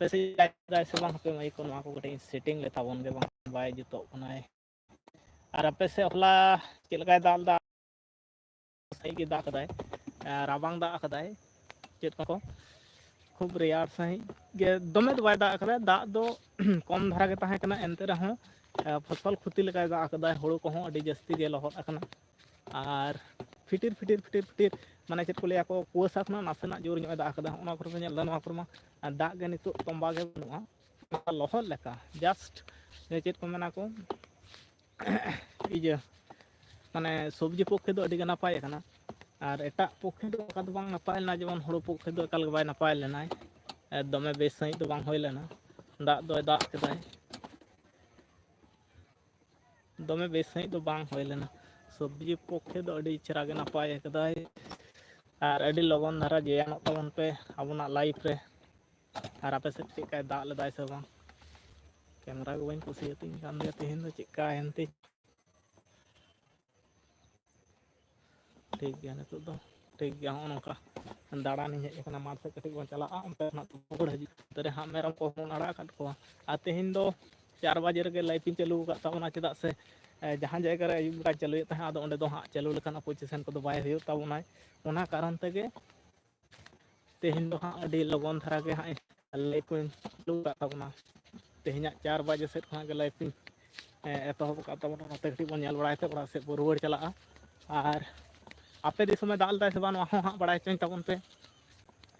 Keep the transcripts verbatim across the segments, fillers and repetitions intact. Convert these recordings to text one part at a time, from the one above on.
ᱟᱯᱮ ᱥᱮᱫ ᱫᱟᱜ ᱮᱫᱟᱭ ᱥᱮ ᱵᱟᱝ? ᱦᱟᱯᱮ ᱢᱟᱹᱭᱤᱠ ᱠᱚ ᱱᱚᱣᱟ ᱠᱚ ᱠᱟᱹᱴᱤᱡ ᱤᱧ ᱥᱮᱴᱤᱝ ᱞᱮ ᱛᱟᱵᱚᱱ ᱜᱮ, ᱵᱟᱝ ᱵᱟᱭ ᱡᱩᱛᱚᱜ ᱠᱟᱱᱟᱭ᱾ ᱟᱨ ᱟᱯᱮ ᱥᱮᱫ ᱦᱚᱞᱟ ᱪᱮᱫ ᱞᱮᱠᱟᱭ ᱫᱟᱜ ᱞᱮᱫᱟ? ᱥᱟᱺᱦᱤᱡ ᱜᱮ ᱫᱟᱜ ᱠᱟᱫᱟᱭ, ᱟᱨ ᱨᱟᱵᱟᱝ ᱫᱟᱜ ᱠᱟᱫᱟᱭ᱾ ᱪᱮᱫ ᱠᱚ ᱠᱷᱩᱵ ᱨᱮᱭᱟᱲ ᱥᱟᱺᱦᱤᱡ ᱜᱮ, ᱫᱚᱢᱮ ᱫᱚ ᱵᱟᱭ ᱫᱟᱜ ᱠᱟᱫᱟ, ᱫᱟᱜ ᱫᱚ ᱠᱚᱢ ᱫᱷᱟᱨᱟ ᱜᱮ ᱛᱟᱦᱮᱸ ᱠᱟᱱᱟ, ᱮᱱᱛᱮ ᱨᱮᱦᱚᱸ ᱯᱷᱚᱥᱚᱞ ᱠᱷᱚᱛᱤ ᱞᱮᱠᱟᱭ ᱫᱟᱜ ᱠᱟᱫᱟᱭ᱾ ᱦᱩᱲᱩ ᱠᱚᱦᱚᱸ ᱟᱹᱰᱤ ᱡᱟᱹᱥᱛᱤ ᱜᱮ ᱞᱚᱦᱚᱫ ᱟᱠᱟᱱᱟ᱾ ᱟᱨ ᱯᱷᱤᱴᱤᱨ ᱯᱷᱤᱴᱤᱨ ᱯᱷᱤᱴᱤᱨ ᱯᱷᱤᱴᱤᱨ, ᱢᱟᱱᱮ ᱪᱮᱫ ᱠᱚ ᱞᱟᱹᱭᱟ ᱠᱚ, ᱠᱩᱣᱟᱹᱥᱟ ᱠᱷᱚᱱᱟᱜ ᱱᱟᱥᱮᱱᱟᱜ ᱡᱳᱨ ᱧᱚᱜ ᱮ ᱫᱟᱜ ᱠᱟᱫᱟ᱾ ᱚᱱᱟ ᱠᱚᱨᱮ ᱯᱮ ᱧᱮᱞ ᱮᱫᱟ, ᱱᱚᱣᱟ ᱠᱚᱨᱮ ᱢᱟ ᱫᱟᱜ ᱜᱮ ᱱᱤᱛᱚᱜ ᱛᱚᱸᱵᱟ ᱜᱮ ᱵᱟᱹᱱᱩᱜᱼᱟ, ᱞᱚᱦᱚᱫ ᱞᱮᱠᱟ᱾ ᱡᱟᱥᱴ ᱪᱮᱫ ᱠᱚ ᱢᱮᱱᱟ ᱠᱚ, ᱤᱭᱟᱹ, ᱢᱟᱱᱮ ᱥᱚᱵᱽᱡᱤ ᱯᱚᱠᱠᱷᱮ ᱫᱚ ᱟᱹᱰᱤ ᱜᱮ ᱱᱟᱯᱟᱭ ᱠᱟᱱᱟ, ᱟᱨ ᱮᱴᱟᱜ ᱯᱚᱠᱠᱷᱮ ᱫᱚ ᱚᱱᱠᱟ ᱫᱚ ᱵᱟᱝ ᱱᱟᱯᱟᱭ ᱞᱮᱱᱟ᱾ ᱡᱮᱢᱚᱱ ᱦᱩᱲᱩ ᱯᱚᱠᱠᱷᱮ ᱫᱚ ᱮᱠᱟᱞ ᱜᱮ ᱵᱟᱭ ᱱᱟᱯᱟᱭ ᱞᱮᱱᱟᱭ, ᱫᱚᱢᱮ ᱵᱮᱥ ᱥᱟᱺᱦᱤᱡ ᱫᱚ ᱵᱟᱝ ᱦᱩᱭ ᱞᱮᱱᱟ᱾ ᱫᱟᱜ ᱫᱚᱭ ᱫᱟᱜ ᱠᱮᱫᱟᱭ, ᱫᱚᱢᱮ ᱵᱮᱥ ᱥᱟᱺᱦᱤᱡ ᱫᱚ ᱵᱟᱝ ᱦᱩᱭ ᱞᱮᱱᱟ᱾ ᱥᱚᱵᱽᱡᱤ ᱯᱚᱠᱠᱷᱮ ᱫᱚ ᱟᱹᱰᱤ ᱪᱮᱦᱨᱟ ᱜᱮ ᱱᱟᱯᱟᱭ ᱠᱟᱫᱟᱭ, ᱟᱨ ᱟᱹᱰᱤ ᱞᱚᱜᱚᱱ ᱫᱷᱟᱨᱟ ᱡᱚᱭᱟᱱᱚᱜ ᱛᱟᱵᱚᱱ ᱯᱮ ᱟᱵᱚᱱᱟᱜ ᱞᱟᱭᱤᱯᱷ ᱨᱮ᱾ ᱟᱨ ᱟᱯᱮ ᱥᱮᱫ ᱪᱮᱫ ᱞᱮᱠᱟᱭ ᱫᱟᱜ ᱞᱮᱫᱟᱭ ᱥᱮ ᱵᱟᱝ? ᱠᱮᱢᱮᱨᱟ ᱜᱮ ᱵᱟᱹᱧ ᱠᱩᱥᱤᱭᱟᱛᱤᱧ ᱠᱟᱱ ᱜᱮᱭᱟ ᱛᱮᱦᱮᱧ ᱫᱚ, ᱪᱮᱫ ᱞᱮᱠᱟᱭᱮᱱ ᱛᱤᱧ᱾ ᱴᱷᱤᱠ ᱜᱮᱭᱟ, ᱱᱤᱛᱚᱜ ᱫᱚ ᱴᱷᱤᱠ ᱜᱮᱭᱟ᱾ ᱦᱚᱸᱜᱼᱚ ᱱᱚᱝᱠᱟ ᱫᱟᱬᱟᱱᱤᱧ ᱦᱮᱡ ᱟᱠᱟᱱᱟ, ᱢᱟᱴᱷ ᱥᱮᱫ ᱠᱟᱹᱴᱤᱡ ᱵᱚᱱ ᱪᱟᱞᱟᱜᱼᱟ, ᱚᱱᱛᱮ ᱠᱷᱚᱱᱟᱜ ᱨᱩᱣᱟᱹᱲ ᱦᱤᱡᱩᱜ᱾ ᱚᱱᱛᱮ ᱨᱮ ᱦᱟᱸᱜ ᱢᱮᱨᱚᱢ ᱠᱚᱦᱚᱸ ᱵᱚᱱ ᱟᱲᱟᱜ ᱟᱠᱟᱫ ᱠᱚᱣᱟ᱾ ᱟᱨ ᱛᱮᱦᱮᱧ ᱫᱚ ᱪᱟᱨ ᱵᱟᱡᱮ ᱨᱮᱜᱮ ᱞᱟᱭᱤᱵᱷ ᱤᱧ ᱪᱟᱹᱞᱩ ᱟᱠᱟᱫ ᱛᱟᱵᱚᱱᱟ, ᱪᱮᱫᱟᱜ ᱥᱮ ᱮ, ᱡᱟᱦᱟᱸ ᱡᱟᱭᱜᱟ ᱨᱮ ᱟᱹᱭᱩᱵ ᱵᱮᱲᱟ ᱪᱟᱹᱞᱩᱭᱮᱫ ᱛᱟᱦᱮᱸᱫ, ᱟᱫᱚ ᱚᱸᱰᱮ ᱫᱚ ᱦᱟᱸᱜ ᱪᱟᱹᱞᱩ ᱞᱮᱠᱷᱟᱱ ᱯᱚᱡᱤᱥᱚᱱ ᱠᱚᱫᱚ ᱵᱟᱭ ᱦᱩᱭᱩᱜ ᱛᱟᱵᱚᱱᱟᱭ᱾ ᱚᱱᱟ ᱠᱟᱨᱚᱱ ᱛᱮᱜᱮ ᱛᱮᱦᱮᱧ ᱫᱚ ᱦᱟᱸᱜ ᱟᱹᱰᱤ ᱞᱚᱜᱚᱱ ᱫᱷᱟᱨᱟ ᱜᱮ ᱦᱟᱸᱜ ᱞᱟᱭᱤᱵᱷ ᱠᱚᱧ ᱪᱟᱹᱞᱩ ᱟᱠᱟᱫ ᱛᱟᱵᱚᱱᱟ᱾ ᱛᱮᱦᱮᱧᱟᱜ ᱪᱟᱨ ᱵᱟᱡᱮ ᱥᱮᱫ ᱠᱷᱚᱱᱟᱜ ᱜᱮ ᱞᱟᱭᱤᱵᱷ ᱠᱚᱧ, ᱮ, ᱮᱛᱚᱦᱚᱵ ᱟᱠᱟᱫ ᱛᱟᱵᱚᱱᱟ᱾ ᱱᱚᱛᱮ ᱠᱟᱹᱴᱤᱡ ᱵᱚᱱ ᱧᱮᱞ ᱵᱟᱲᱟᱭ ᱛᱮ ᱚᱲᱟᱜ ᱥᱮᱫ ᱵᱚᱱ ᱨᱩᱣᱟᱹᱲ ᱪᱟᱞᱟᱜᱼᱟ᱾ ᱟᱨ ᱟᱯᱮ ᱫᱤᱥᱚᱢᱮ ᱫᱟᱜ ᱞᱮᱫᱟᱭ ᱥᱮ ᱵᱟᱝ, ᱱᱚᱣᱟ ᱦᱚᱸ ᱦᱟᱸᱜ ᱵᱟᱲᱟᱭ ᱦᱚᱪᱚᱧ ᱛᱟᱵᱚᱱ ᱯᱮ᱾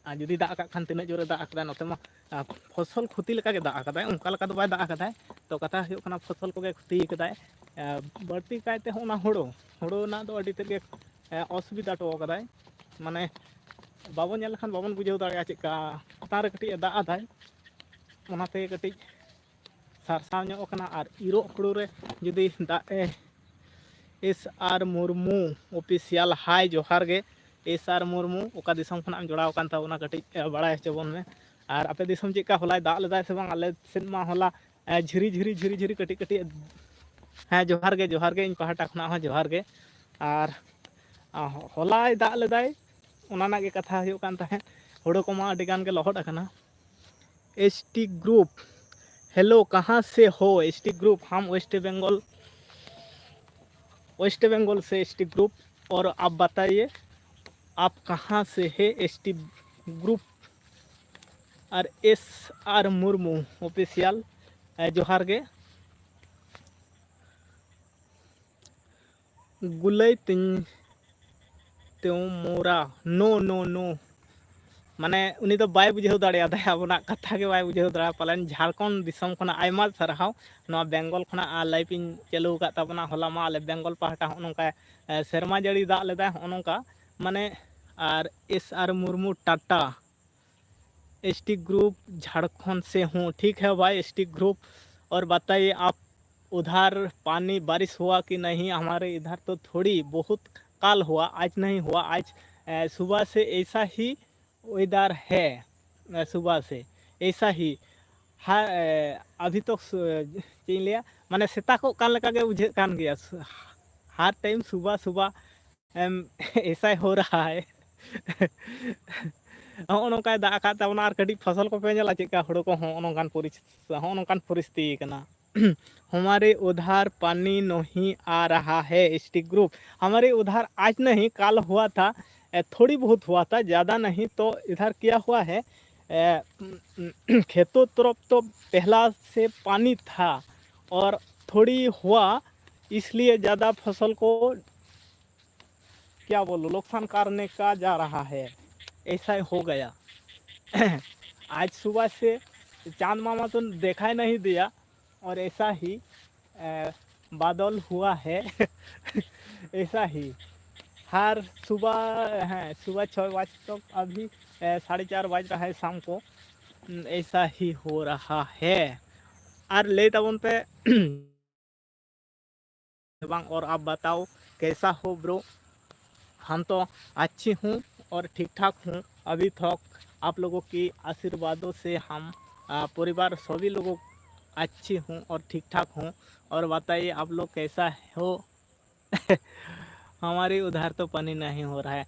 ᱟᱨ ᱡᱩᱫᱤ ᱫᱟᱜ ᱟᱠᱟᱫ ᱠᱷᱟᱱ, ᱛᱤᱱᱟᱹᱜ ᱡᱳᱨᱮ ᱫᱟᱜ ᱟᱠᱟᱫᱟᱭ? ᱱᱚᱛᱮ ᱢᱟ, ᱟ, ᱯᱷᱚᱥᱚᱞ ᱠᱷᱚᱛᱤ ᱞᱮᱠᱟ ᱜᱮ ᱫᱟᱜ ᱟᱠᱟᱫᱟᱭ, ᱚᱱᱠᱟ ᱞᱮᱠᱟ ᱫᱚ ᱵᱟᱭ ᱫᱟᱜ ᱟᱠᱟᱫᱟᱭ᱾ ᱛᱚ ᱠᱟᱛᱷᱟ ᱦᱩᱭᱩᱜ ᱠᱟᱱᱟ, ᱯᱷᱚᱥᱚᱞ ᱠᱚᱜᱮ ᱠᱷᱚᱛᱤ ᱟᱠᱟᱫᱟᱭ᱾ ᱟ, ᱵᱟᱹᱲᱛᱤ ᱠᱟᱭᱛᱮ ᱦᱚᱸ ᱚᱱᱟ ᱦᱩᱲᱩ, ᱦᱩᱲᱩ ᱨᱮᱱᱟᱜ ᱫᱚ ᱟᱹᱰᱤ ᱛᱮᱫ ᱜᱮ, ᱮ, ᱚᱥᱩᱵᱤᱫᱷᱟ ᱦᱚᱴᱚ ᱟᱠᱟᱫᱟᱭ᱾ ᱢᱟᱱᱮ ᱵᱟᱵᱚᱱ ᱧᱮᱞ ᱞᱮᱠᱷᱟᱱ ᱵᱟᱵᱚᱱ ᱵᱩᱡᱷᱟᱹᱣ ᱫᱟᱲᱮᱭᱟᱜᱼᱟ ᱪᱮᱫᱠᱟ ᱪᱮᱛᱟᱱ ᱨᱮ ᱠᱟᱹᱴᱤᱡ ᱮ ᱫᱟᱜ ᱟᱫᱟᱭ, ᱚᱱᱟᱛᱮ ᱠᱟᱹᱴᱤᱡ ᱥᱟᱨᱥᱟᱣ ᱧᱚᱜ ᱟᱠᱟᱱᱟ᱾ ᱟᱨ ᱤᱨᱚᱜ ᱦᱩᱲᱩ ᱨᱮ ᱡᱩᱫᱤ ᱫᱟᱜ ᱮ, ᱮᱥ ᱟᱨ ᱢᱩᱨᱢᱩ ᱚᱯᱷᱤᱥᱤᱭᱟᱞ, ᱦᱟᱭ ᱡᱚᱦᱟᱨ ᱜᱮ᱾ ᱮᱥ ᱟᱨ ᱢᱩᱨᱢᱩ, ᱚᱠᱟ ᱫᱤᱥᱚᱢ ᱠᱷᱚᱱᱟᱜ ᱮᱢ ᱡᱚᱲᱟᱣ ᱟᱠᱟᱱ ᱛᱟᱵᱚᱱᱟ, ᱠᱟᱹᱴᱤᱡ ᱮ, ᱵᱟᱲᱟᱭ ᱦᱚᱪᱚ ᱵᱚᱱ ᱢᱮ᱾ ᱟᱨ ᱟᱯᱮ ᱫᱤᱥᱚᱢ ᱪᱮᱫᱠᱟ ᱦᱚᱞᱟᱭ ᱫᱟᱜ ᱞᱮᱫᱟᱭ ᱥᱮ ᱵᱟᱝ? ᱟᱞᱮ ᱥᱮᱫ ᱢᱟ ᱦᱚᱞᱟ, ᱮ, ᱡᱷᱤᱨᱤ ᱡᱷᱤᱨᱤ ᱡᱷᱤᱨᱤ ᱡᱷᱤᱨᱤ ᱠᱟᱹᱴᱤᱡ ᱠᱟᱹᱴᱤᱡ, ᱦᱮᱸ, ᱡᱚᱦᱟᱨ ᱜᱮ, ᱡᱚᱦᱟᱨ ᱜᱮ, ᱤᱧ ᱯᱟᱦᱴᱟ ᱠᱷᱚᱱᱟᱜ ᱦᱚᱸ ᱡᱚᱦᱟᱨ ᱜᱮ᱾ ᱟᱨ, ᱟ, ᱦᱚᱞᱟᱭ ᱫᱟᱜ ᱞᱮᱫᱟᱭ, ᱚᱱᱟ ᱨᱮᱱᱟᱜ ᱜᱮ ᱠᱟᱛᱷᱟ ᱦᱩᱭᱩᱜ ᱠᱟᱱ ᱛᱟᱦᱮᱸᱫ᱾ ᱦᱩᱲᱩ ᱠᱚᱢᱟ ᱟᱹᱰᱤ ᱜᱟᱱ ᱜᱮ ᱞᱚᱦᱚᱫ ᱟᱠᱟᱱᱟ᱾ ST group. हेलो, कहाँ से हो? एसटी ग्रुप, हम वेस्ट बंगाल, वेस्ट बंगाल से एसटी ग्रुप। और आप बताइए, आप कहाँ से है? ST group. और एस आर मुर्मू ऑफिशियल, ᱡᱚᱦᱟᱨ ᱜᱮ᱾ ᱜᱩᱞᱟᱹᱭ ᱛᱤᱧ ᱛᱮᱣ ᱢᱳᱨᱟ, ᱱᱳ ᱱᱳ ᱱᱳ᱾ ᱢᱟᱱᱮ ᱩᱱᱤ ᱫᱚ ᱵᱟᱭ ᱵᱩᱡᱷᱟᱹᱣ ᱫᱟᱲᱮᱭᱟᱫᱟ, ᱟᱵᱚᱱᱟᱜ ᱠᱟᱛᱷᱟ ᱜᱮ ᱵᱟᱭ ᱵᱩᱡᱷᱟᱹᱣ ᱫᱟᱲᱮᱭᱟᱜᱼᱟ᱾ ᱯᱟᱞᱮᱱ ᱡᱷᱟᱲᱠᱷᱚᱸᱰ ᱫᱤᱥᱚᱢ ᱠᱷᱚᱱᱟᱜ ᱟᱭᱢᱟ ᱥᱟᱨᱦᱟᱣ᱾ ᱱᱚᱣᱟ ᱵᱮᱝᱜᱚᱞ ᱠᱷᱚᱱᱟᱜ ᱞᱟᱭᱤᱵᱷ ᱤᱧ ᱪᱟᱹᱞᱩ ᱟᱠᱟᱫ ᱛᱟᱵᱚᱱᱟ᱾ ᱦᱚᱞᱟ ᱢᱟ ᱟᱞᱮ ᱵᱮᱝᱜᱚᱞ ᱯᱟᱦᱴᱟ ᱦᱚᱸᱜᱼᱚ ᱱᱚᱝᱠᱟ, ᱮ, ᱥᱮᱨᱢᱟ ᱡᱟᱹᱲᱤ ᱫᱟᱜ ᱞᱮᱫᱟᱭ ᱦᱚᱸᱜᱼᱚ ᱱᱚᱝᱠᱟ᱾ ᱢᱟᱱᱮ ᱟᱨ ᱮᱥ ᱟᱨ ᱢᱩᱨᱢᱩ ᱴᱟᱴᱟ, एसटी ग्रुप झारखंड से हूँ। ठीक है भाई, एसटी ग्रुप। और बताइए आप, उधर पानी बारिश हुआ कि नहीं? हमारे इधर तो थोड़ी बहुत काल हुआ, आज नहीं हुआ। आज, अ, सुबह से ऐसा ही वेदर है, अ, सुबह से ऐसा ही। ᱦᱟ, ᱮ, ᱟᱵᱷᱤ ᱛᱚᱠ ᱥᱩ-, ᱪᱮᱫ ᱤᱧ ᱞᱟᱹᱭᱟ, ᱢᱟᱱᱮ ᱥᱮᱛᱟᱜᱚᱜ ᱠᱟᱱ ᱞᱮᱠᱟ ᱜᱮ ᱵᱩᱡᱷᱟᱹᱜ ᱠᱟᱱ ᱜᱮᱭᱟ᱾ ᱥᱩ-, हर टाइम सुबह सुबह, ᱮᱢ, ऐसा ही हो रहा है᱾ ᱦᱚᱸᱜᱼᱚ ᱱᱚᱝᱠᱟᱭ ᱫᱟᱜ ᱟᱠᱟᱫ ᱛᱟᱵᱚᱱᱟ᱾ ᱟᱨ ᱠᱟᱹᱴᱤᱡ ᱯᱷᱚᱥᱚᱞ ᱠᱚᱯᱮ ᱧᱮᱞᱟ ᱪᱮᱫᱠᱟ, ᱦᱩᱲᱩ ᱠᱚᱦᱚᱸ ᱦᱚᱸᱜᱼᱚ ᱱᱚᱝᱠᱟᱱ ᱯᱚᱨᱤᱥ-, ᱦᱚᱸᱜᱼᱚ ᱱᱚᱝᱠᱟᱱ ᱯᱚᱨᱤᱥᱛᱷᱤᱛᱤ ᱠᱟᱱᱟ᱾ हमारे उधर पानी नहीं आ रहा है, एसटी ग्रुप। हमारे उधर आज नहीं, कल हुआ था, ए, थोड़ी बहुत हुआ था, ज़्यादा नहीं। तो इधर क्या हुआ है, ए, खेतों तरफ तो पहला से पानी था और थोड़ी हुआ, इसलिए ज़्यादा फसल को, क्या बोलूँ, नुकसान करने का जा रहा है, ऐसा ही हो गया। आज सुबह से चांद मामा तो दिखाई नहीं दिया और ऐसा ही, अ, बादल हुआ है। ऐसा ही हर सुबह, हैं, सुबह छः बजे तक, अभी, अ, साढ़े चार बज रहा है शाम को। हम्म, ऐसा ही हो रहा है। ᱟᱨ ᱞᱟᱹᱭ ᱛᱟᱵᱚᱱ ᱯᱮ, ᱵᱟᱝ, और आप बताओ, कैसा हो ब्रो? हम तो अच्छी हूँ और ठीक ठाक हूँ। अभी तक आप लोगों की आशीर्वादों से हम, आ, परिवार सभी लोगों अच्छी हूँ और ठीक ठाक हूँ। और बताइए, आप लोग कैसा हो? हमारे उधर तो पानी नहीं हो रहा है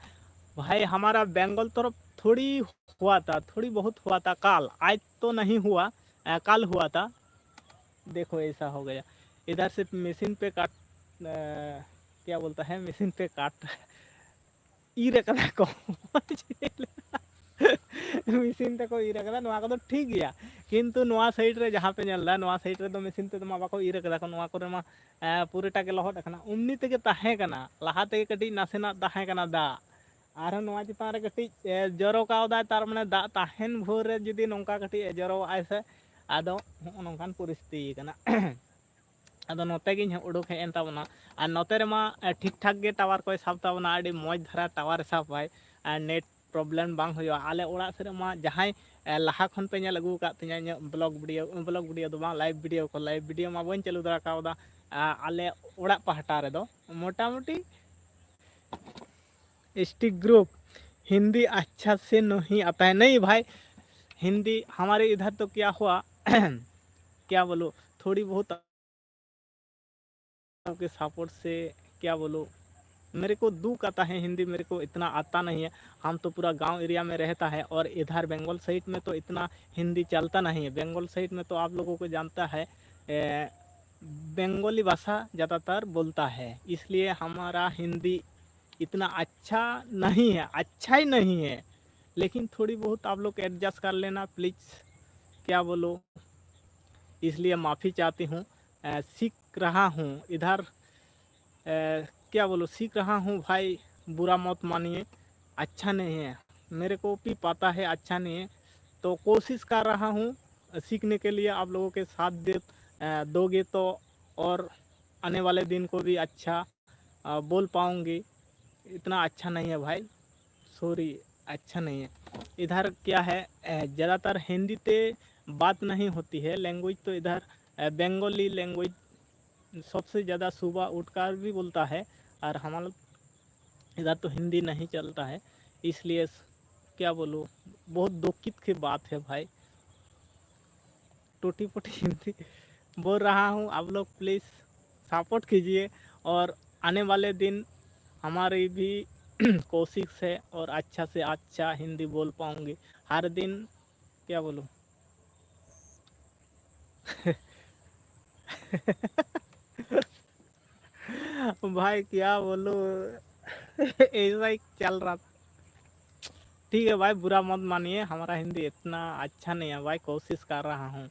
भाई। हमारा बंगाल तरफ थोड़ी हुआ था, थोड़ी बहुत हुआ था। काल, आज तो नहीं हुआ, अ, काल हुआ था। देखो, ऐसा हो गया। इधर से मशीन पे काट, अ, क्या बोलता है, मशीन पे काट, ᱤᱨ ᱟᱠᱟᱫᱟ ᱠᱚ᱾ ᱢᱮᱥᱤᱱ ᱛᱮᱠᱚ ᱤᱨ ᱟᱠᱟᱫᱟ, ᱱᱚᱣᱟ ᱠᱚᱫᱚ ᱴᱷᱤᱠ ᱜᱮᱭᱟ᱾ ᱠᱤᱱᱛᱩ ᱱᱚᱣᱟ ᱥᱟᱭᱤᱰ ᱨᱮ ᱡᱟᱦᱟᱸ ᱯᱮ ᱧᱮᱞ ᱮᱫᱟ, ᱱᱚᱣᱟ ᱥᱟᱭᱤᱰ ᱨᱮᱫᱚ ᱢᱮᱥᱤᱱ ᱛᱮᱫᱚ ᱢᱟ ᱵᱟᱠᱚ ᱤᱨ ᱟᱠᱟᱫᱟ ᱠᱚ, ᱱᱚᱣᱟ ᱠᱚᱨᱮ ᱢᱟ, ᱮ, ᱯᱩᱨᱟᱹᱴᱟ ᱜᱮ ᱞᱚᱦᱚᱫ ᱟᱠᱟᱱᱟ᱾ ᱩᱢᱱᱤ ᱛᱮᱜᱮ ᱛᱟᱦᱮᱸ ᱠᱟᱱᱟ, ᱞᱟᱦᱟ ᱛᱮᱜᱮ ᱠᱟᱹᱴᱤᱡ ᱱᱟᱥᱮᱱᱟᱜ ᱛᱟᱦᱮᱸ ᱠᱟᱱᱟ ᱫᱟᱜ, ᱟᱨᱦᱚᱸ ᱱᱚᱣᱟ ᱪᱮᱛᱟᱱ ᱨᱮ ᱠᱟᱹᱴᱤᱡ, ᱮ, ᱡᱚᱨᱚ ᱠᱟᱣᱫᱟᱭ, ᱛᱟᱨ ᱢᱟᱱᱮ ᱫᱟᱜ ᱛᱟᱦᱮᱱ ᱵᱷᱳᱨ ᱨᱮ ᱡᱩᱫᱤ ᱱᱚᱝᱠᱟ ᱠᱟᱹᱴᱤᱡ ᱮ ᱡᱚᱨᱚᱣᱟᱜᱼᱟᱭ ᱥᱮ, ᱟᱫᱚ ᱦᱚᱸᱜᱼᱚ ᱱᱚᱝᱠᱟᱱ ᱯᱚᱨᱤᱥᱛᱷᱤᱛᱤ ᱠᱟᱱᱟ᱾ ᱟᱫᱚ ᱱᱚᱛᱮ ᱜᱤᱧ ᱩᱰᱩᱠ ᱦᱮᱡ ᱮᱱ ᱛᱟᱵᱚᱱᱟ᱾ ᱟᱨ ᱱᱚᱛᱮ ᱨᱮᱢᱟ, ᱮ, ᱴᱷᱤᱠ ᱴᱷᱟᱠ ᱜᱮ ᱴᱟᱣᱟᱨ ᱠᱚᱭ ᱥᱟᱵ ᱛᱟᱵᱚᱱᱟ, ᱟᱹᱰᱤ ᱢᱚᱡᱽ ᱫᱷᱟᱨᱟ ᱴᱟᱣᱟᱨᱮ ᱥᱟᱵᱟᱭ, ᱟᱨ ᱱᱮᱴ ᱯᱨᱚᱵᱞᱮᱢ ᱵᱟᱝ ᱦᱩᱭᱩᱜᱼᱟ᱾ ᱟᱞᱮ ᱚᱲᱟᱜ ᱥᱮᱫ ᱨᱮᱢᱟ ᱡᱟᱦᱟᱸᱭ, ᱮ, ᱞᱟᱦᱟ ᱠᱷᱚᱱ ᱯᱮ ᱧᱮᱞ ᱟᱹᱜᱩ ᱟᱠᱟᱫ ᱛᱤᱧᱟᱹ ᱤᱧᱟᱹᱜ ᱵᱞᱚᱜ ᱵᱷᱤᱰᱤᱭᱳ, ᱵᱞᱚᱜ ᱵᱷᱤᱰᱤᱭᱳ ᱫᱚ ᱵᱟᱝ, ᱞᱟᱭᱤᱵᱷ ᱵᱷᱤᱰᱤᱭᱳ ᱠᱚ, ᱞᱟᱭᱤᱵᱷ ᱵᱷᱤᱰᱤᱭᱳ ᱢᱟ ᱵᱟᱹᱧ ᱪᱟᱹᱞᱩ ᱫᱟᱲᱮ ᱠᱟᱣᱫᱟ᱾ ᱟ, ᱟᱞᱮ ᱚᱲᱟᱜ ᱯᱟᱦᱴᱟ ᱨᱮᱫᱚ ᱢᱚᱴᱟᱢᱩᱴᱤ ᱮᱥ ᱴᱤ ᱜᱨᱩᱯ ᱦᱤᱱᱫᱤ ᱟᱪᱪᱷᱟ ᱥᱮ ᱱᱚᱦᱤ ᱟᱛᱟ ᱦᱮ, ᱱᱟᱦᱤ ᱵᱷᱟᱭ, ᱦᱤᱱᱫᱤ ᱦᱟᱢᱟᱨᱮ ᱤᱫᱷᱟᱨ ᱛᱚ ᱠᱭᱟ ᱦᱩᱣᱟ, ᱠᱭᱟ ᱵᱳᱞᱳ, ᱛᱷᱳᱲᱤ ᱵᱚᱦᱩᱛ ᱟᱯᱠᱮ ᱥᱟᱯᱳᱨᱴ ᱥᱮ ᱠᱭᱟ ᱵᱳᱞᱳ, ᱢᱮᱨᱮ ᱠᱳ ᱫᱩᱠᱷ ᱟᱛᱟ ᱦᱮ, ᱦᱤᱱᱫᱤ ᱢᱮᱨᱮ ᱠᱳ ᱤᱛᱱᱟ ᱟᱛᱟ ᱱᱟᱦᱤ ᱦᱮ᱾ ᱦᱟᱢ ᱛᱳ ᱯᱩᱨᱟ ᱜᱟᱶ ᱮᱨᱤᱭᱟ ᱢᱮ ᱨᱮᱦᱛᱟ ᱦᱮ ᱚᱨ ᱤᱫᱷᱟᱨ ᱵᱮᱝᱜᱚᱞ ᱥᱟᱭᱤᱰ ᱢᱮ ᱛᱳ ᱤᱛᱱᱟ ᱦᱤᱱᱫᱤ ᱪᱟᱞᱛᱟ ᱱᱟᱦᱤ ᱦᱮ᱾ ᱵᱮᱝᱜᱚᱞ ᱥᱟᱭᱤᱰ ᱢᱮ ᱛᱳ ᱟᱯ ᱞᱳᱜᱳ ᱠᱳ ᱡᱟᱱᱛᱟ ᱦᱮ, ᱮ, ᱵᱮᱝᱜᱚᱞᱤ ᱵᱷᱟᱥᱟ ᱡᱟᱫᱟᱛᱟᱨ ᱵᱳᱞᱛᱟ ᱦᱮ, ᱤᱥᱞᱤᱭᱮ ᱦᱟᱢᱟᱨᱟ ᱦᱤᱱᱫᱤ ᱤᱛᱱᱟ ᱟᱪᱪᱷᱟ ᱱᱟᱦᱤ ᱦᱮ, ᱟᱪᱪᱷᱟ ᱦᱤ ᱱᱟᱦᱤ ᱦᱮ, ᱞᱮᱠᱤᱱ ᱛᱷᱳᱲᱤ ᱵᱚᱦᱩᱛ ᱟᱯ ᱞᱳᱜ ᱮᱰᱡᱟᱥᱴ ᱠᱟᱨ ᱞᱮᱱᱟ ᱯᱞᱤᱡᱽ, ᱠᱭᱟ ᱵᱳᱞᱳ, ᱤᱥᱞᱤᱭᱮ ᱢᱟᱯᱷᱤ ᱪᱟᱦᱛᱤ ᱦᱩ, ᱮ, ᱥᱤᱠᱷ ᱨᱟᱦᱟ ᱦᱩ ᱤᱫᱷᱟᱨ, ᱮ, ᱠᱭᱟ ᱵᱳᱞᱳ, ᱥᱤᱠᱷ ᱨᱟᱦᱟ ᱦᱩ ᱵᱷᱟᱭ, ᱵᱩᱨᱟ ᱢᱚᱛ ᱢᱟᱱᱤᱭᱮ, ᱟᱪᱪᱷᱟ ᱱᱟᱦᱤ ᱦᱮ, ᱢᱮᱨᱮ ᱠᱳ ᱵᱷᱤ ᱯᱟᱛᱟ ᱦᱮ ᱟᱪᱪᱷᱟ ᱱᱟᱦᱤ ᱦᱮ, ᱛᱳ ᱠᱳᱥᱤᱥ ᱠᱟᱨ ᱨᱟᱦᱟ ᱦᱩ ᱥᱤᱠᱷᱱᱮ ᱠᱮ ᱞᱤᱭᱮ ᱟᱯ ᱞᱳᱜᱳ ᱠᱮ ᱥᱟᱛᱷ ᱫᱮ, ᱮ, ᱫᱳᱜᱮ ᱛᱳ ᱚᱨ ᱟᱱᱮ ᱣᱟᱞᱮ ᱫᱤᱱ ᱠᱳ ᱵᱷᱤ ᱟᱪᱪᱷᱟ, ᱟ, ᱵᱳᱞ ᱯᱟᱣᱩᱝᱜᱤ᱾ ᱤᱛᱱᱟ ᱟᱪᱪᱷᱟ ᱱᱟᱦᱤ ᱦᱮ ᱵᱷᱟᱭ, ᱥᱚᱨᱤ, ᱟᱪᱪᱷᱟ ᱱᱟᱦᱤ ᱦᱮ᱾ ᱤᱫᱷᱟᱨ ᱠᱭᱟ ᱦᱮ, ᱮ, ᱡᱟᱫᱟᱛᱟᱨ ᱦᱤᱱᱫᱤ ᱛᱮ ᱵᱟᱛ ᱱᱟᱦᱤ ᱦᱳᱛᱤ ᱦᱮ, ᱞᱮᱝᱜᱩᱭᱮᱡᱽ ᱛᱳ ᱤᱫᱷᱟᱨ, ᱮ, ᱵᱮᱝᱜᱚᱞᱤ ᱞᱮᱝᱜᱩᱭᱮᱡᱽ ᱥᱚᱵᱥᱮ ᱡᱟᱫᱟ ᱥᱩᱵᱷᱟ ᱩᱴᱷᱠᱟᱨ ᱵᱷᱤ ᱵᱳᱞᱛᱟ ᱦᱮ, ᱟᱨ ᱦᱟᱢᱟᱨ ᱤᱫᱷᱟᱨ ᱛᱳ ᱦᱤᱱᱫᱤ ᱱᱟᱦᱤ ᱪᱟᱞᱛᱟ ᱦᱮ, ᱤᱥᱞᱤᱭᱮ ᱠᱭᱟ ᱵᱳᱞᱳ, ᱵᱚᱦᱩᱛ ᱫᱩᱠᱷᱤᱛ ᱠᱤ ᱵᱟᱛ ᱦᱮ ᱵᱷᱟᱭ᱾ ᱴᱩᱴᱤ ᱯᱩᱴᱤ ᱦᱤᱱᱫᱤ ᱵᱳᱞ ᱨᱟᱦᱟ ᱦᱩ, ᱟᱯ ᱞᱳᱜ ᱯᱞᱤᱡᱽ ᱥᱟᱯᱳᱨᱴ ᱠᱤᱡᱤᱭᱮ ᱚᱨ ᱟᱱᱮ ᱣᱟᱞᱮ ᱫᱤᱱ ᱦᱟᱢᱟᱨᱤ ᱵᱷᱤ कोशिश है और अच्छा से अच्छा हिंदी बोल पाऊंगी हर दिन। क्या बोलूं भाई, क्या बोलूं ऐसा ही चल रहा। ठीक है भाई, बुरा मत मानिए, हमारा हिंदी इतना अच्छा नहीं है भाई, कोशिश कर रहा हूँ।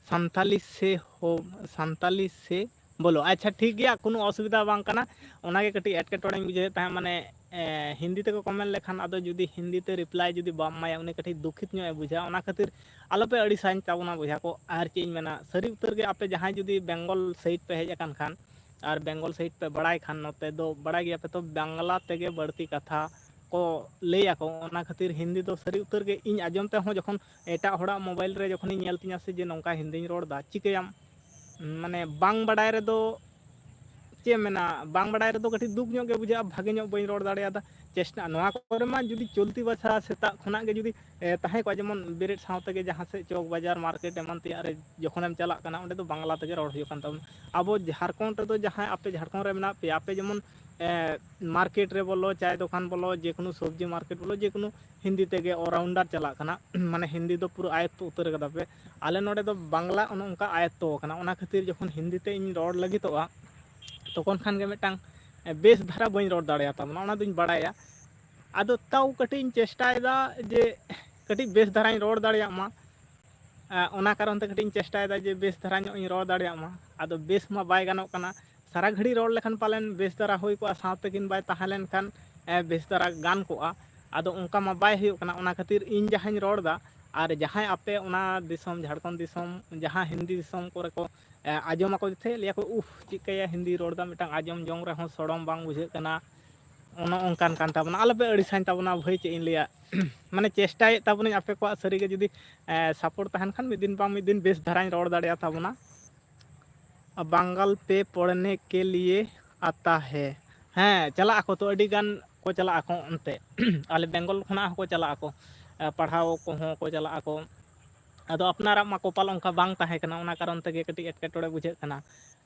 ᱥᱟᱱᱛᱟᱞᱤ ᱥᱮ ᱦᱳ ᱥᱟᱱᱛᱟᱞᱤ ᱥᱮ ᱵᱚᱞᱚ, ᱟᱪᱪᱷᱟ, ᱴᱷᱤᱠ ᱜᱮᱭᱟ, ᱠᱳᱱᱳ ᱚᱥᱩᱵᱤᱫᱷᱟ ᱵᱟᱝ ᱠᱟᱱᱟ᱾ ᱚᱱᱟᱜᱮ ᱠᱟᱹᱴᱤᱡ ᱮᱴᱠᱮᱴᱚᱬᱮᱧ ᱵᱩᱡᱷᱟᱹᱣᱮᱫ ᱛᱟᱦᱮᱸᱫ, ᱢᱟᱱᱮ ᱮ, ᱦᱤᱱᱫᱤ ᱛᱮᱠᱚ ᱠᱚᱢᱮᱱᱴ ᱞᱮᱠᱷᱟᱱ, ᱟᱫᱚ ᱡᱩᱫᱤ ᱦᱤᱱᱫᱤ ᱛᱮ ᱨᱤᱯᱞᱟᱭ ᱡᱩᱫᱤ ᱵᱟᱢ ᱮᱢᱟᱭᱟ, ᱩᱱᱤ ᱠᱟᱹᱴᱤᱡ ᱫᱩᱠᱷᱤᱛ ᱧᱚᱜ ᱮ ᱵᱩᱡᱷᱟᱹᱣᱟ᱾ ᱚᱱᱟ ᱠᱷᱟᱹᱛᱤᱨ ᱟᱞᱚᱯᱮ ᱟᱹᱲᱤᱥᱟᱹᱧ ᱛᱟᱵᱚᱱᱟ ᱵᱚᱭᱦᱟ ᱠᱚ᱾ ᱟᱨ ᱪᱮᱫ ᱤᱧ ᱢᱮᱱᱟ, ᱥᱟᱹᱨᱤ ᱩᱛᱟᱹᱨ ᱜᱮ ᱟᱯᱮ ᱡᱟᱦᱟᱸᱭ ᱡᱩᱫᱤ ᱵᱮᱝᱜᱚᱞ ᱥᱟᱭᱤᱰ ᱯᱮ ᱦᱮᱡ ᱟᱠᱟᱱ ᱠᱷᱟᱱ ᱟᱨ ᱵᱮᱝᱜᱚᱞ ᱥᱟᱭᱤᱰ ᱯᱮ ᱵᱟᱲᱟᱭ ᱠᱷᱟᱱ, ᱱᱚᱛᱮ ᱫᱚ ᱵᱟᱲᱟᱭ ᱜᱮᱭᱟᱯᱮ ᱛᱚ, ᱵᱟᱝᱞᱟ ᱛᱮᱜᱮ ᱵᱟᱹᱲᱛᱤ ᱠᱟᱛᱷᱟ ᱠᱚ ᱞᱟᱹᱭ ᱟᱠᱚ᱾ ᱚᱱᱟ ᱠᱷᱟᱹᱛᱤᱨ ᱦᱤᱱᱫᱤ ᱫᱚ ᱥᱟᱹᱨᱤ ᱩᱛᱟᱹᱨ ᱜᱮ ᱤᱧ ᱟᱸᱡᱚᱢ ᱛᱮᱦᱚᱸ, ᱡᱚᱠᱷᱚᱱ ᱮᱴᱟᱜ ᱦᱚᱲᱟᱜ ᱢᱳᱵᱟᱭᱤᱞ ᱨᱮ ᱡᱚᱠᱷᱚᱱᱤᱧ ᱧᱮᱞ ᱛᱤᱧᱟ ᱥᱮ ᱡᱮ ᱱᱚᱝᱠᱟ ᱦᱤᱱᱫᱤᱧ ᱨᱚᱲ ᱮᱫᱟ, ᱪᱤᱠᱟᱹᱭᱟᱢ? ᱢᱟᱱᱮ ᱵᱟᱝ ᱵᱟᱰᱟᱭ ᱨᱮᱫᱚ ᱪᱮᱫ ᱮᱢ ᱢᱮᱱᱟ, ᱵᱟᱝ ᱵᱟᱰᱟᱭ ᱨᱮᱫᱚ ᱠᱟᱹᱴᱤᱡ ᱫᱩᱠ ᱧᱚᱜ ᱜᱮ ᱵᱩᱡᱷᱟᱹᱜᱼᱟ, ᱵᱷᱟᱜᱮ ᱧᱚᱜ ᱵᱟᱹᱧ ᱨᱚᱲ ᱫᱟᱲᱮᱭᱟᱫᱟ᱾ ᱪᱮᱥᱴᱟ, ᱱᱚᱣᱟ ᱠᱚᱨᱮ ᱢᱟ ᱡᱩᱫᱤ ᱪᱚᱞᱛᱤ ᱵᱟᱪᱷᱟ ᱥᱮᱛᱟᱜ ᱠᱷᱚᱱᱟᱜ ᱜᱮ ᱡᱩᱫᱤ ᱮ, ᱛᱟᱦᱮᱸ ᱠᱚᱜᱼᱟ, ᱡᱮᱢᱚᱱ ᱵᱮᱨᱮᱫ ᱥᱟᱶ ᱛᱮᱜᱮ ᱡᱟᱦᱟᱸ ᱥᱮᱫ ᱪᱚᱠ ᱵᱟᱡᱟᱨ ᱢᱟᱨᱠᱮᱴ ᱮᱢᱟᱱ ᱛᱮᱭᱟᱜ ᱨᱮ ᱡᱚᱠᱷᱚᱱᱮᱢ ᱪᱟᱞᱟᱜ ᱠᱟᱱᱟ, ᱚᱸᱰᱮ ᱫᱚ ᱵᱟᱝᱞᱟ ᱛᱮᱜᱮ ᱨᱚᱲ ᱦᱩᱭᱩᱜ ᱠᱟᱱ ᱛᱟᱵᱚᱱᱟ᱾ ᱟᱵᱚ ᱡᱷᱟᱲᱠᱷᱚᱸᱰ ᱨᱮᱫᱚ ᱡᱟᱦᱟᱸᱭ ᱟᱯᱮ ᱡᱷᱟᱲᱠᱷᱚᱸᱰ ᱨᱮ ᱢᱮᱱᱟᱜ ᱯᱮᱭᱟ, ᱟᱯᱮ ᱡᱮᱢᱚᱱ ᱮ, ᱢᱟᱨᱠᱮᱴ ᱨᱮ ᱵᱚᱞᱚ, ᱪᱟᱭ ᱫᱚᱠᱟᱱ ᱵᱚᱞᱚ, ᱡᱮ ᱠᱳᱱᱳ ᱥᱚᱵᱽᱡᱤ ᱢᱟᱨᱠᱮᱴ ᱵᱚᱞᱚ, ᱡᱮ ᱠᱳᱱᱳ ᱦᱤᱱᱫᱤ ᱛᱮᱜᱮ ᱚᱞᱨᱟᱣᱩᱱᱰᱟᱨ ᱪᱟᱞᱟᱜ ᱠᱟᱱᱟ᱾ ᱢᱟᱱᱮ ᱦᱤᱱᱫᱤ ᱫᱚ ᱯᱩᱨᱟᱹ ᱟᱭᱚᱛᱛᱚ ᱩᱛᱟᱹᱨ ᱠᱟᱫᱟ ᱯᱮ᱾ ᱟᱞᱮ ᱱᱚᱰᱮ ᱫᱚ ᱵᱟᱝᱞᱟ ᱚᱱᱮ ᱚᱱᱠᱟ ᱟᱭᱚᱛᱛᱚ ᱟᱠᱟᱱᱟ᱾ ᱚᱱᱟ ᱠᱷᱟᱹᱛᱤᱨ ᱡᱚᱠᱷᱚᱱ ᱦᱤᱱᱫᱤ ᱛᱮ ᱤᱧ ᱨᱚᱲ ᱞᱟᱹᱜᱤᱫᱚᱜᱼᱟ, ᱛᱚᱠᱷᱚᱱ ᱠᱷᱟᱱ ᱜᱮ ᱢᱤᱫᱴᱟᱝ ᱮ, ᱵᱮᱥ ᱫᱷᱟᱨᱟ ᱵᱟᱹᱧ ᱨᱚᱲ ᱫᱟᱲᱮᱭᱟᱛᱟ ᱵᱚᱱᱟ, ᱚᱱᱟ ᱫᱚᱧ ᱵᱟᱲᱟᱭᱟ᱾ ᱟᱫᱚ ᱛᱟᱣ ᱠᱟᱹᱴᱤᱡ ᱤᱧ ᱪᱮᱥᱴᱟᱭᱮᱫᱟ ᱡᱮ ᱠᱟᱹᱴᱤᱡ ᱵᱮᱥ ᱫᱷᱟᱨᱟᱧ ᱨᱚᱲ ᱫᱟᱲᱮᱭᱟᱜ ᱢᱟ᱾ ᱮ, ᱚᱱᱟ ᱠᱟᱨᱚᱱ ᱛᱮ ᱠᱟᱹᱴᱤᱡ ᱤᱧ ᱪᱮᱥᱴᱟᱭᱮᱫᱟ ᱡᱮ ᱵᱮᱥ ᱫᱷᱟᱨᱟ ᱧᱚᱜ ᱤᱧ ᱨᱚᱲ ᱫᱟᱲᱮᱭᱟᱜ ᱢᱟ᱾ ᱟᱫᱚ ᱵᱮᱥ ᱢᱟ ᱵᱟᱭ ᱜᱟᱱᱚᱜ ᱠᱟᱱᱟ, ᱥᱟᱨᱟ ᱜᱷᱟᱹᱲᱤᱡ ᱨᱚᱲ ᱞᱮᱠᱷᱟᱱ ᱯᱟᱞᱮᱱ ᱵᱮᱥ ᱫᱷᱟᱨᱟ ᱦᱩᱭ ᱠᱚᱜᱼᱟ, ᱥᱟᱶᱛᱮ ᱠᱤᱱ ᱵᱟᱭ ᱛᱟᱦᱮᱸ ᱞᱮᱱᱠᱷᱟᱱ ᱮ, ᱵᱮᱥ ᱫᱷᱟᱨᱟ ᱜᱟᱱ ᱠᱚᱜᱼᱟ᱾ ᱟᱫᱚ ᱚᱱᱠᱟ ᱢᱟ ᱵᱟᱭ ᱦᱩᱭᱩᱜ ᱠᱟᱱᱟ᱾ ᱚᱱᱟ ᱠᱷᱟᱹᱛᱤᱨ ᱤᱧ ᱡᱟᱦᱟᱸᱧ ᱨᱚᱲ ᱮᱫᱟ, ᱟᱨ ᱡᱟᱦᱟᱸᱭ ᱟᱯᱮ ᱚᱱᱟ ᱫᱤᱥᱚᱢ, ᱡᱷᱟᱲᱠᱷᱚᱸᱰ ᱫᱤᱥᱚᱢ, ᱡᱟᱦᱟᱸ ᱦᱤᱱᱫᱤ ᱫᱤᱥᱚᱢ ᱠᱚᱨᱮ ᱠᱚ ᱮ, ᱟᱸᱡᱚᱢ ᱟᱠᱚ ᱡᱮ, ᱞᱟᱹᱭᱟ ᱠᱚ, "ᱩᱦ, ᱪᱮᱫ ᱠᱟᱭᱟ ᱦᱤᱱᱫᱤ ᱨᱚᱲ ᱫᱟ, ᱢᱤᱫᱴᱟᱝ ᱟᱸᱡᱚᱢ ᱡᱚᱝ ᱨᱮᱦᱚᱸ ᱥᱚᱲᱚᱢ ᱵᱟᱝ ᱵᱩᱡᱷᱟᱹᱜ ᱠᱟᱱᱟ", ᱚᱱᱮ ᱚᱱᱠᱟᱱ ᱠᱟᱱ ᱛᱟᱵᱚᱱᱟ᱾ ᱟᱞᱚᱯᱮ ᱟᱹᱲᱤᱥᱟᱹᱧ ᱛᱟᱵᱚᱱᱟ ᱵᱷᱟᱹᱭ, ᱪᱮᱫ ᱤᱧ ᱞᱟᱹᱭᱟ᱾ ᱢᱟᱱᱮ ᱪᱮᱥᱴᱟᱭᱮᱫ ᱛᱟᱵᱚᱱᱟᱹᱧ ᱟᱯᱮ ᱠᱚᱣᱟᱜ ᱥᱟᱹᱨᱤᱜᱮ ᱡᱩᱫᱤ ᱮ, ᱥᱟᱯᱳᱨᱴ ᱛᱟᱦᱮᱱ ᱠᱷᱟᱱ ᱢᱤᱫ ᱫᱤᱱ ᱵᱟᱝ ᱢᱤᱫ ᱫᱤᱱ ᱵᱮᱥ ᱫᱷᱟᱨᱟᱧ ᱨᱚᱲ ᱫᱟᱲᱮᱭᱟᱜ ᱛᱟᱵᱚᱱᱟ᱾ ᱵᱟᱝᱜᱟᱞ ᱯᱮ ᱯᱚᱲᱱᱮ ᱠᱮ ᱞᱤᱭᱮ ᱟᱛᱟ ᱦᱮ᱾ ᱦᱮᱸ, ᱪᱟᱞᱟᱜ ᱟᱠᱚ ᱛᱚ, ᱟᱹᱰᱤ ᱜᱟᱱ ᱠᱚ ᱪᱟᱞᱟᱜ ᱟᱠᱚ ᱚᱱᱛᱮ᱾ ᱟᱞᱮ ᱵᱮᱝᱜᱚᱞ ᱠᱷᱚᱱᱟᱜ ᱦᱚᱸᱠᱚ ᱪᱟᱞᱟᱜ ᱟᱠᱚ, ᱮ, ᱯᱟᱲᱦᱟᱣ ᱠᱚᱦᱚᱸ ᱠᱚ ᱪᱟᱞᱟᱜ ᱟᱠᱚ᱾ ᱟᱫᱚ ᱟᱯᱱᱟᱨᱟᱜ ᱢᱟ ᱠᱚᱯᱟᱞ ᱚᱱᱠᱟ ᱵᱟᱝ ᱛᱟᱦᱮᱸ ᱠᱟᱱᱟ, ᱚᱱᱟ ᱠᱟᱨᱚᱱ ᱛᱮᱜᱮ ᱠᱟᱹᱴᱤᱡ ᱮᱴᱠᱮᱴᱚᱬᱮ ᱵᱩᱡᱷᱟᱹᱜ ᱠᱟᱱᱟ᱾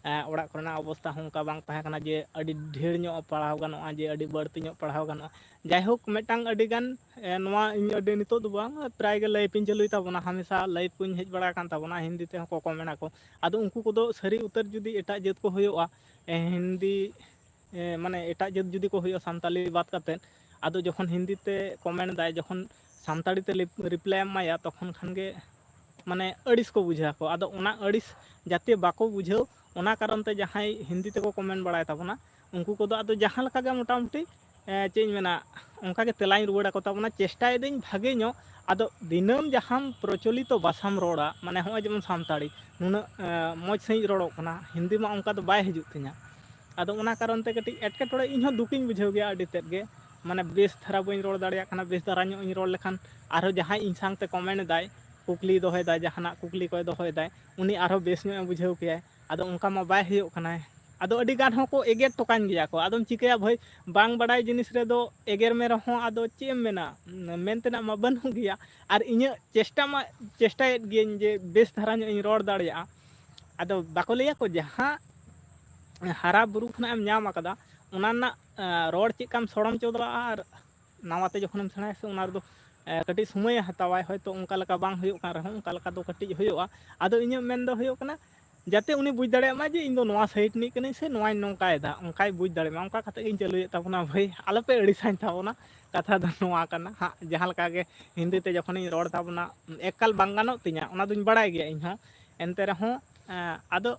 ᱮᱸ, ᱚᱲᱟᱜ ᱠᱚᱨᱮᱱᱟᱜ ᱚᱵᱚᱥᱛᱟ ᱦᱚᱸ ᱚᱱᱠᱟ ᱵᱟᱝ ᱛᱟᱦᱮᱸ ᱠᱟᱱᱟ ᱡᱮ ᱟᱹᱰᱤ ᱰᱷᱮᱨ ᱧᱚᱜ ᱯᱟᱲᱦᱟᱣ ᱜᱟᱱᱚᱜᱼᱟ, ᱡᱮ ᱟᱹᱰᱤ ᱵᱟᱹᱲᱛᱤ ᱧᱚᱜ ᱯᱟᱲᱦᱟᱣ ᱜᱟᱱᱚᱜᱼᱟ᱾ ᱡᱟᱭᱦᱳᱠ, ᱢᱤᱫᱴᱟᱝ ᱟᱹᱰᱤ ᱜᱟᱱ, ᱮᱸ, ᱱᱚᱣᱟ ᱤᱧ ᱟᱹᱰᱤ ᱱᱤᱛᱚᱜ ᱫᱚ ᱵᱟᱝ, ᱯᱨᱟᱭ ᱜᱮ live ᱤᱧ ᱪᱟᱹᱞᱩᱭ ᱛᱟᱵᱚᱱᱟ, ᱦᱟᱢᱮᱥᱟ live ᱠᱚᱧ ᱦᱮᱡ ᱵᱟᱲᱟ ᱟᱠᱟᱱ ᱛᱟᱵᱚᱱᱟ, ᱦᱤᱱᱫᱤ ᱛᱮᱦᱚᱸ ᱠᱚ ᱠᱚᱢᱮᱱᱴ ᱟᱠᱚ᱾ ᱟᱫᱚ ᱩᱱᱠᱩ ᱠᱚᱫᱚ ᱥᱟᱹᱨᱤ ᱩᱛᱟᱹᱨ ᱡᱩᱫᱤ ᱮᱴᱟᱜ ᱡᱟᱹᱛ ᱠᱚ ᱦᱩᱭᱩᱜᱼᱟ, ᱮᱸ, ᱦᱤᱱᱫᱤ, ᱮᱸ, ᱢᱟᱱᱮ ᱮᱴᱟᱜ ᱡᱟᱹᱛ ᱡᱩᱫᱤ ᱠᱚ ᱦᱩᱭᱩᱜᱼᱟ ᱥᱟᱱᱛᱟᱞᱤ ᱵᱟᱫ ᱠᱟᱛᱮᱫ, ᱟᱫᱚ ᱡᱚᱠᱷᱚᱱ ᱦᱤᱱᱫᱤ ᱛᱮ ᱠᱚᱢᱮᱱᱴ ᱫᱟᱭ, ᱡᱚᱠᱷᱚᱱ ᱥᱟᱱᱛᱟᱲᱤ ᱛᱮ reply ᱮᱢ ᱮᱢᱟᱭᱟ, ᱛᱚᱠᱷᱚᱱ ᱠᱷᱟᱱ ᱜᱮ ᱢᱟᱱᱮ ᱟᱹᱲᱤᱥ ᱠᱚ ᱵᱩᱡᱷᱟᱹᱣ ᱟᱠᱚ᱾ ᱟᱫᱚ ᱚᱱᱟ ᱟᱹᱲᱤᱥ ᱡᱟᱛᱮ ᱵᱟᱠᱚ ᱵᱩᱡᱷᱟᱹᱣ, ᱚᱱᱟ ᱠᱟᱨᱚᱱ ᱛᱮ ᱡᱟᱦᱟᱸᱭ ᱦᱤᱱᱫᱤ ᱛᱮᱠᱚ ᱠᱚᱢᱮᱱᱴ ᱵᱟᱲᱟᱭ ᱛᱟᱵᱚᱱᱟ, ᱩᱱᱠᱩ ᱠᱚᱫᱚ ᱟᱫᱚ ᱡᱟᱦᱟᱸ ᱞᱮᱠᱟ ᱜᱮ ᱢᱚᱴᱟᱢᱩᱴᱤ, ᱮᱸ, ᱪᱮᱫ ᱤᱧ ᱢᱮᱱᱟ, ᱚᱱᱠᱟ ᱜᱮ ᱛᱮᱞᱟᱧ ᱨᱩᱣᱟᱹᱲ ᱟᱠᱚ ᱛᱟᱵᱚᱱᱟ, ᱪᱮᱥᱴᱟᱭᱮᱫᱟᱹᱧ ᱵᱷᱟᱜᱮ ᱧᱚᱜ᱾ ᱟᱫᱚ ᱫᱤᱱᱟᱹᱢ ᱡᱟᱦᱟᱸᱢ ᱯᱨᱚᱪᱚᱞᱤᱛᱚ ᱵᱷᱟᱥᱟᱢ ᱨᱚᱲᱟ, ᱢᱟᱱᱮ ᱦᱚᱸᱜᱼᱚᱭ ᱡᱮᱢᱚᱱ ᱥᱟᱱᱛᱟᱲᱤ ᱱᱩᱱᱟᱹᱜ, ᱮᱸ, ᱢᱚᱡᱽ ᱥᱟᱺᱦᱤᱡ ᱨᱚᱲᱚᱜ ᱠᱟᱱᱟ, ᱦᱤᱱᱫᱤ ᱢᱟ ᱚᱱᱠᱟ ᱫᱚ ᱵᱟᱭ ᱦᱤᱡᱩᱜ ᱛᱤᱧᱟᱹ᱾ ᱟᱫᱚ ᱚᱱᱟ ᱠᱟᱨᱚᱱ ᱛᱮ ᱠᱟᱹᱴᱤᱡ ᱮᱴᱠᱮᱴᱚᱬᱮ, ᱤᱧ ᱦᱚᱸ ᱫᱩᱠᱤᱧ ᱵᱩᱡᱷᱟᱹᱣ ᱜᱮᱭᱟ ᱟᱹᱰᱤ ᱛᱮᱫ ᱜᱮ, ᱢᱟᱱᱮ ᱵᱮᱥ ᱫᱷᱟᱨᱟ ᱵᱟᱹᱧ ᱨᱚᱲ ᱫᱟᱲᱮᱭᱟᱜ ᱠᱟᱱᱟ᱾ ᱵᱮᱥ ᱫᱷᱟᱨᱟ ᱧᱚᱜ ᱤᱧ ᱨᱚᱲ ᱞᱮᱠᱷᱟᱱ ᱟᱨᱦᱚᱸ ᱡᱟᱦᱟᱸᱭ ᱤᱧ ᱥᱟᱶᱛᱮ ᱠᱚᱢᱮᱱᱴ ᱮᱫᱟᱭ, ᱠᱩᱠᱞᱤ ᱫᱚᱦᱚᱭᱮᱫᱟᱭ, ᱡᱟᱦᱟᱱᱟᱜ ᱠᱩᱠᱞᱤ ᱠᱚᱭ ᱫᱚᱦᱚᱭᱮᱫᱟᱭ, ᱩᱱᱤ ᱟᱨᱦᱚᱸ ᱵᱮᱥ ᱧᱚᱜ ᱮ ᱵᱩᱡᱷᱟᱹᱣ ᱠᱮᱭᱟᱭ᱾ ᱟᱫᱚ ᱚᱱᱠᱟ ᱢᱟ ᱵᱟᱭ ᱦᱩᱭᱩᱜ ᱠᱟᱱᱟᱭ᱾ ᱟᱫᱚ ᱟᱹᱰᱤ ᱜᱟᱱ ᱦᱚᱸᱠᱚ ᱮᱜᱮᱨ ᱴᱚᱠᱟᱧ ᱜᱮᱭᱟ ᱠᱚ᱾ ᱟᱫᱚᱢ ᱪᱤᱠᱟᱹᱭᱟ ᱵᱷᱟᱹᱭ, ᱵᱟᱝ ᱵᱟᱲᱟᱭ ᱡᱤᱱᱤᱥ ᱨᱮᱫᱚ ᱮᱜᱮᱨ ᱢᱮ ᱨᱮᱦᱚᱸ ᱟᱫᱚ ᱪᱮᱫ ᱮᱢ ᱢᱮᱱᱟ, ᱢᱮᱱ ᱛᱮᱱᱟᱜ ᱢᱟ ᱵᱟᱹᱱᱩᱜ ᱜᱮᱭᱟ᱾ ᱟᱨ ᱤᱧᱟᱹᱜ ᱪᱮᱥᱴᱟ ᱢᱟ ᱪᱮᱥᱴᱟᱭᱮᱫ ᱜᱤᱭᱟᱹᱧ ᱡᱮ ᱵᱮᱥ ᱫᱷᱟᱨᱟ ᱧᱚᱜ ᱤᱧ ᱨᱚᱲ ᱫᱟᱲᱮᱭᱟᱜᱼᱟ᱾ ᱟᱫᱚ ᱵᱟᱠᱚ ᱞᱟᱹᱭᱟ ᱠᱚ, ᱡᱟᱦᱟᱸ ᱦᱟᱨᱟ ᱵᱩᱨᱩ ᱠᱷᱚᱱᱟᱜ ᱮᱢ ᱧᱟᱢ ᱟᱠᱟᱫᱟ, ᱚᱱᱟ ᱨᱮᱱᱟᱜ, ᱮᱸ, ᱨᱚᱲ ᱪᱮᱫ ᱞᱮᱠᱟᱢ ᱥᱚᱲᱚᱢ ᱦᱚᱪᱚ ᱫᱟᱲᱮᱭᱟᱜᱼᱟ, ᱟᱨ ᱱᱟᱣᱟ ᱛᱮ ᱡᱚᱠᱷᱚᱱᱮᱢ ᱥᱮᱬᱟᱭᱟ ᱥᱮ, ᱚᱱᱟ ᱨᱮᱫᱚ, ᱮᱸ, ᱠᱟᱹᱴᱤᱡ ᱥᱚᱢᱚᱭᱮ ᱦᱟᱛᱟᱣᱟᱭ᱾ ᱦᱚᱭᱛᱳ ᱚᱱᱠᱟ ᱞᱮᱠᱟ ᱵᱟᱝ ᱦᱩᱭᱩᱜ ᱠᱟᱱ ᱨᱮᱦᱚᱸ, ᱚᱱᱠᱟ ᱞᱮᱠᱟ ᱫᱚ ᱠᱟᱹᱴᱤᱡ ᱦᱩᱭᱩᱜᱼᱟ᱾ ᱟᱫᱚ ᱤᱧᱟᱹᱜ ᱢᱮᱱ ᱫᱚ ᱦᱩᱭᱩᱜ ᱠᱟᱱᱟ, ᱡᱟᱛᱮ ᱩᱱᱤ ᱵᱩᱡᱽ ᱫᱟᱲᱮᱭᱟᱜ ᱢᱟ ᱡᱮ ᱤᱧ ᱫᱚ ᱱᱚᱣᱟ ᱥᱟᱭᱤᱰ ᱨᱤᱱᱤᱡ ᱠᱟᱹᱱᱟᱹᱧ ᱥᱮ ᱱᱚᱣᱟᱧ ᱱᱚᱝᱠᱟᱭᱮᱫᱟ, ᱚᱱᱠᱟᱭ ᱵᱩᱡᱽ ᱫᱟᱲᱮᱭᱟᱜ ᱢᱟ᱾ ᱚᱱᱠᱟ ᱠᱟᱛᱮ ᱜᱤᱧ ᱪᱟᱹᱞᱩᱭᱮᱫ ᱛᱟᱵᱚᱱᱟ ᱵᱷᱟᱹᱭ, ᱟᱞᱚᱯᱮ ᱟᱹᱲᱤᱥᱟᱹᱧ ᱛᱟᱵᱚᱱᱟ᱾ ᱠᱟᱛᱷᱟ ᱫᱚ ᱱᱚᱣᱟ ᱠᱟᱱᱟ ᱦᱟᱸᱜ, ᱡᱟᱦᱟᱸ ᱞᱮᱠᱟ ᱜᱮ ᱦᱤᱱᱫᱤ ᱛᱮ ᱡᱚᱠᱷᱚᱱᱤᱧ ᱨᱚᱲ ᱛᱟᱵᱚᱱᱟ, ᱮᱠᱟᱞ ᱵᱟᱝ ᱜᱟᱱᱚᱜ ᱛᱤᱧᱟ, ᱚᱱᱟ ᱫᱩᱧ ᱵᱟᱲᱟᱭ ᱜᱮᱭᱟ ᱤᱧ ᱦᱚᱸ᱾ ᱮᱱᱛᱮ ᱨᱮᱦᱚᱸ, ᱮᱸ, ᱟᱫᱚ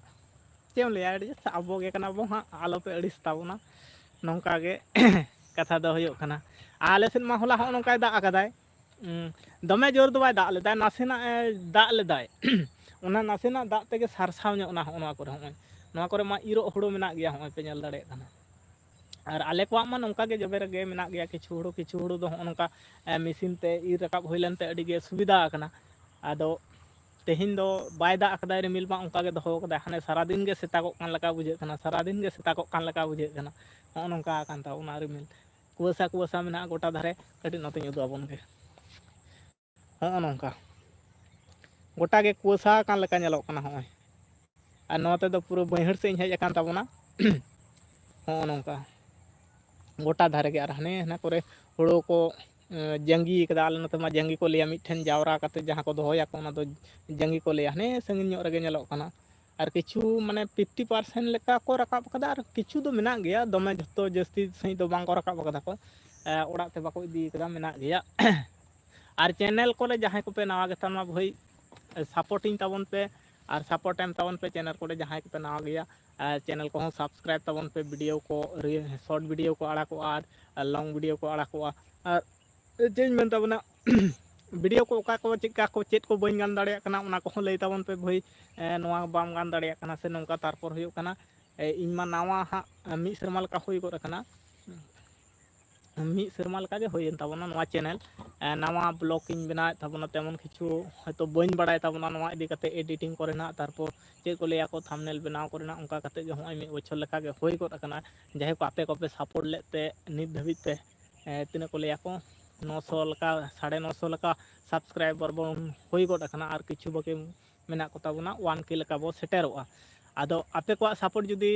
ᱪᱮᱫ ᱮᱢ ᱞᱟᱹᱭᱟ, ᱟᱹᱰᱤ ᱡᱟᱹᱥᱛᱤ ᱟᱵᱚ ᱜᱮ ᱠᱟᱱᱟ ᱵᱚ ᱦᱟᱸᱜ, ᱟᱞᱚᱯᱮ ᱟᱹᱲᱤᱥ ᱛᱟᱵᱚᱱᱟ᱾ ᱱᱚᱝᱠᱟ ᱜᱮ ᱠᱟᱛᱷᱟ ᱫᱚ ᱦᱩᱭᱩᱜ ᱠᱟᱱᱟ᱾ ᱟᱞᱮ ᱥᱮᱫ ᱢᱟ ᱦᱚᱞᱟ ᱦᱚᱸᱜᱼᱚ ᱱᱚᱝᱠᱟᱭ ᱫᱟᱜ ᱟᱠᱟᱫᱟᱭ᱾ ᱩᱸ, ᱫᱚᱢᱮ ᱡᱳᱨ ᱫᱚ ᱵᱟᱭ ᱫᱟᱜ ᱞᱮᱫᱟ, ᱱᱟᱥᱮᱱᱟᱜ ᱮ ᱫᱟᱜ ᱞᱮᱫᱟᱭ᱾ ᱚᱱᱟ ᱱᱟᱥᱮᱱᱟᱜ ᱫᱟᱜ ᱛᱮᱜᱮ ᱥᱟᱨᱥᱟᱣ ᱧᱚᱜ ᱮᱱᱟ ᱦᱚᱸᱜᱼᱚ ᱱᱚᱣᱟ ᱠᱚᱨᱮ᱾ ᱦᱚᱸᱜᱼᱚᱭ ᱱᱚᱣᱟ ᱠᱚᱨᱮ ᱢᱟ ᱤᱨᱚᱜ ᱦᱩᱲᱩ ᱢᱮᱱᱟᱜ ᱜᱮᱭᱟ, ᱦᱚᱸᱜᱼᱚᱭ ᱯᱮ ᱧᱮᱞ ᱫᱟᱲᱮᱭᱟᱜ ᱠᱟᱱᱟ᱾ ᱟᱨ ᱟᱞᱮ ᱠᱚᱣᱟᱜ ᱢᱟ ᱱᱚᱝᱠᱟ ᱜᱮ ᱡᱚᱵᱮ ᱨᱮᱜᱮ ᱢᱮᱱᱟᱜ ᱜᱮᱭᱟ, ᱠᱤᱪᱷᱩ ᱦᱩᱲᱩ, ᱠᱤᱪᱷᱩ ᱦᱩᱲᱩ ᱫᱚ ᱦᱚᱸᱜᱼᱚ ᱱᱚᱝᱠᱟ, ᱮ, ᱢᱮᱥᱤᱱ ᱛᱮ ᱤᱨ ᱨᱟᱠᱟᱵ ᱦᱩᱭ ᱞᱮᱱᱛᱮ ᱟᱹᱰᱤ ᱜᱮ ᱥᱩᱵᱤᱫᱷᱟ ᱟᱠᱟᱱᱟ᱾ ᱟᱫᱚ ᱛᱮᱦᱮᱧ ᱫᱚ ᱵᱟᱭ ᱫᱟᱜ ᱟᱠᱟᱫᱟᱭ, ᱨᱤᱢᱤᱞ ᱢᱟ ᱚᱱᱠᱟ ᱜᱮ ᱫᱚᱦᱚ ᱟᱠᱟᱫᱟᱭ, ᱦᱟᱱᱮ ᱥᱟᱨᱟᱫᱤᱱ ᱜᱮ ᱥᱮᱛᱟᱜᱚᱜ ᱠᱟᱱ ᱞᱮᱠᱟ ᱵᱩᱡᱷᱟᱹᱜ ᱠᱟᱱᱟ, ᱥᱟᱨᱟᱫᱤᱱ ᱜᱮ ᱥᱮᱛᱟᱜᱚᱜ ᱠᱟᱱ ᱞᱮᱠᱟ ᱵᱩᱡᱷᱟᱹᱜ ᱠᱟᱱᱟ᱾ ᱦᱚᱸᱜᱼᱚ ᱱᱚᱝᱠᱟ ᱟᱠᱟᱱ ᱛᱟᱵᱚᱱᱟ ᱨᱤᱢᱤᱞ, ᱠᱩᱣᱟᱹᱥᱟ ᱠᱩᱣᱟᱹᱥᱟ ᱢᱮᱱᱟᱜᱼᱟ ᱜᱚᱴᱟ ᱫᱷᱟᱨᱮ᱾ ᱠᱟᱹᱴᱤᱡ ᱱᱚᱛᱮᱧ ᱩᱫᱩᱜ ᱟᱵᱚᱱ ᱜᱮ, ᱦᱚᱸᱜᱼᱚ ᱱᱚᱝᱠᱟ᱾ ᱜᱚᱴᱟ ᱜᱮ ᱠᱩᱣᱟᱹᱥᱟ ᱟᱠᱟᱱ ᱞᱮᱠᱟ ᱧᱮᱞᱚᱜ ᱠᱟᱱᱟ ᱦᱚᱸᱜᱼᱚᱭ᱾ ᱟᱨ ᱱᱚᱛᱮ ᱫᱚ ᱯᱩᱨᱟᱹ ᱵᱟᱹᱭᱦᱟᱹᱲ ᱥᱮᱫ ᱤᱧ ᱦᱮᱡ ᱟᱠᱟᱱ ᱛᱟᱵᱚᱱᱟ᱾ ᱦᱚᱸᱜᱼᱚ ᱱᱚᱝᱠᱟ ᱜᱚᱴᱟ ᱫᱷᱟᱨᱮ ᱜᱮ, ᱟᱨ ᱦᱟᱱᱮ ᱦᱟᱱᱟ ᱠᱚᱨᱮ ᱦᱳᱲᱳ ᱠᱚ ᱮᱸ, ᱡᱟᱸᱜᱤ ᱠᱟᱫᱟ᱾ ᱟᱞᱮ ᱱᱚᱛᱮ ᱢᱟ ᱡᱟᱸᱜᱤ ᱠᱚ ᱞᱟᱹᱭᱟ, ᱢᱤᱫᱴᱷᱮᱱ ᱡᱟᱣᱨᱟ ᱠᱟᱛᱮ ᱡᱟᱦᱟᱸ ᱠᱚ ᱫᱚᱦᱚᱭᱟᱠᱚ, ᱚᱱᱟ ᱫᱚ ᱡᱟᱸᱜᱤ ᱠᱚ ᱞᱟᱹᱭᱟ᱾ ᱦᱟᱱᱮ ᱥᱟᱺᱜᱤᱧ ᱧᱚᱜ ᱨᱮᱜᱮ ᱧᱮᱞᱚᱜ ᱠᱟᱱᱟ᱾ ᱟᱨ ᱠᱤᱪᱷᱩ ᱢᱟᱱᱮ ᱯᱷᱤᱯᱴᱤ ᱯᱟᱨᱥᱮᱱᱴ ᱞᱮᱠᱟ ᱠᱚ ᱨᱟᱠᱟᱵ ᱠᱟᱫᱟ, ᱟᱨ ᱠᱤᱪᱷᱩ ᱫᱚ ᱢᱮᱱᱟᱜ ᱜᱮᱭᱟ, ᱫᱚᱢᱮ ᱡᱷᱚᱛᱚ ᱡᱟᱹᱥᱛᱤ ᱥᱟᱺᱦᱤᱡ ᱫᱚ ᱵᱟᱝ ᱠᱚ ᱨᱟᱠᱟᱵ ᱠᱟᱫᱟ ᱠᱚ᱾ ᱮ, ᱚᱲᱟᱜ ᱛᱮ ᱵᱟᱠᱚ ᱤᱫᱤ ᱠᱟᱫᱟ, ᱢᱮᱱᱟᱜ ᱜᱮᱭᱟ᱾ ᱟᱨ ᱪᱮᱱᱮᱞ ᱠᱚᱨᱮ ᱡᱟᱦᱟᱸᱭ ᱠᱚᱯᱮ ᱱᱟᱣᱟ ᱜᱮᱛᱟ ᱢᱟ ᱵᱷᱟᱹᱭ, ᱥᱟᱯᱳᱨᱴᱤᱧ ᱛᱟᱵᱚᱱ ᱯᱮ, ᱟᱨ ᱥᱟᱯᱳᱨᱴ ᱮᱢ ᱛᱟᱵᱚᱱ ᱯᱮ ᱪᱮᱱᱮᱞ ᱠᱚᱨᱮ ᱡᱟᱦᱟᱸᱭ ᱠᱚᱯᱮ ᱱᱟᱣᱟ ᱜᱮᱭᱟ᱾ ᱟᱨ ᱪᱮᱱᱮᱞ ᱠᱚᱦᱚᱸ ᱥᱟᱵᱥᱠᱨᱟᱭᱤᱵᱽ ᱛᱟᱵᱚᱱ ᱯᱮ, ᱵᱷᱤᱰᱤᱭᱳ ᱠᱚ, ᱨᱤ-, ᱥᱚᱨᱴ ᱵᱷᱤᱰᱤᱭᱳ ᱠᱚ ᱟᱲᱟᱜᱚᱜᱼᱟ, ᱟᱨ ᱞᱚᱝ ᱵᱷᱤᱰᱤᱭᱳ ᱠᱚ ᱟᱲᱟᱜᱚᱜᱼᱟ᱾ ᱟᱨ ᱪᱮᱫ ᱤᱧ ᱢᱮᱱ ᱛᱟᱵᱚᱱᱟ, ᱵᱷᱤᱰᱤᱭᱳ ᱠᱚ ᱚᱠᱟ ᱠᱚ ᱪᱮᱫ ᱠᱟ ᱠᱚ, ᱪᱮᱫ ᱠᱚ ᱵᱟᱹᱧ ᱜᱟᱱ ᱫᱟᱲᱮᱭᱟᱜ ᱠᱟᱱᱟ, ᱚᱱᱟ ᱠᱚᱦᱚᱸ ᱞᱟᱹᱭ ᱛᱟᱵᱚᱱ ᱯᱮ ᱵᱷᱟᱹᱭ, ᱮ, ᱱᱚᱣᱟ ᱵᱟᱢ ᱜᱟᱱ ᱫᱟᱲᱮᱭᱟᱜ ᱠᱟᱱᱟ ᱥᱮ ᱱᱚᱝᱠᱟ᱾ ᱛᱟᱨᱯᱚᱨ ᱦᱩᱭᱩᱜ ᱠᱟᱱᱟ, ᱮ, ᱤᱧ ᱢᱟ ᱱᱟᱣᱟ ᱦᱟᱸᱜ, ᱮ, ᱢᱤᱫ ᱥᱮᱨᱢᱟ ᱞᱮᱠᱟ ᱦᱩᱭ ᱜᱚᱫ ᱟᱠᱟᱱᱟ, ᱢᱤᱫ ᱥᱮᱨᱢᱟ ᱞᱮᱠᱟ ᱜᱮ ᱦᱩᱭᱮᱱ ᱛᱟᱵᱚᱱᱟ ᱱᱚᱣᱟ ᱪᱮᱱᱮᱞ᱾ ᱮ, ᱱᱟᱣᱟ ᱵᱞᱚᱜ ᱤᱧ ᱵᱮᱱᱟᱣᱮᱫ ᱛᱟᱵᱚᱱᱟ, ᱛᱮᱢᱚᱱ ᱠᱤᱪᱷᱩ ᱦᱚᱭᱛᱳ ᱵᱟᱹᱧ ᱵᱟᱲᱟᱭ ᱛᱟᱵᱚᱱᱟ ᱱᱚᱣᱟ ᱤᱫᱤ ᱠᱟᱛᱮ, ᱮᱰᱤᱴᱤᱝ ᱠᱚᱨᱮᱱᱟᱜ, ᱛᱟᱨᱯᱚᱨ ᱪᱮᱫ ᱠᱚ ᱞᱟᱹᱭᱟ ᱠᱚ ᱛᱷᱟᱢᱵᱽᱱᱮᱞ ᱵᱮᱱᱟᱣ ᱠᱚᱨᱮᱱᱟᱜ, ᱚᱱᱠᱟ ᱠᱟᱛᱮ ᱜᱮ ᱦᱚᱸᱜᱼᱚᱭ ᱢᱤᱫ ᱵᱚᱪᱷᱚᱨ ᱞᱮᱠᱟ ᱜᱮ ᱦᱩᱭ ᱜᱚᱫ ᱟᱠᱟᱱᱟ᱾ ᱡᱟᱭᱦᱳᱠ, ᱟᱯᱮ ᱠᱚᱯᱮ ᱥᱟᱯᱳᱨᱴ ᱞᱮᱫ ᱛᱮ ᱱᱤᱛ ᱫᱷᱟᱹᱵᱤᱡ ᱛᱮ, ᱮ, ᱛᱤᱱᱟᱹᱜ ᱠᱚ ᱞᱟᱹᱭᱟ ᱠᱚ, ᱱᱚᱥᱚ ᱞᱮᱠᱟ, ᱥᱟᱲᱮ ᱱᱚᱥᱚ ᱞᱮᱠᱟ ᱥᱟᱵᱥᱠᱨᱟᱭᱵᱟᱨ ᱵᱚᱱ ᱦᱩᱭ ᱜᱚᱫ ᱟᱠᱟᱱᱟ, ᱟᱨ ᱠᱤᱪᱷᱩ ᱵᱟᱹᱠᱤ ᱢᱮᱱᱟᱜ ᱠᱚ ᱛᱟᱵᱚᱱᱟ, ᱳᱣᱟᱱ ᱠᱮ ᱞᱮᱠᱟ ᱵᱚ ᱥᱮᱴᱮᱨᱚᱜᱼᱟ᱾ ᱟᱫᱚ ᱟᱯᱮ ᱠᱚᱣᱟᱜ ᱥᱟᱯᱳᱨᱴ ᱡᱩᱫᱤ,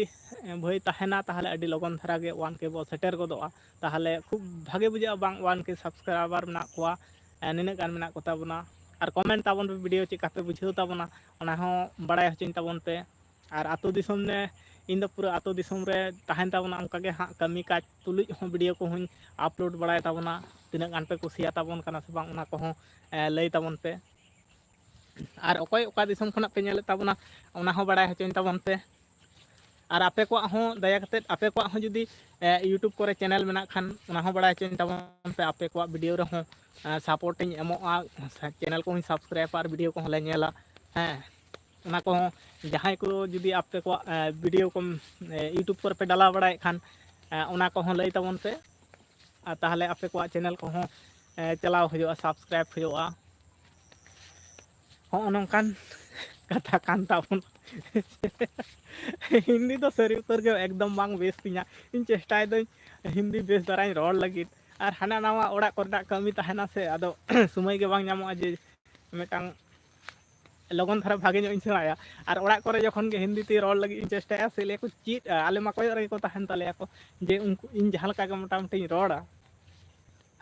ᱮ, ᱵᱷᱟᱹᱭ ᱛᱟᱦᱮᱱᱟ, ᱛᱟᱦᱚᱞᱮ ᱟᱹᱰᱤ ᱞᱚᱜᱚᱱ ᱫᱷᱟᱨᱟ ᱜᱮ ᱳᱣᱟᱱ ᱠᱮ ᱵᱚ ᱥᱮᱴᱮᱨ ᱜᱚᱫᱚᱜᱼᱟ᱾ ᱛᱟᱦᱚᱞᱮ ᱠᱷᱩᱵ ᱵᱷᱟᱜᱮ ᱵᱩᱡᱷᱟᱹᱜᱼᱟ, ᱵᱟᱝ ᱳᱣᱟᱱ ᱠᱮ ᱥᱟᱵᱥᱠᱨᱟᱭᱵᱟᱨ ᱢᱮᱱᱟᱜ ᱠᱚᱣᱟ, ᱮ, ᱱᱤᱱᱟᱹᱜ ᱜᱟᱱ ᱢᱮᱱᱟᱜ ᱠᱚ ᱛᱟᱵᱚᱱᱟ᱾ ᱟᱨ ᱠᱚᱢᱮᱱᱴ ᱛᱟᱵᱚᱱ ᱯᱮ ᱵᱷᱤᱰᱤᱭᱳ ᱪᱮᱫ ᱠᱟᱯᱮ ᱵᱩᱡᱷᱟᱹᱣ ᱛᱟᱵᱚᱱᱟ, ᱚᱱᱟ ᱦᱚᱸ ᱵᱟᱲᱟᱭ ᱦᱚᱪᱚᱧ ᱛᱟᱵᱚᱱ ᱯᱮ᱾ ᱟᱨ ᱟᱹᱛᱩ ᱫᱤᱥᱚᱢ ᱨᱮ, ᱤᱧ ᱫᱚ ᱯᱩᱨᱟᱹ ᱟᱹᱛᱩ ᱫᱤᱥᱚᱢ ᱨᱮ ᱛᱟᱦᱮᱱ ᱛᱟᱵᱚᱱᱟ, ᱚᱱᱠᱟ ᱜᱮ ᱦᱟᱸᱜ ᱠᱟᱹᱢᱤ ᱠᱟᱡᱽ ᱛᱩᱞᱩᱡ ᱦᱚᱸ ᱵᱷᱤᱰᱤᱭᱳ ᱠᱚᱦᱚᱸᱧ ᱟᱯᱞᱳᱰ ᱵᱟᱲᱟᱭ ᱛᱟᱵᱚᱱᱟ᱾ ᱛᱤᱱᱟᱹᱜ ᱜᱟᱱ ᱯᱮ ᱠᱩᱥᱤᱭᱟᱜ ᱛᱟᱵᱚᱱ ᱠᱟᱱᱟ ᱥᱮ ᱵᱟᱝ, ᱚᱱᱟ ᱠᱚᱦᱚᱸ, ᱮ, ᱞᱟᱹᱭ ᱛᱟᱵᱚᱱ ᱯᱮ᱾ ᱟᱨ ᱚᱠᱚᱭ ᱚᱠᱟ ᱫᱤᱥᱚᱢ ᱠᱷᱚᱱᱟᱜ ᱯᱮ ᱧᱮᱞᱮᱫ ᱛᱟᱵᱚᱱᱟ, ᱚᱱᱟ ᱦᱚᱸ ᱵᱟᱲᱟᱭ ᱦᱚᱪᱚᱧ ᱛᱟᱵᱚᱱ ᱯᱮ᱾ ᱟᱨ ᱟᱯᱮ ᱠᱚᱣᱟᱜ ᱦᱚᱸ ᱫᱟᱭᱟ ᱠᱟᱛᱮᱫ, ᱟᱯᱮ ᱠᱚᱣᱟᱜ ᱦᱚᱸ ᱡᱩᱫᱤ, ᱮ, YouTube ᱠᱚᱨᱮ ᱪᱮᱱᱮᱞ ᱢᱮᱱᱟᱜ ᱠᱷᱟᱱ, ᱚᱱᱟ ᱦᱚᱸ ᱵᱟᱲᱟᱭ ᱦᱚᱪᱚᱧ ᱛᱟᱵᱚᱱ ᱯᱮ᱾ ᱟᱯᱮ ᱠᱚᱣᱟᱜ ᱵᱷᱤᱰᱤᱭᱳ ᱨᱮᱦᱚᱸ, ᱮ, ᱥᱟᱯᱳᱨᱴ ᱤᱧ ᱮᱢᱚᱜᱼᱟ, ᱪᱮᱱᱮᱞ ᱠᱚᱦᱚᱸᱧ ᱥᱟᱵᱥᱠᱨᱟᱭᱤᱵᱟ ᱟᱨ ᱵᱷᱤᱰᱤᱭᱳ ᱠᱚᱦᱚᱸ ᱞᱮ ᱧᱮᱞᱟ᱾ ᱦᱮᱸ, ᱚᱱᱟ ᱠᱚᱦᱚᱸ ᱡᱟᱦᱟᱸᱭ ᱠᱚ ᱡᱩᱫᱤ ᱟᱯᱮ ᱠᱚᱣᱟᱜ, ᱮ, ᱵᱷᱤᱰᱤᱭᱳ ᱠᱚᱢ, ᱮ, YouTube ᱠᱚᱨᱮ ᱯᱮ ᱰᱟᱞᱟᱣ ᱵᱟᱲᱟᱭᱮᱫ ᱠᱷᱟᱱ, ᱮ, ᱚᱱᱟ ᱠᱚᱦᱚᱸ ᱞᱟᱹᱭ ᱛᱟᱵᱚᱱ ᱯᱮ᱾ ᱟᱨ ᱛᱟᱦᱚᱞᱮ ᱟᱯᱮ ᱠᱚᱣᱟᱜ ᱪᱮᱱᱮᱞ ᱠᱚᱦᱚᱸ, ᱮ, ᱪᱟᱞᱟᱣ ᱦᱩᱭᱩᱜᱼᱟ, ᱥᱟᱵᱥᱠᱨᱟᱭᱤᱵ ᱦᱩᱭᱩᱜᱼᱟ᱾ ᱦᱚᱸᱜᱼᱚ ᱱᱚᱝᱠᱟᱱ ᱠᱟᱛᱷᱟ ᱠᱟᱱ ᱛᱟᱵᱚᱱᱟ᱾ ᱦᱤᱱᱫᱤ ᱫᱚ ᱥᱟᱹᱨᱤ ᱩᱛᱟᱹᱨ ᱜᱮ ᱮᱠᱫᱚᱢ ᱵᱟᱝ ᱵᱮᱥ ᱛᱤᱧᱟ᱾ ᱤᱧ ᱪᱮᱥᱴᱟᱭᱮᱫᱟᱹᱧ ᱦᱤᱱᱫᱤ ᱵᱮᱥ ᱫᱷᱟᱨᱟᱧ ᱨᱚᱲ ᱞᱟᱹᱜᱤᱫ, ᱟᱨ ᱦᱟᱱᱟ ᱱᱟᱣᱟ ᱚᱲᱟᱜ ᱠᱚᱨᱮᱱᱟᱜ ᱠᱟᱹᱢᱤ ᱛᱟᱦᱮᱱᱟ ᱥᱮ, ᱟᱫᱚ ᱥᱚᱢᱚᱭ ᱜᱮ ᱵᱟᱝ ᱧᱟᱢᱚᱜᱼᱟ ᱡᱮ ᱢᱤᱫᱴᱟᱝ ᱞᱚᱜᱚᱱ ᱫᱷᱟᱨᱟ ᱵᱷᱟᱜᱮ ᱧᱚᱜ ᱤᱧ ᱥᱮᱬᱟᱭᱟ᱾ ᱟᱨ ᱚᱲᱟᱜ ᱠᱚᱨᱮ ᱡᱚᱠᱷᱚᱱ ᱜᱮ ᱦᱤᱱᱫᱤ ᱛᱮ ᱨᱚᱲ ᱞᱟᱹᱜᱤᱫ ᱤᱧ ᱪᱮᱥᱴᱟᱭᱟ, ᱥᱮ ᱞᱟᱹᱭᱟ ᱠᱚ, "ᱪᱮᱫ?" ᱟᱞᱮ ᱢᱟ ᱠᱚᱭᱚᱜ ᱨᱮᱜᱮ ᱠᱚ ᱛᱟᱦᱮᱱ ᱛᱟᱞᱮᱭᱟ ᱠᱚ, ᱡᱮ ᱩᱱᱠᱩ, ᱤᱧ ᱡᱟᱦᱟᱸ ᱞᱮᱠᱟ ᱜᱮ ᱢᱚᱴᱟᱢᱩᱴᱤᱧ ᱨᱚᱲᱟ,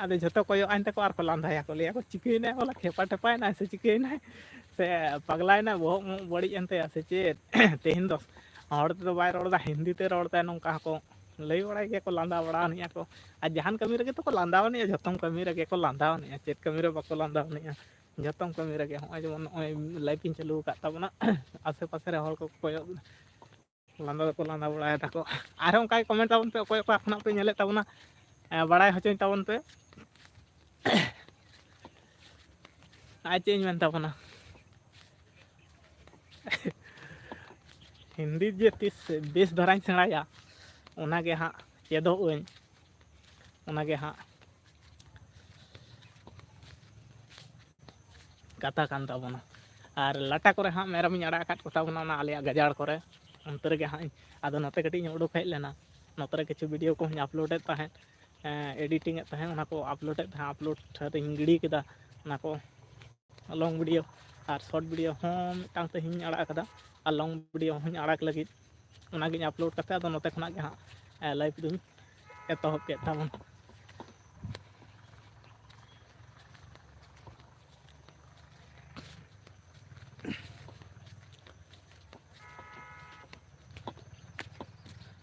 ᱟᱫᱚ ᱡᱷᱚᱛᱚ ᱠᱚᱭᱚᱜ ᱟᱹᱧ ᱛᱟᱠᱚ ᱟᱨ ᱠᱚ ᱞᱟᱸᱫᱟᱭᱟ, ᱠᱚ ᱞᱟᱹᱭᱟ ᱠᱚ, "ᱪᱤᱠᱟᱹᱭᱮᱱᱟᱭ ᱵᱚᱞᱮ, ᱠᱷᱮᱯᱟ ᱴᱷᱮᱯᱟᱭᱮᱱᱟᱭ ᱥᱮ ᱪᱤᱠᱟᱹᱭᱮᱱᱟᱭ, ᱥᱮ ᱯᱟᱜᱽᱞᱟᱭᱮᱱᱟᱭ, ᱵᱚᱦᱚᱜ ᱢᱚᱦᱚᱜ ᱵᱟᱹᱲᱤᱡ ᱮᱱ ᱛᱟᱭᱟ ᱥᱮ ᱪᱮᱫ? ᱛᱮᱦᱮᱧ ᱫᱚ ᱦᱚᱲ ᱛᱮᱫᱚ ᱵᱟᱭ ᱨᱚᱲ ᱮᱫᱟ, ᱦᱤᱱᱫᱤ ᱛᱮ ᱨᱚᱲ ᱮᱫᱟᱭ", ᱱᱚᱝᱠᱟ ᱦᱚᱸᱠᱚ ᱞᱟᱹᱭ ᱵᱟᱲᱟᱭ ᱜᱮᱭᱟ ᱠᱚ, ᱞᱟᱸᱫᱟ ᱵᱟᱲᱟ ᱟᱹᱱᱤᱡ ᱟᱠᱚ᱾ ᱟᱨ ᱡᱟᱦᱟᱱ ᱠᱟᱹᱢᱤ ᱨᱮᱜᱮ ᱛᱚᱠᱚ ᱞᱟᱸᱫᱟ ᱟᱹᱱᱤᱡᱼᱟ, ᱡᱷᱚᱛᱚᱢ ᱠᱟᱹᱢᱤ ᱨᱮᱜᱮ ᱠᱚ ᱞᱟᱸᱫᱟ ᱟᱹᱱᱤᱡᱼᱟ, ᱪᱮᱫ ᱠᱟᱹᱢᱤ ᱨᱮ ᱵᱟᱠᱚ ᱞᱟᱸᱫᱟ ᱟᱹᱱᱤᱡᱼᱟ? ᱡᱷᱚᱛᱚᱢ ᱠᱟᱹᱢᱤ ᱨᱮᱜᱮ᱾ ᱦᱚᱸᱜᱼᱚᱭ ᱡᱮᱢᱚᱱ ᱱᱚᱜᱼᱚᱭ ᱞᱟᱭᱤᱵᱷ ᱤᱧ ᱪᱟᱹᱞᱩ ᱟᱠᱟᱫ ᱛᱟᱵᱚᱱᱟ, ᱟᱥᱮ ᱯᱟᱥᱮ ᱨᱮ ᱦᱚᱲ ᱠᱚᱠᱚ ᱠᱚᱭᱚᱜ, ᱞᱟᱸᱫᱟ ᱫᱚᱠᱚ ᱞᱟᱸᱫᱟ ᱵᱟᱲᱟᱭ ᱫᱟᱠᱚ᱾ ᱟᱨᱦᱚᱸ ᱚᱱᱠᱟ ᱜᱮ ᱠᱚᱢᱮᱱᱴ ᱛᱟᱵᱚᱱ ᱯᱮ, ᱚᱠᱚᱭ ᱚᱠᱟ ᱠᱷᱚᱱᱟᱜ ᱯᱮ ᱧᱮᱞᱮᱫ ᱛᱟᱵᱚᱱᱟ, ᱮ, ᱵᱟᱲᱟᱭ ᱦᱚᱪᱚᱧ ᱛᱟᱵᱚᱱ ᱯᱮ᱾ ᱟᱨ ᱪᱮᱫ ᱤᱧ ᱢᱮᱱ ᱛᱟᱵᱚᱱᱟ, ᱦᱤᱱᱫᱤ ᱡᱮ ᱛᱤᱥ ᱵᱮᱥ ᱫᱷᱟᱨᱟᱧ ᱥᱮᱬᱟᱭᱟ, ᱚᱱᱟᱜᱮ ᱦᱟᱸᱜ ᱪᱮᱫᱚᱜ ᱟᱹᱧ, ᱚᱱᱟᱜᱮ ᱦᱟᱸᱜ ᱠᱟᱛᱷᱟ ᱠᱟᱱ ᱛᱟᱵᱚᱱᱟ᱾ ᱟᱨ ᱞᱟᱴᱟ ᱠᱚᱨᱮ ᱦᱟᱸᱜ ᱢᱮᱨᱚᱢᱤᱧ ᱟᱲᱟᱜ ᱟᱠᱟᱫ ᱠᱚ ᱛᱟᱵᱚᱱᱟ, ᱚᱱᱟ ᱟᱞᱮᱭᱟᱜ ᱜᱟᱡᱟᱲ ᱠᱚᱨᱮ, ᱚᱱᱛᱮ ᱨᱮᱜᱮ ᱦᱟᱸᱜ ᱤᱧ, ᱟᱫᱚ ᱱᱚᱛᱮ ᱠᱟᱹᱴᱤᱡ ᱤᱧ ᱩᱰᱩᱠ ᱦᱮᱡ ᱞᱮᱱᱟ, ᱱᱚᱛᱮ ᱨᱮ ᱠᱤᱪᱷᱩ ᱵᱷᱤᱰᱤᱭᱳ ᱠᱚᱦᱚᱸᱧ ᱟᱯᱞᱳᱰᱮᱫ ᱛᱟᱦᱮᱸᱫ, ᱮᱰᱤᱴᱤᱝ ᱮᱫ ᱛᱟᱦᱮᱸᱫ, ᱚᱱᱟ ᱠᱚ ᱟᱯᱞᱳᱰᱮᱫ ᱛᱟᱦᱮᱸᱫ, ᱟᱯᱞᱳᱰ ᱨᱤᱧ ᱜᱤᱰᱤ ᱠᱮᱫᱟ ᱚᱱᱟ ᱠᱚ᱾ ᱞᱚᱝ ᱵᱷᱤᱰᱤᱭᱳ ᱟᱨ ᱥᱚᱨᱴ ᱵᱷᱤᱰᱤᱭᱳ ᱦᱚᱸ ᱢᱤᱫᱴᱟᱝ ᱛᱮᱦᱮᱧ ᱟᱲᱟᱜ ᱟᱠᱟᱫᱟ, ᱟᱨ ᱞᱚᱝ ᱵᱷᱤᱰᱤᱭᱳ ᱦᱚᱸᱧ ᱟᱲᱟᱜ ᱞᱟᱹᱜᱤᱫ᱾ ᱚᱱᱟᱜᱤᱧ ᱟᱯᱞᱳᱰ ᱠᱟᱛᱮ ᱟᱫᱚ ᱱᱚᱛᱮ ᱠᱷᱚᱱᱟᱜ ᱜᱮ ᱦᱟᱸᱜ, ᱮ, ᱞᱟᱭᱤᱵᱷ ᱫᱩᱧ ᱮᱛᱚᱦᱚᱵ ᱠᱮᱫ ᱛᱟᱵᱚᱱ᱾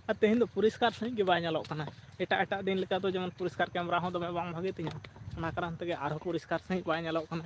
ᱟᱨ ᱛᱮᱦᱮᱧ ᱫᱚ ᱯᱚᱨᱤᱥᱠᱟᱨ ᱥᱟᱺᱦᱤᱡ ᱜᱮ ᱵᱟᱭ ᱧᱮᱞᱚᱜ ᱠᱟᱱᱟ᱾ ᱮᱴᱟᱜ ᱮᱴᱟᱜ ᱫᱤᱱ ᱞᱮᱠᱟ ᱫᱚ ᱡᱮᱢᱚᱱ ᱯᱚᱨᱤᱥᱠᱟᱨ ᱠᱮᱢᱮᱨᱟ ᱦᱚᱸ ᱫᱚᱢᱮ ᱵᱟᱝ ᱵᱷᱟᱜᱮ ᱛᱤᱧᱟᱹ, ᱚᱱᱟ ᱠᱟᱨᱚᱱ ᱛᱮᱜᱮ ᱟᱨᱦᱚᱸ ᱯᱚᱨᱤᱥᱠᱟᱨ ᱥᱟᱺᱦᱤᱡ ᱵᱟᱭ ᱧᱮᱞᱚᱜ ᱠᱟᱱᱟ᱾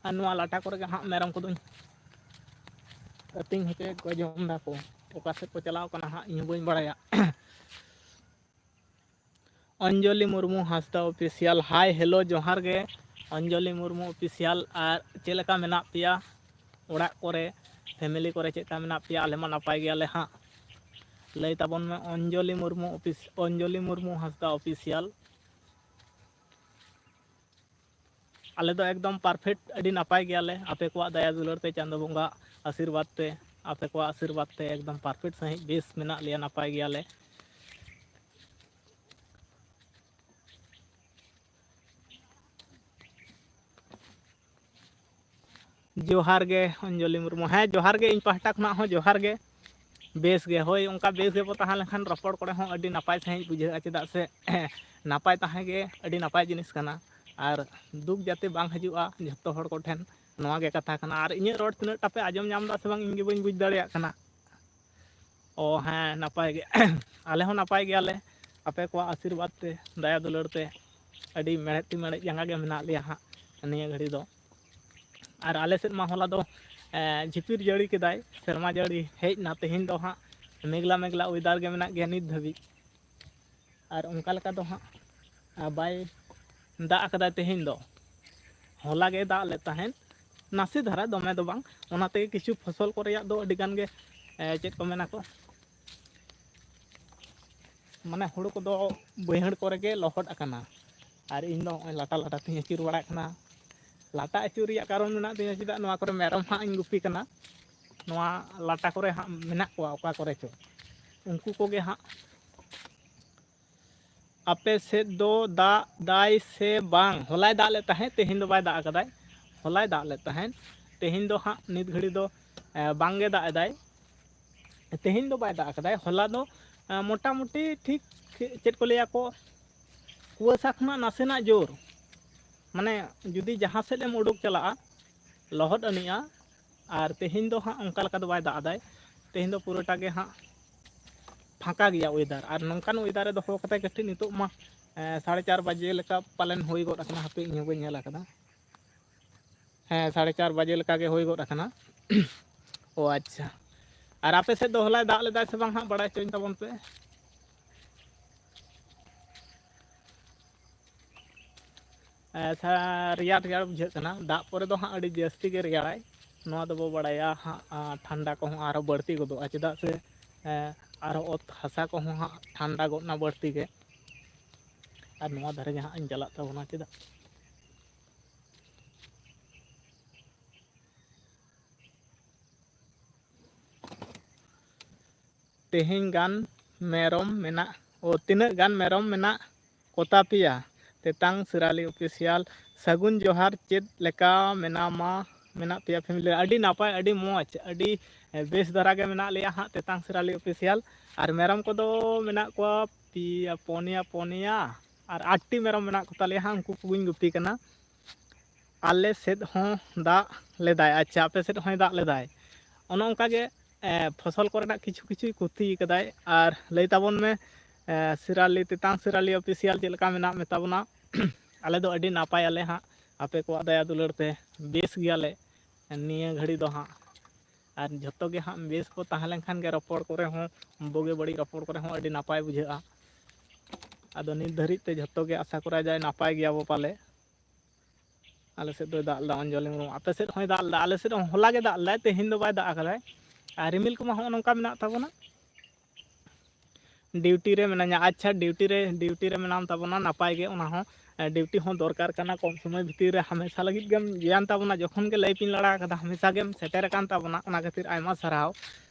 ᱟᱨ ᱱᱚᱣᱟ ᱞᱟᱴᱟ ᱠᱚᱨᱮ ᱜᱮ ᱦᱟᱸᱜ ᱢᱮᱨᱚᱢ ᱠᱚᱫᱚᱧ ᱟᱹᱛᱤᱧ ᱦᱚᱪᱚᱭᱮᱫ ᱠᱚᱣᱟ, ᱡᱚᱢ ᱫᱟᱠᱚ᱾ ᱚᱠᱟ ᱥᱮᱫ ᱠᱚ ᱪᱟᱞᱟᱣ ᱠᱟᱱᱟ ᱦᱟᱸᱜ, ᱤᱧ ᱦᱚᱸ ᱵᱟᱹᱧ ᱵᱟᱲᱟᱭᱟ᱾ ᱚᱧᱡᱚᱞᱤ ᱢᱩᱨᱢᱩ ᱦᱟᱸᱥᱫᱟ ᱚᱯᱷᱤᱥᱤᱭᱟᱞ, ᱦᱟᱭ ᱦᱮᱞᱳ ᱡᱚᱦᱟᱨ ᱜᱮ᱾ ᱚᱧᱡᱚᱞᱤ ᱢᱩᱨᱢᱩ ᱚᱯᱷᱤᱥᱤᱭᱟᱞ, ᱟᱨ ᱪᱮᱫ ᱞᱮᱠᱟ ᱢᱮᱱᱟᱜ ᱯᱮᱭᱟ? ᱚᱲᱟᱜ ᱠᱚᱨᱮ, ᱯᱷᱮᱢᱮᱞᱤ ᱠᱚᱨᱮ ᱪᱮᱫ ᱞᱮᱠᱟ ᱢᱮᱱᱟᱜ ᱯᱮᱭᱟ? ᱟᱞᱮ ᱢᱟ ᱱᱟᱯᱟᱭ ᱜᱮᱭᱟᱞᱮ ᱦᱟᱸᱜ᱾ ᱞᱟᱹᱭ ᱛᱟᱵᱚᱱ ᱢᱮ ᱚᱧᱡᱚᱞᱤ ᱢᱩᱨᱢᱩ ᱚᱯᱷᱤᱥ, ᱚᱧᱡᱚᱞᱤ ᱢᱩᱨᱢᱩ ᱦᱟᱸᱥᱫᱟ ᱚᱯᱷᱤᱥᱤᱭᱟᱞ᱾ ᱟᱞᱮ ᱫᱚ ᱮᱠᱫᱚᱢ ᱯᱟᱨᱯᱷᱮᱠᱴ, ᱟᱹᱰᱤ ᱱᱟᱯᱟᱭ ᱜᱮᱭᱟᱞᱮ᱾ ᱟᱯᱮ ᱠᱚᱣᱟᱜ ᱫᱟᱭᱟ ᱫᱩᱞᱟᱹᱲ ᱛᱮ, ᱪᱟᱸᱫᱚ ᱵᱚᱸᱜᱟ ᱟᱥᱤᱨᱵᱟᱫᱽ ᱛᱮ, ᱟᱯᱮ ᱠᱚᱣᱟᱜ ᱟᱥᱤᱨᱵᱟᱫᱽ ᱛᱮ ᱮᱠᱫᱚᱢ ᱯᱟᱨᱯᱷᱮᱠᱴ ᱥᱟᱺᱦᱤᱡ ᱵᱮᱥ ᱢᱮᱱᱟᱜ ᱞᱮᱭᱟ, ᱱᱟᱯᱟᱭ ᱜᱮᱭᱟᱞᱮ᱾ ᱡᱚᱦᱟᱨ ᱜᱮ ᱚᱧᱡᱚᱞᱤ ᱢᱩᱨᱢᱩ᱾ ᱦᱮᱸ, ᱡᱚᱦᱟᱨ ᱜᱮ, ᱤᱧ ᱯᱟᱦᱴᱟ ᱠᱷᱚᱱᱟᱜ ᱦᱚᱸ ᱡᱚᱦᱟᱨ ᱜᱮ᱾ ᱵᱮᱥ ᱜᱮ, ᱦᱳᱭ, ᱚᱱᱠᱟ ᱵᱮᱥ ᱜᱮᱵᱚ ᱛᱟᱦᱮᱸ ᱞᱮᱱᱠᱷᱟᱱ ᱨᱚᱯᱚᱲ ᱠᱚᱨᱮ ᱦᱚᱸ ᱟᱹᱰᱤ ᱱᱟᱯᱟᱭ ᱥᱟᱺᱦᱤᱡ ᱵᱩᱡᱷᱟᱹᱜᱼᱟ, ᱪᱮᱫᱟᱜ ᱥᱮ ᱱᱟᱯᱟᱭ ᱛᱟᱦᱮᱸ ᱜᱮ ᱟᱹᱰᱤ ᱱᱟᱯᱟᱭ ᱡᱤᱱᱤᱥ ᱠᱟᱱᱟ᱾ ᱟᱨ ᱫᱩᱠ ᱡᱟᱛᱮ ᱵᱟᱝ ᱦᱤᱡᱩᱜᱼᱟ ᱡᱷᱚᱛᱚ ᱦᱚᱲ ᱠᱚᱴᱷᱮᱱ, ᱱᱚᱣᱟ ᱜᱮ ᱠᱟᱛᱷᱟ ᱠᱟᱱᱟ᱾ ᱟᱨ ᱤᱧᱟᱹᱜ ᱨᱚᱲ ᱛᱤᱱᱟᱹᱜ ᱴᱟ ᱯᱮ ᱟᱸᱡᱚᱢ ᱧᱟᱢ ᱮᱫᱟ ᱥᱮ ᱵᱟᱝ, ᱤᱧ ᱜᱮ ᱵᱟᱹᱧ ᱵᱩᱡᱽ ᱫᱟᱲᱮᱭᱟᱜ ᱠᱟᱱᱟ᱾ ᱚ ᱦᱮᱸ, ᱱᱟᱯᱟᱭ ᱜᱮ᱾ ᱟᱞᱮ ᱦᱚᱸ ᱱᱟᱯᱟᱭ ᱜᱮᱭᱟᱞᱮ, ᱟᱯᱮ ᱠᱚᱣᱟᱜ ᱟᱥᱤᱨᱵᱟᱫᱽ ᱛᱮ, ᱫᱟᱭᱟ ᱫᱩᱞᱟᱹᱲ ᱛᱮ ᱟᱹᱰᱤ ᱢᱮᱲᱦᱮᱫ ᱛᱤ ᱢᱮᱲᱦᱮᱫ ᱡᱟᱸᱜᱟ ᱜᱮ ᱢᱮᱱᱟᱜ ᱞᱮᱭᱟ ᱦᱟᱸᱜ ᱱᱤᱭᱟᱹ ᱜᱷᱟᱹᱲᱤ ᱫᱚ᱾ ᱟᱨ ᱟᱞᱮ ᱥᱮᱫ ᱢᱟ ᱦᱚᱞᱟ ᱫᱚ, ᱮᱸ, ᱡᱷᱤᱯᱤᱨ ᱡᱟᱹᱲᱤ ᱠᱮᱫᱟᱭ, ᱥᱮᱨᱢᱟ ᱡᱟᱹᱲᱤ ᱦᱮᱡ ᱮᱱᱟ᱾ ᱛᱮᱦᱮᱧ ᱫᱚ ᱦᱟᱸᱜ ᱢᱮᱜᱽᱞᱟ ᱢᱮᱜᱽᱞᱟ ᱚᱭᱮᱫᱟᱨ ᱜᱮ ᱢᱮᱱᱟᱜ ᱜᱮᱭᱟ ᱱᱤᱛ ᱫᱷᱟᱹᱵᱤᱡ᱾ ᱟᱨ ᱚᱱᱠᱟ ᱞᱮᱠᱟ ᱫᱚ ᱦᱟᱸᱜ, ᱟ, ᱵᱟᱭ ᱫᱟᱜ ᱟᱠᱟᱫᱟ ᱛᱮᱦᱮᱧ ᱫᱚ᱾ ᱦᱚᱞᱟ ᱜᱮ ᱫᱟᱜ ᱞᱮᱫ ᱛᱟᱦᱮᱸᱫ, ᱱᱟᱥᱮ ᱫᱷᱟᱨᱟ, ᱫᱚᱢᱮ ᱫᱚ ᱵᱟᱝ᱾ ᱚᱱᱟ ᱛᱮᱜᱮ ᱠᱤᱪᱷᱩ ᱯᱷᱚᱥᱚᱞ ᱠᱚ ᱨᱮᱭᱟᱜ ᱫᱚ ᱟᱹᱰᱤ ᱜᱟᱱ ᱜᱮ, ᱮ, ᱪᱮᱫ ᱠᱚ ᱢᱮᱱᱟ ᱠᱚ, ᱢᱟᱱᱮ ᱦᱩᱲᱩ ᱠᱚᱫᱚ ᱵᱟᱹᱭᱦᱟᱹᱲ ᱠᱚᱨᱮ ᱜᱮ ᱞᱚᱦᱚᱫ ᱟᱠᱟᱱᱟ᱾ ᱟᱨ ᱤᱧ ᱫᱚ ᱱᱚᱜᱼᱚᱭ ᱞᱟᱴᱟ ᱞᱟᱴᱟ ᱛᱤᱧ ᱟᱹᱪᱩᱨ ᱵᱟᱲᱟᱜ ᱠᱟᱱᱟ᱾ ᱞᱟᱴᱟ ᱟᱹᱪᱩᱨ ᱨᱮᱭᱟᱜ ᱠᱟᱨᱚᱱ ᱢᱮᱱᱟᱜ ᱛᱤᱧᱟᱹ, ᱪᱮᱫᱟᱜ ᱱᱚᱣᱟ ᱠᱚᱨᱮ ᱢᱮᱨᱚᱢ ᱦᱟᱸᱜ ᱤᱧ ᱜᱩᱯᱤ ᱠᱟᱱᱟ᱾ ᱱᱚᱣᱟ ᱞᱟᱴᱟ ᱠᱚᱨᱮ ᱦᱟᱸᱜ ᱢᱮᱱᱟᱜ ᱠᱚᱣᱟ ᱚᱠᱟ ᱠᱚᱨᱮ ᱪᱚ, ᱩᱱᱠᱩ ᱠᱚᱜᱮ ᱦᱟᱸᱜ᱾ ᱟᱯᱮ ᱥᱮᱫ ᱫᱚ ᱫᱟᱜ ᱫᱟᱭ ᱥᱮ ᱵᱟᱝ? ᱦᱚᱞᱟᱭ ᱫᱟᱜ ᱞᱮᱫ ᱛᱟᱦᱮᱸᱫ, ᱛᱮᱦᱮᱧ ᱫᱚ ᱵᱟᱭ ᱫᱟᱜ ᱟᱠᱟᱫᱟᱭ᱾ ᱦᱚᱞᱟᱭ ᱫᱟᱜ ᱞᱮᱫ ᱛᱟᱦᱮᱸᱫ, ᱛᱮᱦᱮᱧ ᱫᱚ ᱦᱟᱸᱜ ᱱᱤᱛ ᱜᱷᱟᱹᱲᱤ ᱫᱚ, ᱮ, ᱵᱟᱝ ᱜᱮ ᱫᱟᱜ ᱮᱫᱟᱭ᱾ ᱛᱮᱦᱮᱧ ᱫᱚ ᱵᱟᱭ ᱫᱟᱜ ᱟᱠᱟᱫᱟᱭ᱾ ᱦᱚᱞᱟ ᱫᱚ, ᱮ, ᱢᱚᱴᱟᱢᱩᱴᱤ ᱴᱷᱤᱠ ᱪᱮᱫ ᱠᱚ ᱞᱟᱹᱭᱟ ᱠᱚ, ᱠᱩᱣᱟᱹᱥᱟ ᱠᱷᱚᱱᱟᱜ ᱱᱟᱥᱮᱱᱟᱜ ᱡᱳᱨ, ᱢᱟᱱᱮ ᱡᱩᱫᱤ ᱡᱟᱦᱟᱸ ᱥᱮᱫ ᱮᱢ ᱩᱰᱩᱠ ᱪᱟᱞᱟᱜᱼᱟ, ᱞᱚᱦᱚᱫ ᱟᱹᱱᱤᱡᱼᱟ᱾ ᱟᱨ ᱛᱮᱦᱮᱧ ᱫᱚ ᱦᱟᱸᱜ ᱚᱱᱠᱟ ᱞᱮᱠᱟ ᱫᱚ ᱵᱟᱭ ᱫᱟᱜ ᱮᱫᱟᱭ᱾ ᱛᱮᱦᱮᱧ ᱫᱚ ᱯᱩᱨᱟᱹᱴᱟ ᱜᱮ ᱦᱟᱸᱜ ᱯᱷᱟᱸᱠᱟ ᱜᱮᱭᱟ ᱚᱭᱮᱫᱟᱨ᱾ ᱟᱨ ᱱᱚᱝᱠᱟᱱ ᱚᱭᱮᱫᱟᱨ ᱨᱮ ᱫᱚᱦᱚ ᱠᱟᱛᱮ ᱠᱟᱹᱴᱤᱡ ᱱᱤᱛᱚᱜ ᱢᱟ, ᱮ, ᱥᱟᱲᱮ ᱪᱟᱨ ᱵᱟᱡᱮ ᱞᱮᱠᱟ ᱯᱟᱞᱮᱱ ᱦᱩᱭ ᱜᱚᱫ ᱟᱠᱟᱱᱟ, ᱦᱟᱯᱮ ᱤᱧ ᱦᱚᱸ ᱵᱟᱹᱧ ᱧᱮᱞ ᱟᱠᱟᱫᱟ᱾ ᱦᱮᱸ, ᱥᱟᱲᱮ ᱪᱟᱨ ᱵᱟᱡᱮ ᱞᱮᱠᱟ ᱜᱮ ᱦᱩᱭ ᱜᱚᱫ ᱟᱠᱟᱱᱟ᱾ ᱚ ᱟᱪᱪᱷᱟ, ᱟᱨ ᱟᱯᱮ ᱥᱮᱫ ᱫᱚ ᱦᱚᱞᱟᱭ ᱫᱟᱜ ᱞᱮᱫᱟᱭ ᱥᱮ ᱵᱟᱝ ᱦᱟᱸᱜ, ᱵᱟᱲᱟᱭ ᱦᱚᱪᱚᱧ ᱛᱟᱵᱚᱱ ᱯᱮ᱾ ᱮ, ᱥᱟ-, ᱨᱮᱭᱟᱲ ᱨᱮᱭᱟᱲ ᱵᱩᱡᱷᱟᱹᱜ ᱠᱟᱱᱟ᱾ ᱫᱟᱜ ᱯᱚᱨᱮ ᱫᱚ ᱦᱟᱸᱜ ᱟᱹᱰᱤ ᱡᱟᱹᱥᱛᱤ ᱜᱮ ᱨᱮᱭᱟᱲᱟᱭ᱾ ᱱᱚᱣᱟ ᱫᱚᱵᱚ ᱵᱟᱲᱟᱭᱟ ᱦᱟᱸᱜ, ᱟ, ᱴᱷᱟᱱᱰᱟ ᱠᱚᱦᱚᱸ ᱟᱨᱦᱚᱸ ᱵᱟᱹᱲᱛᱤ ᱜᱚᱫᱚᱜᱼᱟ, ᱪᱮᱫᱟᱜ ᱥᱮ, ᱮ, ᱟᱨᱦᱚᱸ ᱚᱛ ᱦᱟᱥᱟ ᱠᱚᱦᱚᱸ ᱦᱟᱸᱜ ᱴᱷᱟᱱᱰᱟ ᱜᱚᱫ ᱮᱱᱟ ᱵᱟᱹᱲᱛᱤ ᱜᱮ᱾ ᱟᱨ ᱱᱚᱣᱟ ᱫᱷᱟᱨᱮ ᱜᱮ ᱦᱟᱸᱜ ᱤᱧ ᱪᱟᱞᱟᱜ ᱛᱟᱵᱚᱱᱟ, ᱪᱮᱫᱟᱜ ᱛᱮᱦᱮᱧ ᱜᱟᱱ ᱢᱮᱨᱚᱢ ᱢᱮᱱᱟᱜ, ᱳ, ᱛᱤᱱᱟᱹᱜ ᱜᱟᱱ ᱢᱮᱨᱚᱢ ᱢᱮᱱᱟᱜ ᱠᱚᱛᱟ ᱯᱮᱭᱟ? ᱛᱮᱛᱟᱝ ᱥᱤᱨᱟᱞᱤ ᱚᱯᱷᱤᱥᱤᱭᱟᱞ, ᱥᱟᱹᱜᱩᱱ ᱡᱚᱦᱟᱨ᱾ ᱪᱮᱫ ᱞᱮᱠᱟ ᱢᱮᱱᱟᱢᱟ, ᱢᱮᱱᱟᱜ ᱯᱮᱭᱟ ᱯᱷᱮᱢᱤᱞᱤ? ᱟᱹᱰᱤ ᱱᱟᱯᱟᱭ, ᱟᱹᱰᱤ ᱢᱚᱡᱽ, ᱟᱹᱰᱤ ᱵᱮᱥ ᱫᱷᱟᱨᱟ ᱜᱮ ᱢᱮᱱᱟᱜ ᱞᱮᱭᱟ ᱦᱟᱸᱜ ᱛᱮᱛᱟᱝ ᱥᱤᱨᱟᱞᱤ ᱚᱯᱷᱤᱥᱤᱭᱟᱞ᱾ ᱟᱨ ᱢᱮᱨᱚᱢ ᱠᱚᱫᱚ ᱢᱮᱱᱟᱜ ᱠᱚᱣᱟ ᱯᱮᱭᱟ, ᱯᱚᱱᱭᱟ, ᱯᱚᱱᱭᱟ ᱟᱨ ᱟᱴᱴᱤ ᱢᱮᱨᱚᱢ ᱢᱮᱱᱟᱜ ᱠᱚᱛᱟ ᱞᱮᱭᱟ ᱦᱟᱸᱜ, ᱩᱱᱠᱩ ᱠᱚᱜᱮᱧ ᱜᱩᱯᱤ ᱠᱟᱱᱟ᱾ ᱟᱞᱮ ᱥᱮᱫ ᱦᱚᱸ ᱫᱟᱜ ᱞᱮᱫᱟᱭ᱾ ᱟᱪᱪᱷᱟ, ᱟᱯᱮ ᱥᱮᱫ ᱦᱚᱸᱭ ᱫᱟᱜ ᱞᱮᱫᱟᱭ᱾ ᱚᱱᱮ ᱚᱱᱠᱟ ᱜᱮ, ᱮ, ᱯᱷᱚᱥᱚᱞ ᱠᱚᱨᱮᱱᱟᱜ ᱠᱤᱪᱷᱩ ᱠᱤᱪᱷᱩᱭ ᱠᱷᱚᱛᱤ ᱠᱟᱫᱟᱭ᱾ ᱟᱨ ᱞᱟᱹᱭ ᱛᱟᱵᱚᱱ ᱢᱮ, ᱮ, ᱥᱤᱨᱟᱞᱤ, ᱛᱮᱛᱟᱝ ᱥᱤᱨᱟᱞᱤ ᱚᱯᱷᱤᱥᱤᱭᱟᱞ, ᱪᱮᱫ ᱞᱮᱠᱟ ᱢᱮᱱᱟᱜ ᱢᱮ ᱛᱟᱵᱚᱱᱟ? ᱟᱞᱮ ᱫᱚ ᱟᱹᱰᱤ ᱱᱟᱯᱟᱭ ᱟᱞᱮ ᱦᱟᱸᱜ, ᱟᱯᱮ ᱠᱚᱣᱟᱜ ᱫᱟᱭᱟ ᱫᱩᱞᱟᱹᱲ ᱛᱮ ᱵᱮᱥ ᱜᱮᱭᱟᱞᱮ ᱱᱤᱭᱟᱹ ᱜᱷᱟᱹᱲᱤ ᱫᱚ ᱦᱟᱸᱜ᱾ ᱟᱨ ᱡᱷᱚᱛᱚ ᱜᱮ ᱦᱟᱸᱜ ᱵᱮᱥ ᱠᱚ ᱛᱟᱦᱮᱸ ᱞᱮᱱᱠᱷᱟᱱ ᱜᱮ ᱨᱚᱯᱚᱲ ᱠᱚᱨᱮ ᱦᱚᱸ, ᱵᱩᱜᱤ ᱵᱟᱹᱲᱤᱡ ᱨᱚᱯᱚᱲ ᱠᱚᱨᱮ ᱦᱚᱸ ᱟᱹᱰᱤ ᱱᱟᱯᱟᱭ ᱵᱩᱡᱷᱟᱹᱜᱼᱟ᱾ ᱟᱫᱚ ᱱᱤᱛ ᱫᱷᱟᱹᱨᱤᱡ ᱛᱮ ᱡᱷᱚᱛᱚ ᱜᱮ ᱟᱥᱟ ᱠᱚᱨᱟ ᱡᱟᱭ ᱱᱟᱯᱟᱭ ᱜᱮᱭᱟᱵᱚ ᱯᱟᱞᱮ᱾ ᱟᱞᱮ ᱥᱮᱫ ᱫᱚᱭ ᱫᱟᱜ ᱞᱮᱫᱟ ᱚᱧᱡᱚᱞᱤ ᱢᱩᱨᱢᱩ, ᱟᱯᱮ ᱥᱮᱫ ᱦᱚᱸᱭ ᱫᱟᱜ ᱞᱮᱫᱟ? ᱟᱞᱮ ᱥᱮᱫ ᱦᱚᱸ ᱦᱚᱞᱟ ᱜᱮ ᱫᱟᱜ ᱞᱮᱫᱟᱭ, ᱛᱮᱦᱮᱧ ᱫᱚ ᱵᱟᱭ ᱫᱟᱜ ᱟᱠᱟᱫᱟᱭ᱾ ᱟᱨ ᱨᱤᱢᱤᱞ ᱠᱚᱢᱟ ᱦᱚᱸᱜᱼᱚ ᱱᱚᱝᱠᱟ ᱢᱮᱱᱟᱜ ᱛᱟᱵᱚᱱᱟ᱾ ᱰᱤᱭᱩᱴᱤ ᱨᱮ ᱢᱮᱱᱟᱹᱧᱟ᱾ ᱟᱪᱪᱷᱟ, ᱰᱤᱭᱩᱴᱤ ᱨᱮ, ᱰᱤᱭᱩᱴᱤ ᱨᱮ ᱢᱮᱱᱟᱢ ᱛᱟᱵᱚᱱᱟ, ᱱᱟᱯᱟᱭ ᱜᱮ᱾ ᱚᱱᱟ ᱦᱚᱸ, ᱮ, ᱰᱤᱭᱩᱴᱤ ᱦᱚᱸ ᱫᱚᱨᱠᱟᱨ ᱠᱟᱱᱟ᱾ ᱠᱚᱢ ᱥᱚᱢᱚᱭ ᱵᱷᱤᱛᱤᱨ ᱨᱮ ᱦᱟᱢᱮᱥᱟ ᱞᱟᱹᱜᱤᱫ ᱜᱮᱢ ᱡᱚᱭᱮᱱ ᱛᱟᱵᱚᱱᱟ᱾ ᱡᱚᱠᱷᱚᱱ ᱜᱮ ᱞᱟᱭᱤᱯ ᱤᱧ ᱞᱟᱲᱟ ᱟᱠᱟᱫᱟ, ᱦᱟᱢᱮᱥᱟ ᱜᱮᱢ ᱥᱮᱴᱮᱨ ᱟᱠᱟᱱ ᱛᱟᱵᱚᱱᱟ᱾ ᱚᱱᱟ ᱠᱷᱟᱹᱛᱤᱨ ᱟᱭᱢᱟ ᱥᱟᱨᱦᱟᱣ᱾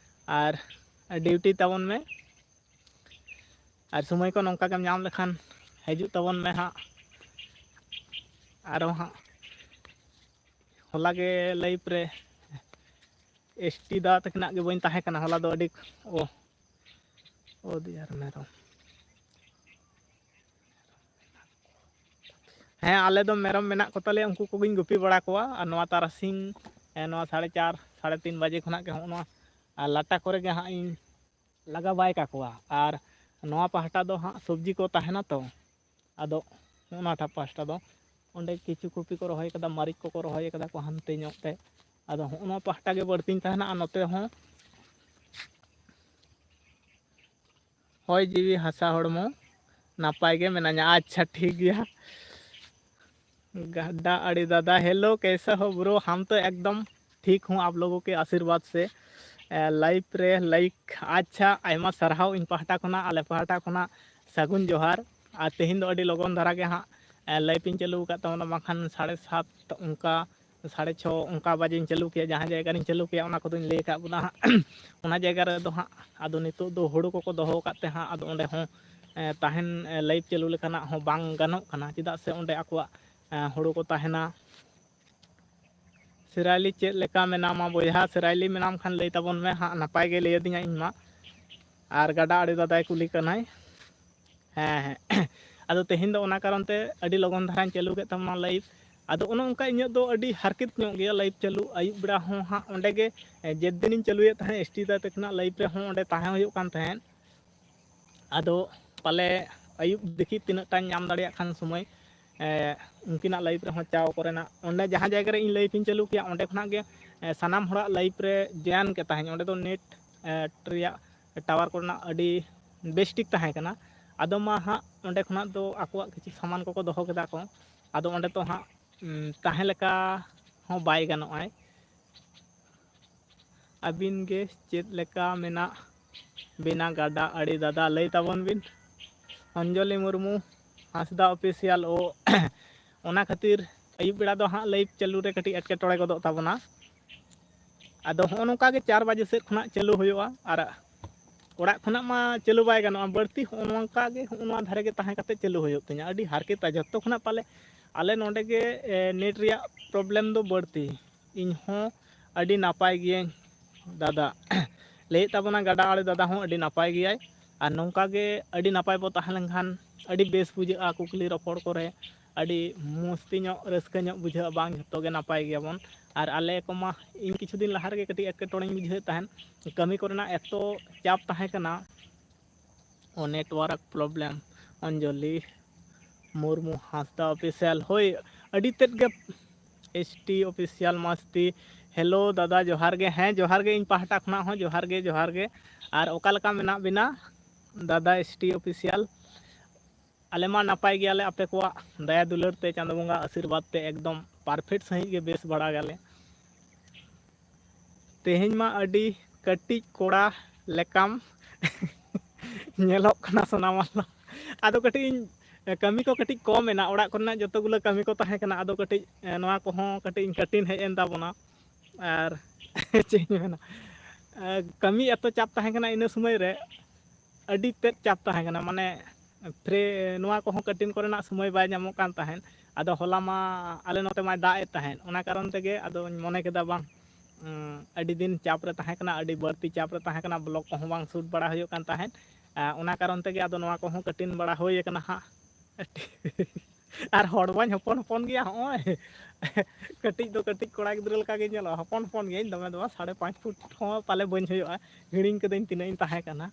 ᱟᱨ ᱰᱤᱭᱩᱴᱤ ᱛᱟᱵᱚᱱ ᱢᱮ᱾ ᱟᱨ ᱥᱚᱢᱚᱭ ᱠᱚ ᱱᱚᱝᱠᱟ ᱜᱮᱢ ᱧᱟᱢ ᱞᱮᱠᱷᱟᱱ ᱦᱤᱡᱩᱜ ᱛᱟᱵᱚᱱ ᱢᱮ ᱦᱟᱸᱜ᱾ ᱟᱨᱚ ᱦᱟᱸᱜ ᱦᱚᱞᱟ ᱜᱮ ᱞᱟᱭᱤᱯ ᱨᱮ ᱮᱥ ᱴᱤ ᱫᱟ ᱛᱟᱹᱠᱤᱱᱟᱜ ᱜᱮ ᱵᱟᱹᱧ ᱛᱟᱦᱮᱸ ᱠᱟᱱᱟ᱾ ᱦᱚᱞᱟ ᱫᱚ ᱟᱹᱰᱤ, ᱳ, ᱳ ᱫᱤᱭᱟᱨ ᱢᱮᱨᱚᱢ᱾ ᱦᱮᱸ, ᱟᱞᱮ ᱫᱚ ᱢᱮᱨᱚᱢ ᱢᱮᱱᱟᱜ ᱠᱚᱛᱟᱞᱮᱭᱟ, ᱩᱱᱠᱩ ᱠᱚᱜᱮᱧ ᱜᱩᱯᱤ ᱵᱟᱲᱟ ᱠᱚᱣᱟ᱾ ᱟᱨ ᱱᱚᱣᱟ ᱛᱟᱨᱟᱥᱤᱧ, ᱮ, ᱱᱚᱣᱟ ᱥᱟᱲᱮ ᱪᱟᱨ, ᱥᱟᱲᱮ ᱛᱤᱱ ᱵᱟᱡᱮ ᱠᱷᱚᱱᱟᱜ ᱜᱮ ᱦᱚᱸᱜᱼᱚ ᱱᱚᱣᱟ, ᱟᱨ, ᱞᱟᱴᱟ ᱠᱚᱨᱮ ᱜᱮ ᱦᱟᱸᱜ ᱤᱧ ᱞᱟᱜᱟ ᱵᱟᱭ ᱠᱟᱠᱚᱣᱟ᱾ ᱟᱨ ᱱᱚᱣᱟ ᱯᱟᱦᱴᱟ ᱫᱚ ᱦᱟᱸᱜ ᱥᱚᱵᱽᱡᱤ ᱠᱚ ᱛᱟᱦᱮᱱᱟ ᱛᱚ, ᱟᱫᱚ ᱚᱱᱟᱴᱟᱜ ᱯᱟᱦᱴᱟ ᱫᱚ ᱚᱸᱰᱮ ᱠᱤᱪᱷᱩ ᱠᱚᱯᱤ ᱠᱚ ᱨᱚᱦᱚᱭ ᱠᱟᱫᱟ, ᱢᱟᱹᱨᱤᱪ ᱠᱚᱠᱚ ᱨᱚᱦᱚᱭ ᱠᱟᱫᱟ ᱠᱚ ᱦᱟᱱᱛᱮ ᱧᱚᱜ ᱛᱮ᱾ ᱟᱫᱚ ᱦᱚᱸᱜᱼᱚ ᱱᱚᱣᱟ ᱯᱟᱦᱴᱟ ᱜᱮ ᱵᱟᱹᱲᱛᱤᱧ ᱛᱟᱦᱮᱱᱟ᱾ ᱟᱨ ᱱᱚᱛᱮ ᱦᱚᱸ ᱦᱚᱭ ᱡᱤᱣᱤ ᱦᱟᱥᱟ ᱦᱚᱲᱢᱚ ᱱᱟᱯᱟᱭ ᱜᱮ ᱢᱮᱱᱟᱧᱟ᱾ ᱟᱪᱪᱷᱟ, ᱴᱷᱤᱠ ᱜᱮᱭᱟ᱾ ᱜᱟᱰᱟ ᱟᱲᱮ ᱫᱟᱫᱟ, hello, कैसा हो bro? हम तो एकदम ठीक हूँ आप लोगों के आशीर्वाद से। ᱮ, live ᱨᱮ like, ᱟᱪᱪᱷᱟ, ᱟᱭᱢᱟ ᱥᱟᱨᱦᱟᱣ ᱤᱧ ᱯᱟᱦᱴᱟ ᱠᱷᱚᱱᱟᱜ, ᱟᱞᱮ ᱯᱟᱦᱴᱟ ᱠᱷᱚᱱᱟᱜ ᱥᱟᱹᱜᱩᱱ ᱡᱚᱦᱟᱨ᱾ ᱟᱨ ᱛᱮᱦᱮᱧ ᱫᱚ ᱟᱹᱰᱤ ᱞᱚᱜᱚᱱ ᱫᱷᱟᱨᱟ ᱜᱮ ᱦᱟᱸᱜ, ᱮ, live ᱤᱧ ᱪᱟᱹᱞᱩ ᱟᱠᱟᱫ ᱛᱟᱵᱚᱱᱟ, ᱵᱟᱝᱠᱷᱟᱱ ᱥᱟᱲᱮ ᱥᱟᱛ ᱚᱱᱠᱟ, ᱥᱟᱲᱮ ᱪᱷᱚ ᱚᱱᱠᱟ ᱵᱟᱡᱮᱧ ᱪᱟᱹᱞᱩ ᱠᱮᱭᱟ᱾ ᱡᱟᱦᱟᱸ ᱡᱟᱭᱜᱟ ᱨᱤᱧ ᱪᱟᱹᱞᱩ ᱠᱮᱭᱟ, ᱚᱱᱟ ᱠᱚᱫᱚᱧ ᱞᱟᱹᱭ ᱟᱠᱟᱫ ᱵᱚᱱᱟ ᱦᱟᱸᱜ᱾ ᱚᱱᱟ ᱡᱟᱭᱜᱟ ᱨᱮᱫᱚ ᱦᱟᱸᱜ, ᱟᱫᱚ ᱱᱤᱛᱚᱜ ᱫᱚ ᱦᱩᱲᱩ ᱠᱚᱠᱚ ᱫᱚᱦᱚ ᱟᱠᱟᱫ ᱛᱮ ᱦᱟᱸᱜ, ᱟᱫᱚ ᱚᱸᱰᱮ ᱦᱚᱸ, ᱮ, ᱛᱟᱦᱮᱱ, ᱮ, live ᱪᱟᱹᱞᱩ ᱞᱮᱠᱟᱱᱟᱜ ᱦᱚᱸ ᱵᱟᱝ ᱜᱟᱱᱚᱜ ᱠᱟᱱᱟ, ᱪᱮᱫᱟᱜ ᱥᱮ ᱚᱸᱰᱮ ᱟᱠᱚᱣᱟᱜ, ᱮ, ᱦᱩᱲᱩ ᱠᱚ ᱛᱟᱦᱮᱱᱟ᱾ ᱥᱮᱨᱟᱭᱞᱤ, ᱪᱮᱫ ᱞᱮᱠᱟ ᱢᱮᱱᱟᱢᱟ ᱵᱚᱭᱦᱟ? ᱥᱮᱨᱟᱭᱞᱤ ᱢᱮᱱᱟᱢ ᱠᱷᱟᱱ ᱞᱟᱹᱭ ᱛᱟᱵᱚᱱ ᱢᱮ ᱦᱟᱸᱜ, ᱱᱟᱯᱟᱭ ᱜᱮ ᱞᱟᱹᱭ ᱟᱹᱫᱤᱧᱟ ᱤᱧ ᱢᱟ᱾ ᱟᱨ ᱜᱟᱰᱟ ᱟᱲᱮ ᱫᱟᱫᱟᱭ ᱠᱩᱞᱤ ᱠᱟᱱᱟᱭ᱾ ᱦᱮᱸ, ᱦᱮᱸ᱾ ᱟᱫᱚ ᱛᱮᱦᱮᱧ ᱫᱚ ᱚᱱᱟ ᱠᱟᱨᱚᱱ ᱛᱮ ᱟᱹᱰᱤ ᱞᱚᱜᱚᱱ ᱫᱷᱟᱨᱟᱧ ᱪᱟᱹᱞᱩ ᱠᱮᱫ ᱛᱟᱵᱚᱱᱟ live᱾ ᱟᱫᱚ ᱚᱱᱮ ᱚᱱᱠᱟ ᱤᱧᱟᱹᱜ ᱫᱚ ᱟᱹᱰᱤ ᱦᱟᱨᱠᱮᱛ ᱧᱚᱜ ᱜᱮᱭᱟ live ᱪᱟᱹᱞᱩ᱾ ᱟᱹᱭᱩᱵ ᱵᱮᱲᱟ ᱦᱚᱸ ᱦᱟᱸᱜ ᱚᱸᱰᱮ ᱜᱮ, ᱮ, ᱡᱮᱫᱤᱱᱤᱧ ᱪᱟᱹᱞᱩᱭᱮᱫ ᱛᱟᱦᱮᱸᱫ, ᱮᱥ ᱴᱤ ᱫᱟ ᱛᱟᱹᱠᱤᱱᱟᱜ live ᱨᱮᱦᱚᱸ ᱚᱸᱰᱮ ᱛᱟᱦᱮᱸ ᱦᱩᱭᱩᱜ ᱠᱟᱱ ᱛᱟᱦᱮᱸᱫ᱾ ᱟᱫᱚ ᱯᱟᱞᱮ ᱟᱹᱭᱩᱵ ᱫᱮᱠᱷᱤ ᱛᱤᱱᱟᱹᱜ ᱴᱟᱧ ᱧᱟᱢ ᱫᱟᱲᱮᱭᱟᱜ ᱠᱷᱟᱱ ᱥᱚᱢᱚᱭ, ᱮ, ᱩᱱᱠᱤᱱᱟᱜ live ᱨᱮᱦᱚᱸ ᱪᱟᱣ ᱠᱚᱨᱮᱱᱟᱜ᱾ ᱚᱸᱰᱮ ᱡᱟᱦᱟᱸ ᱡᱟᱭᱜᱟ ᱨᱮ ᱤᱧ live ᱤᱧ ᱪᱟᱹᱞᱩ ᱠᱮᱭᱟ, ᱚᱸᱰᱮ ᱠᱷᱚᱱᱟᱜ ᱜᱮ, ᱮ, ᱥᱟᱱᱟᱢ ᱦᱚᱲᱟᱜ live ᱨᱮ join ᱠᱮᱫ ᱛᱟᱦᱮᱸᱧ᱾ ᱚᱸᱰᱮ ᱫᱚ net, ᱮ, ᱨᱮᱭᱟᱜ tower ᱠᱚᱨᱮᱱᱟᱜ ᱟᱹᱰᱤ ᱵᱮᱥ ᱴᱷᱤᱠ ᱛᱟᱦᱮᱸ ᱠᱟᱱᱟ᱾ ᱟᱫᱚ ᱢᱟ ᱦᱟᱸᱜ ᱚᱸᱰᱮ ᱠᱷᱚᱱᱟᱜ ᱫᱚ ᱟᱠᱚᱣᱟᱜ ᱠᱤᱪᱷᱩ ᱥᱟᱢᱟᱱ ᱠᱚᱠᱚ ᱫᱚᱦᱚ ᱠᱮᱫᱟ ᱠᱚ᱾ ᱟᱫᱚ ᱚᱸᱰᱮ ᱛᱚ ᱦᱟᱸᱜ, ᱩᱢ, ᱛᱟᱦᱮᱸ ᱞᱮᱠᱟ ᱦᱚᱸ ᱵᱟᱭ ᱜᱟᱱᱚᱜᱼᱟᱭ᱾ ᱟᱹᱵᱤᱱ ᱜᱮ ᱪᱮᱫ ᱞᱮᱠᱟ ᱢᱮᱱᱟᱜ ᱵᱤᱱᱟ ᱜᱟᱰᱟ ᱟᱲᱮ ᱫᱟᱫᱟ? ᱞᱟᱹᱭ ᱛᱟᱵᱚᱱ ᱵᱤᱱ᱾ ᱚᱧᱡᱚᱞᱤ ᱢᱩᱨᱢᱩ, ᱦᱟᱸᱥᱫᱟ Official᱾ ᱳ, ᱚᱱᱟ ᱠᱷᱟᱹᱛᱤᱨ ᱟᱹᱭᱩᱵ ᱵᱮᱲᱟ ᱫᱚ ᱦᱟᱸᱜ live ᱪᱟᱹᱞᱩ ᱨᱮ ᱠᱟᱹᱴᱤᱡ ᱮᱴᱠᱮᱴᱚᱬᱮ ᱜᱚᱫᱚᱜ ᱛᱟᱵᱚᱱᱟ᱾ ᱟᱫᱚ ᱦᱚᱸᱜᱼᱚ ᱱᱚᱝᱠᱟ ᱜᱮ ᱪᱟᱨ ᱵᱟᱡᱮ ᱥᱮᱫ ᱠᱷᱚᱱᱟᱜ ᱪᱟᱹᱞᱩ ᱦᱩᱭᱩᱜᱼᱟ᱾ ᱟᱨ ᱚᱲᱟᱜ ᱠᱷᱚᱱᱟᱜ ᱢᱟ ᱪᱟᱹᱞᱩ ᱵᱟᱭ ᱜᱟᱱᱚᱜᱼᱟ, ᱵᱟᱹᱲᱛᱤ ᱦᱚᱸᱜᱼᱚ ᱱᱚᱝᱠᱟ ᱜᱮ, ᱦᱚᱸᱜᱼᱚ ᱱᱚᱣᱟ ᱫᱷᱟᱨᱮ ᱜᱮ ᱛᱟᱦᱮᱸ ᱠᱟᱛᱮ ᱪᱟᱹᱞᱩ ᱦᱩᱭᱩᱜ ᱛᱤᱧᱟ᱾ ᱟᱹᱰᱤ ᱦᱟᱨᱠᱮᱛᱟ᱾ ᱡᱚᱛᱚ ᱠᱷᱚᱱᱟᱜ ᱯᱟᱞᱮ ᱟᱞᱮ ᱱᱚᱰᱮ ᱜᱮ, ᱮ, net ᱨᱮᱭᱟᱜ problem ᱫᱚ ᱵᱟᱹᱲᱛᱤ᱾ ᱤᱧ ᱦᱚᱸ ᱟᱹᱰᱤ ᱱᱟᱯᱟᱭ ᱜᱤᱭᱟᱹᱧ ᱫᱟᱫᱟ᱾ ᱞᱟᱹᱭᱮᱫ ᱛᱟᱵᱚᱱᱟ ᱜᱟᱰᱟ ᱟᱲᱮ ᱫᱟᱫᱟ ᱦᱚᱸ ᱟᱹᱰᱤ ᱱᱟᱯᱟᱭ ᱜᱮᱭᱟᱭ᱾ ᱟᱨ ᱱᱚᱝᱠᱟ ᱜᱮ ᱟᱹᱰᱤ ᱱᱟᱯᱟᱭ ᱵᱚ ᱛᱟᱦᱮᱸ ᱞᱮᱱᱠᱷᱟᱱ ᱟᱹᱰᱤ ᱵᱮᱥ ᱵᱩᱡᱷᱟᱹᱜᱼᱟ, ᱠᱩᱠᱞᱤ ᱨᱚᱯᱚᱲ ᱠᱚᱨᱮ ᱟᱹᱰᱤ ᱢᱚᱥᱛᱤ ᱧᱚᱜ, ᱨᱟᱹᱥᱠᱟᱹ ᱧᱚᱜ ᱵᱩᱡᱷᱟᱹᱜᱼᱟ, ᱵᱟᱝ ᱡᱷᱚᱛᱚ ᱜᱮ ᱱᱟᱯᱟᱭ ᱜᱮᱭᱟᱵᱚᱱ᱾ ᱟᱨ ᱟᱞᱮ ᱠᱚᱢᱟ ᱤᱧ ᱠᱤᱪᱷᱩ ᱫᱤᱱ ᱞᱟᱦᱟ ᱨᱮᱜᱮ ᱠᱟᱹᱴᱤᱡ ᱮᱴᱠᱮᱴᱚᱬᱮᱧ ᱵᱩᱡᱷᱟᱹᱣᱮᱫ ᱛᱟᱦᱮᱸᱫ, ᱠᱟᱹᱢᱤ ᱠᱚᱨᱮᱱᱟᱜ ᱮᱛᱚ ᱪᱟᱯ ᱛᱟᱦᱮᱸ ᱠᱟᱱᱟ᱾ ᱳ, network problem᱾ ᱚᱧᱡᱚᱞᱤ ᱢᱩᱨᱢᱩ ᱦᱟᱸᱥᱫᱟ Official, ᱦᱳᱭ, ᱟᱹᱰᱤ ᱛᱮᱫ ᱜᱮ᱾ ᱮᱥ ᱴᱤ Official ᱢᱟᱥᱛᱤ, hello ᱫᱟᱫᱟ, ᱡᱚᱦᱟᱨ ᱜᱮ᱾ ᱦᱮᱸ, ᱡᱚᱦᱟᱨ ᱜᱮ, ᱤᱧ ᱯᱟᱦᱴᱟ ᱠᱷᱚᱱᱟᱜ ᱦᱚᱸ ᱡᱚᱦᱟᱨ ᱜᱮ, ᱡᱚᱦᱟᱨ ᱜᱮ᱾ ᱟᱨ ᱚᱠᱟ ᱞᱮᱠᱟ ᱢᱮᱱᱟᱜ ᱵᱤᱱᱟ? ᱫᱟᱫᱟ ᱮᱥ ᱴᱤ ᱚᱯᱷᱤᱥᱤᱭᱟᱞ, ᱟᱞᱮ ᱢᱟ ᱱᱟᱯᱟᱭ ᱜᱮᱭᱟᱞᱮ, ᱟᱯᱮ ᱠᱚᱣᱟᱜ ᱫᱟᱭᱟ ᱫᱩᱞᱟᱹᱲ ᱛᱮ, ᱪᱟᱸᱫᱳ ᱵᱚᱸᱜᱟ ᱟᱥᱤᱨᱵᱟᱫᱽ ᱛᱮ ᱮᱠᱫᱚᱢ ᱯᱟᱨᱯᱷᱮᱠᱴ ᱥᱟᱺᱦᱤᱡ ᱜᱮ ᱵᱮᱥ ᱵᱟᱲᱟ ᱜᱮᱭᱟᱞᱮ᱾ ᱛᱮᱦᱮᱧ ᱢᱟ ᱟᱹᱰᱤ ᱠᱟᱹᱴᱤᱡ ᱠᱚᱲᱟ ᱞᱮᱠᱟᱢ ᱧᱮᱞᱚᱜ ᱠᱟᱱᱟ ᱥᱳᱱᱟᱢᱟᱞᱟ᱾ ᱟᱫᱚ ᱠᱟᱹᱴᱤᱡ ᱤᱧ ᱠᱟᱹᱢᱤ ᱠᱚ ᱠᱟᱹᱴᱤᱡ ᱠᱚᱢ ᱮᱱᱟ, ᱚᱲᱟᱜ ᱠᱚᱨᱮᱱᱟᱜ ᱡᱚᱛᱚ ᱜᱩᱞᱟᱹ ᱠᱟᱹᱢᱤ ᱠᱚ ᱛᱟᱦᱮᱸ ᱠᱟᱱᱟ, ᱟᱫᱚ ᱠᱟᱹᱴᱤᱡ ᱱᱚᱣᱟ ᱠᱚᱦᱚᱸ ᱠᱟᱹᱴᱤᱡ ᱤᱧ ᱠᱟᱹᱴᱤᱱ ᱦᱮᱡ ᱮᱱ ᱛᱟᱵᱚᱱᱟ᱾ ᱟᱨ ᱪᱮᱫ ᱤᱧ ᱢᱮᱱᱟ, ᱠᱟᱹᱢᱤ ᱮᱛᱚ ᱪᱟᱯ ᱛᱟᱦᱮᱸ ᱠᱟᱱᱟ ᱤᱱᱟᱹ ᱥᱚᱢᱚᱭ ᱨᱮ, ᱟᱹᱰᱤ ᱛᱮᱫ ᱪᱟᱯ ᱛᱟᱦᱮᱸ ᱠᱟᱱᱟ, ᱢᱟᱱᱮ ᱯᱷᱨᱮ ᱱᱚᱣᱟ ᱠᱚᱦᱚᱸ ᱠᱟᱹᱴᱤᱱ ᱠᱚᱨᱮᱱᱟᱜ ᱥᱚᱢᱚᱭ ᱵᱟᱭ ᱧᱟᱢᱚᱜ ᱠᱟᱱ ᱛᱟᱦᱮᱸᱫ᱾ ᱟᱫᱚ ᱦᱚᱞᱟ ᱢᱟ ᱟᱞᱮ ᱱᱚᱛᱮ ᱢᱟᱭ ᱫᱟᱜ ᱮᱫ ᱛᱟᱦᱮᱸᱫ, ᱚᱱᱟ ᱠᱟᱨᱚᱱ ᱛᱮᱜᱮ ᱟᱫᱚᱧ ᱢᱚᱱᱮ ᱠᱮᱫᱟ ᱵᱟᱝ, ᱩᱸ, ᱟᱹᱰᱤ ᱫᱤᱱ ᱪᱟᱯ ᱨᱮ ᱛᱟᱦᱮᱸ ᱠᱟᱱᱟ, ᱟᱹᱰᱤ ᱵᱟᱹᱲᱛᱤ ᱪᱟᱯ ᱨᱮ ᱛᱟᱦᱮᱸ ᱠᱟᱱᱟ, ᱵᱞᱚᱜ ᱠᱚᱦᱚᱸ ᱵᱟᱝ ᱥᱩᱴ ᱵᱟᱲᱟ ᱦᱩᱭᱩᱜ ᱠᱟᱱ ᱛᱟᱦᱮᱸᱫ᱾ ᱟᱸ, ᱚᱱᱟ ᱠᱟᱨᱚᱱ ᱛᱮᱜᱮ ᱟᱫᱚ ᱱᱚᱣᱟ ᱠᱚᱦᱚᱸ ᱠᱟᱹᱴᱤᱱ ᱵᱟᱲᱟ ᱦᱩᱭ ᱟᱠᱟᱱᱟ ᱦᱟᱸᱜ᱾ ᱟᱨ ᱦᱚᱲ ᱢᱟᱧ ᱦᱚᱯᱚᱱ ᱦᱚᱯᱚᱱ ᱜᱮᱭᱟ, ᱦᱚᱸᱜᱼᱚᱭ ᱠᱟᱹᱴᱤᱡ ᱫᱚ ᱠᱟᱹᱴᱤᱡ ᱠᱚᱲᱟ ᱜᱤᱫᱽᱨᱟᱹ ᱞᱮᱠᱟ ᱜᱤᱧ ᱧᱮᱞᱚᱜᱼᱟ, ᱦᱚᱯᱚᱱ ᱦᱚᱯᱚᱱ ᱜᱤᱭᱟᱹᱧ, ᱫᱚᱢᱮ ᱫᱚ ᱵᱟᱝ, ᱥᱟᱲᱮ ᱯᱟᱸᱪ ᱯᱷᱩᱴ ᱦᱚᱸ ᱯᱟᱞᱮ ᱵᱟᱹᱧ ᱦᱩᱭᱩᱜᱼᱟ, ᱦᱤᱲᱤᱧ ᱠᱟᱹᱫᱟᱹᱧ ᱛᱤᱱᱟᱹᱜ ᱤᱧ ᱛᱟᱦᱮᱸ ᱠᱟᱱᱟ᱾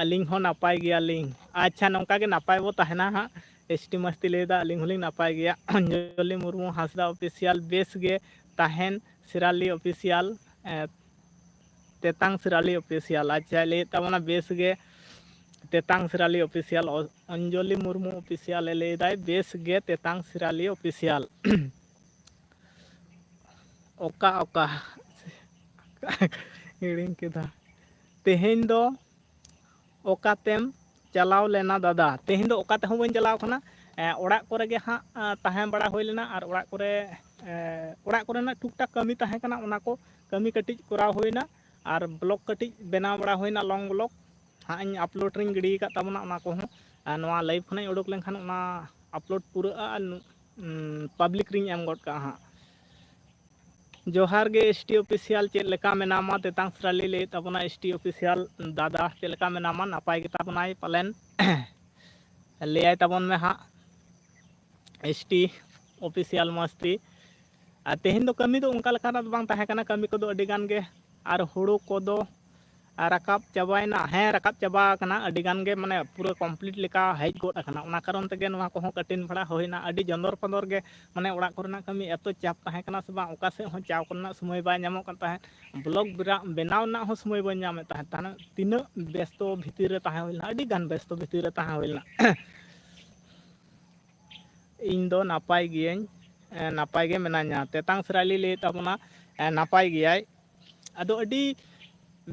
ᱟᱹᱞᱤᱧ ᱦᱚᱸ ᱱᱟᱯᱟᱭ ᱜᱮᱭᱟᱞᱤᱧ᱾ ᱟᱪᱪᱷᱟ, ᱱᱚᱝᱠᱟ ᱜᱮ ᱱᱟᱯᱟᱭ ᱵᱚ ᱛᱟᱦᱮᱱᱟ ᱦᱟᱸᱜ᱾ ᱮᱥ ᱴᱤ ᱢᱟᱥᱛᱤ ᱞᱟᱹᱭᱫᱟ, ᱟᱹᱞᱤᱧ ᱦᱚᱸᱞᱤᱧ ᱱᱟᱯᱟᱭ ᱜᱮᱭᱟ᱾ ᱚᱧᱡᱚᱞᱤ ᱢᱩᱨᱢᱩ ᱦᱟᱸᱥᱫᱟ ᱚᱯᱷᱤᱥᱤᱭᱟᱞ, ᱵᱮᱥ ᱜᱮ ᱛᱟᱦᱮᱱ ᱥᱤᱨᱟᱞᱤ ᱚᱯᱷᱤᱥᱤᱭᱟᱞ, ᱮ, ᱛᱮᱛᱟᱝ ᱥᱤᱨᱟᱞᱤ ᱚᱯᱷᱤᱥᱤᱭᱟᱞ᱾ ᱟᱪᱪᱷᱟᱭ ᱞᱟᱹᱭᱮᱫ ᱛᱟᱵᱚᱱᱟ, ᱵᱮᱥ ᱜᱮ ᱛᱮᱛᱟᱝ ᱥᱤᱨᱟᱞᱤ ᱚᱯᱷᱤᱥᱤᱭᱟᱞ, ᱚ-, ᱚᱧᱡᱚᱞᱤ ᱢᱩᱨᱢᱩ ᱚᱯᱷᱤᱥᱤᱭᱟᱞ ᱮ ᱞᱟᱹᱭᱫᱟᱭ, ᱵᱮᱥ ᱜᱮ ᱛᱮᱛᱟᱝ ᱥᱤᱨᱟᱞᱤ ᱚᱯᱷᱤᱥᱤᱭᱟᱞ᱾ ᱚᱠᱟ ᱚᱠᱟ? ᱦᱤᱲᱤᱧ ᱠᱮᱫᱟ᱾ ᱛᱮᱦᱮᱧ ᱫᱚ ᱚᱠᱟᱛᱮᱢ ᱪᱟᱞᱟᱣ ᱞᱮᱱᱟ ᱫᱟᱫᱟ? ᱛᱮᱦᱮᱧ ᱫᱚ ᱚᱠᱟ ᱛᱮᱦᱚᱸ ᱵᱟᱹᱧ ᱪᱟᱞᱟᱣ ᱠᱟᱱᱟ᱾ ᱮᱸ, ᱚᱲᱟᱜ ᱠᱚᱨᱮ ᱜᱮ ᱦᱟᱸᱜ, ᱮᱸ, ᱛᱟᱦᱮᱸ ᱵᱟᱲᱟ ᱦᱩᱭ ᱞᱮᱱᱟ ᱟᱨ ᱚᱲᱟᱜ ᱠᱚᱨᱮ, ᱮᱸ, ᱚᱲᱟᱜ ᱠᱚᱨᱮᱱᱟᱜ ᱴᱩᱠ ᱴᱟᱠ ᱠᱟᱹᱢᱤ ᱛᱟᱦᱮᱸ ᱠᱟᱱᱟ, ᱚᱱᱟ ᱠᱚ ᱠᱟᱹᱢᱤ ᱠᱟᱹᱴᱤᱡ ᱠᱚᱨᱟᱣ ᱦᱩᱭᱱᱟ ᱟᱨ ᱵᱞᱚᱜ ᱠᱟᱹᱴᱤᱡ ᱵᱮᱱᱟᱣ ᱵᱟᱲᱟ ᱦᱩᱭᱱᱟ, ᱞᱚᱝ ᱵᱞᱚᱜ ᱦᱟᱸᱜ ᱤᱧ ᱟᱯᱞᱳᱰ ᱨᱤᱧ ᱜᱤᱰᱤ ᱟᱠᱟᱫ ᱛᱟᱵᱚᱱᱟ ᱚᱱᱟ ᱠᱚᱦᱚᱸ᱾ ᱟᱨ ᱱᱚᱣᱟ ᱞᱟᱭᱤᱵᱷ ᱠᱷᱚᱱᱟᱜ ᱤᱧ ᱩᱰᱩᱠ ᱞᱮᱱᱠᱷᱟᱱ ᱚᱱᱟ ᱟᱯᱞᱳᱰ ᱯᱩᱨᱟᱹᱜᱼᱟ ᱟᱨ ᱱᱩ-, ᱩᱸ, ᱯᱟᱵᱽᱞᱤᱠ ᱨᱤᱧ ᱮᱢ ᱜᱚᱫ ᱠᱟᱜᱼᱟ ᱦᱟᱸᱜ᱾ ᱡᱚᱦᱟᱨ ᱜᱮ ᱮᱥ ᱴᱤ ᱚᱯᱷᱤᱥᱤᱭᱟᱞ, ᱪᱮᱫ ᱞᱮᱠᱟ ᱢᱮᱱᱟᱢᱟ? ᱛᱮᱛᱟᱝ ᱥᱨᱟᱞᱤ ᱞᱟᱹᱭᱮᱫ ᱛᱟᱵᱚᱱᱟ, ᱮᱥ ᱴᱤ ᱚᱯᱷᱤᱥᱤᱭᱟᱞ ᱫᱟᱫᱟ ᱪᱮᱫ ᱞᱮᱠᱟ ᱢᱮᱱᱟᱢᱟ? ᱱᱟᱯᱟᱭ ᱜᱮᱛᱟ ᱵᱚᱱᱟᱭ ᱯᱟᱞᱮᱱ? ᱞᱟᱹᱭᱟᱭ ᱛᱟᱵᱚᱱ ᱢᱮ ᱦᱟᱸᱜ, ᱮᱥ ᱴᱤ ᱚᱯᱷᱤᱥᱤᱭᱟᱞ ᱢᱟᱥᱛᱤ᱾ ᱟᱨ ᱛᱮᱦᱮᱧ ᱫᱚ ᱠᱟᱹᱢᱤ ᱫᱚ ᱚᱱᱠᱟ ᱞᱮᱠᱟᱱᱟᱜ ᱫᱚ ᱵᱟᱝ ᱛᱟᱦᱮᱸ ᱠᱟᱱᱟ, ᱠᱟᱹᱢᱤ ᱠᱚᱫᱚ ᱟᱹᱰᱤ ᱜᱟᱱ ᱜᱮ᱾ ᱟᱨ ᱦᱩᱲᱩ ᱠᱚᱫᱚ ᱟᱨ ᱨᱟᱠᱟᱵ ᱪᱟᱵᱟᱭᱮᱱᱟ, ᱦᱮᱸ, ᱨᱟᱠᱟᱵ ᱪᱟᱵᱟ ᱟᱠᱟᱱᱟ, ᱟᱹᱰᱤ ᱜᱟᱱ ᱜᱮ ᱢᱟᱱᱮ ᱯᱩᱨᱟᱹ complete ᱞᱮᱠᱟ ᱦᱮᱡ ᱜᱚᱫ ᱟᱠᱟᱱᱟ᱾ ᱚᱱᱟ ᱠᱟᱨᱚᱱ ᱛᱮᱜᱮ ᱱᱚᱣᱟ ᱠᱚᱦᱚᱸ ᱠᱟᱹᱴᱤᱱ ᱵᱷᱟᱲᱟ ᱦᱩᱭᱱᱟ᱾ ᱟᱹᱰᱤ ᱡᱚᱸᱫᱚᱨ ᱯᱚᱸᱫᱚᱨ ᱜᱮ ᱢᱟᱱᱮ ᱚᱲᱟᱜ ᱠᱚᱨᱮᱱᱟᱜ ᱠᱟᱹᱢᱤ ᱮᱛᱚ ᱪᱟᱯ ᱛᱟᱦᱮᱸ ᱠᱟᱱᱟ ᱥᱮ ᱵᱟᱝ, ᱚᱠᱟ ᱥᱮᱫ ᱦᱚᱸ ᱪᱟᱣ ᱠᱚᱨᱮᱱᱟᱜ ᱥᱚᱢᱚᱭ ᱵᱟᱭ ᱧᱟᱢᱚᱜ ᱠᱟᱱ ᱛᱟᱦᱮᱸᱫ, ᱵᱞᱚᱜ ᱵᱮᱱᱟᱣ ᱨᱮᱱᱟᱜ ᱦᱚᱸ ᱥᱚᱢᱚᱭ ᱵᱟᱹᱧ ᱧᱟᱢᱮᱫ ᱛᱟᱦᱮᱸᱫ᱾ ᱛᱟᱦᱮᱸ ᱛᱤᱱᱟᱹᱜ ᱵᱮᱥᱛᱚ ᱵᱷᱤᱛᱤᱨ ᱨᱮ ᱛᱟᱦᱮᱸ ᱦᱩᱭ ᱞᱮᱱᱟ, ᱟᱹᱰᱤ ᱜᱟᱱ ᱵᱮᱥᱛᱚ ᱵᱷᱤᱛᱤᱨ ᱨᱮ ᱛᱟᱦᱮᱸ ᱦᱩᱭ ᱞᱮᱱᱟ᱾ ᱤᱧ ᱫᱚ ᱱᱟᱯᱟᱭ ᱜᱤᱭᱟᱹᱧ, ᱮ, ᱱᱟᱯᱟᱭ ᱜᱮ ᱢᱮᱱᱟᱧᱟ᱾ ᱛᱮᱛᱟᱝ ᱥᱮᱨᱟᱞᱤ ᱞᱟᱹᱭᱮᱫ ᱛᱟᱵᱚᱱᱟ, ᱮ, ᱱᱟᱯᱟᱭ ᱜᱮᱭᱟᱭ᱾ ᱟᱫᱚ ᱟᱹᱰᱤ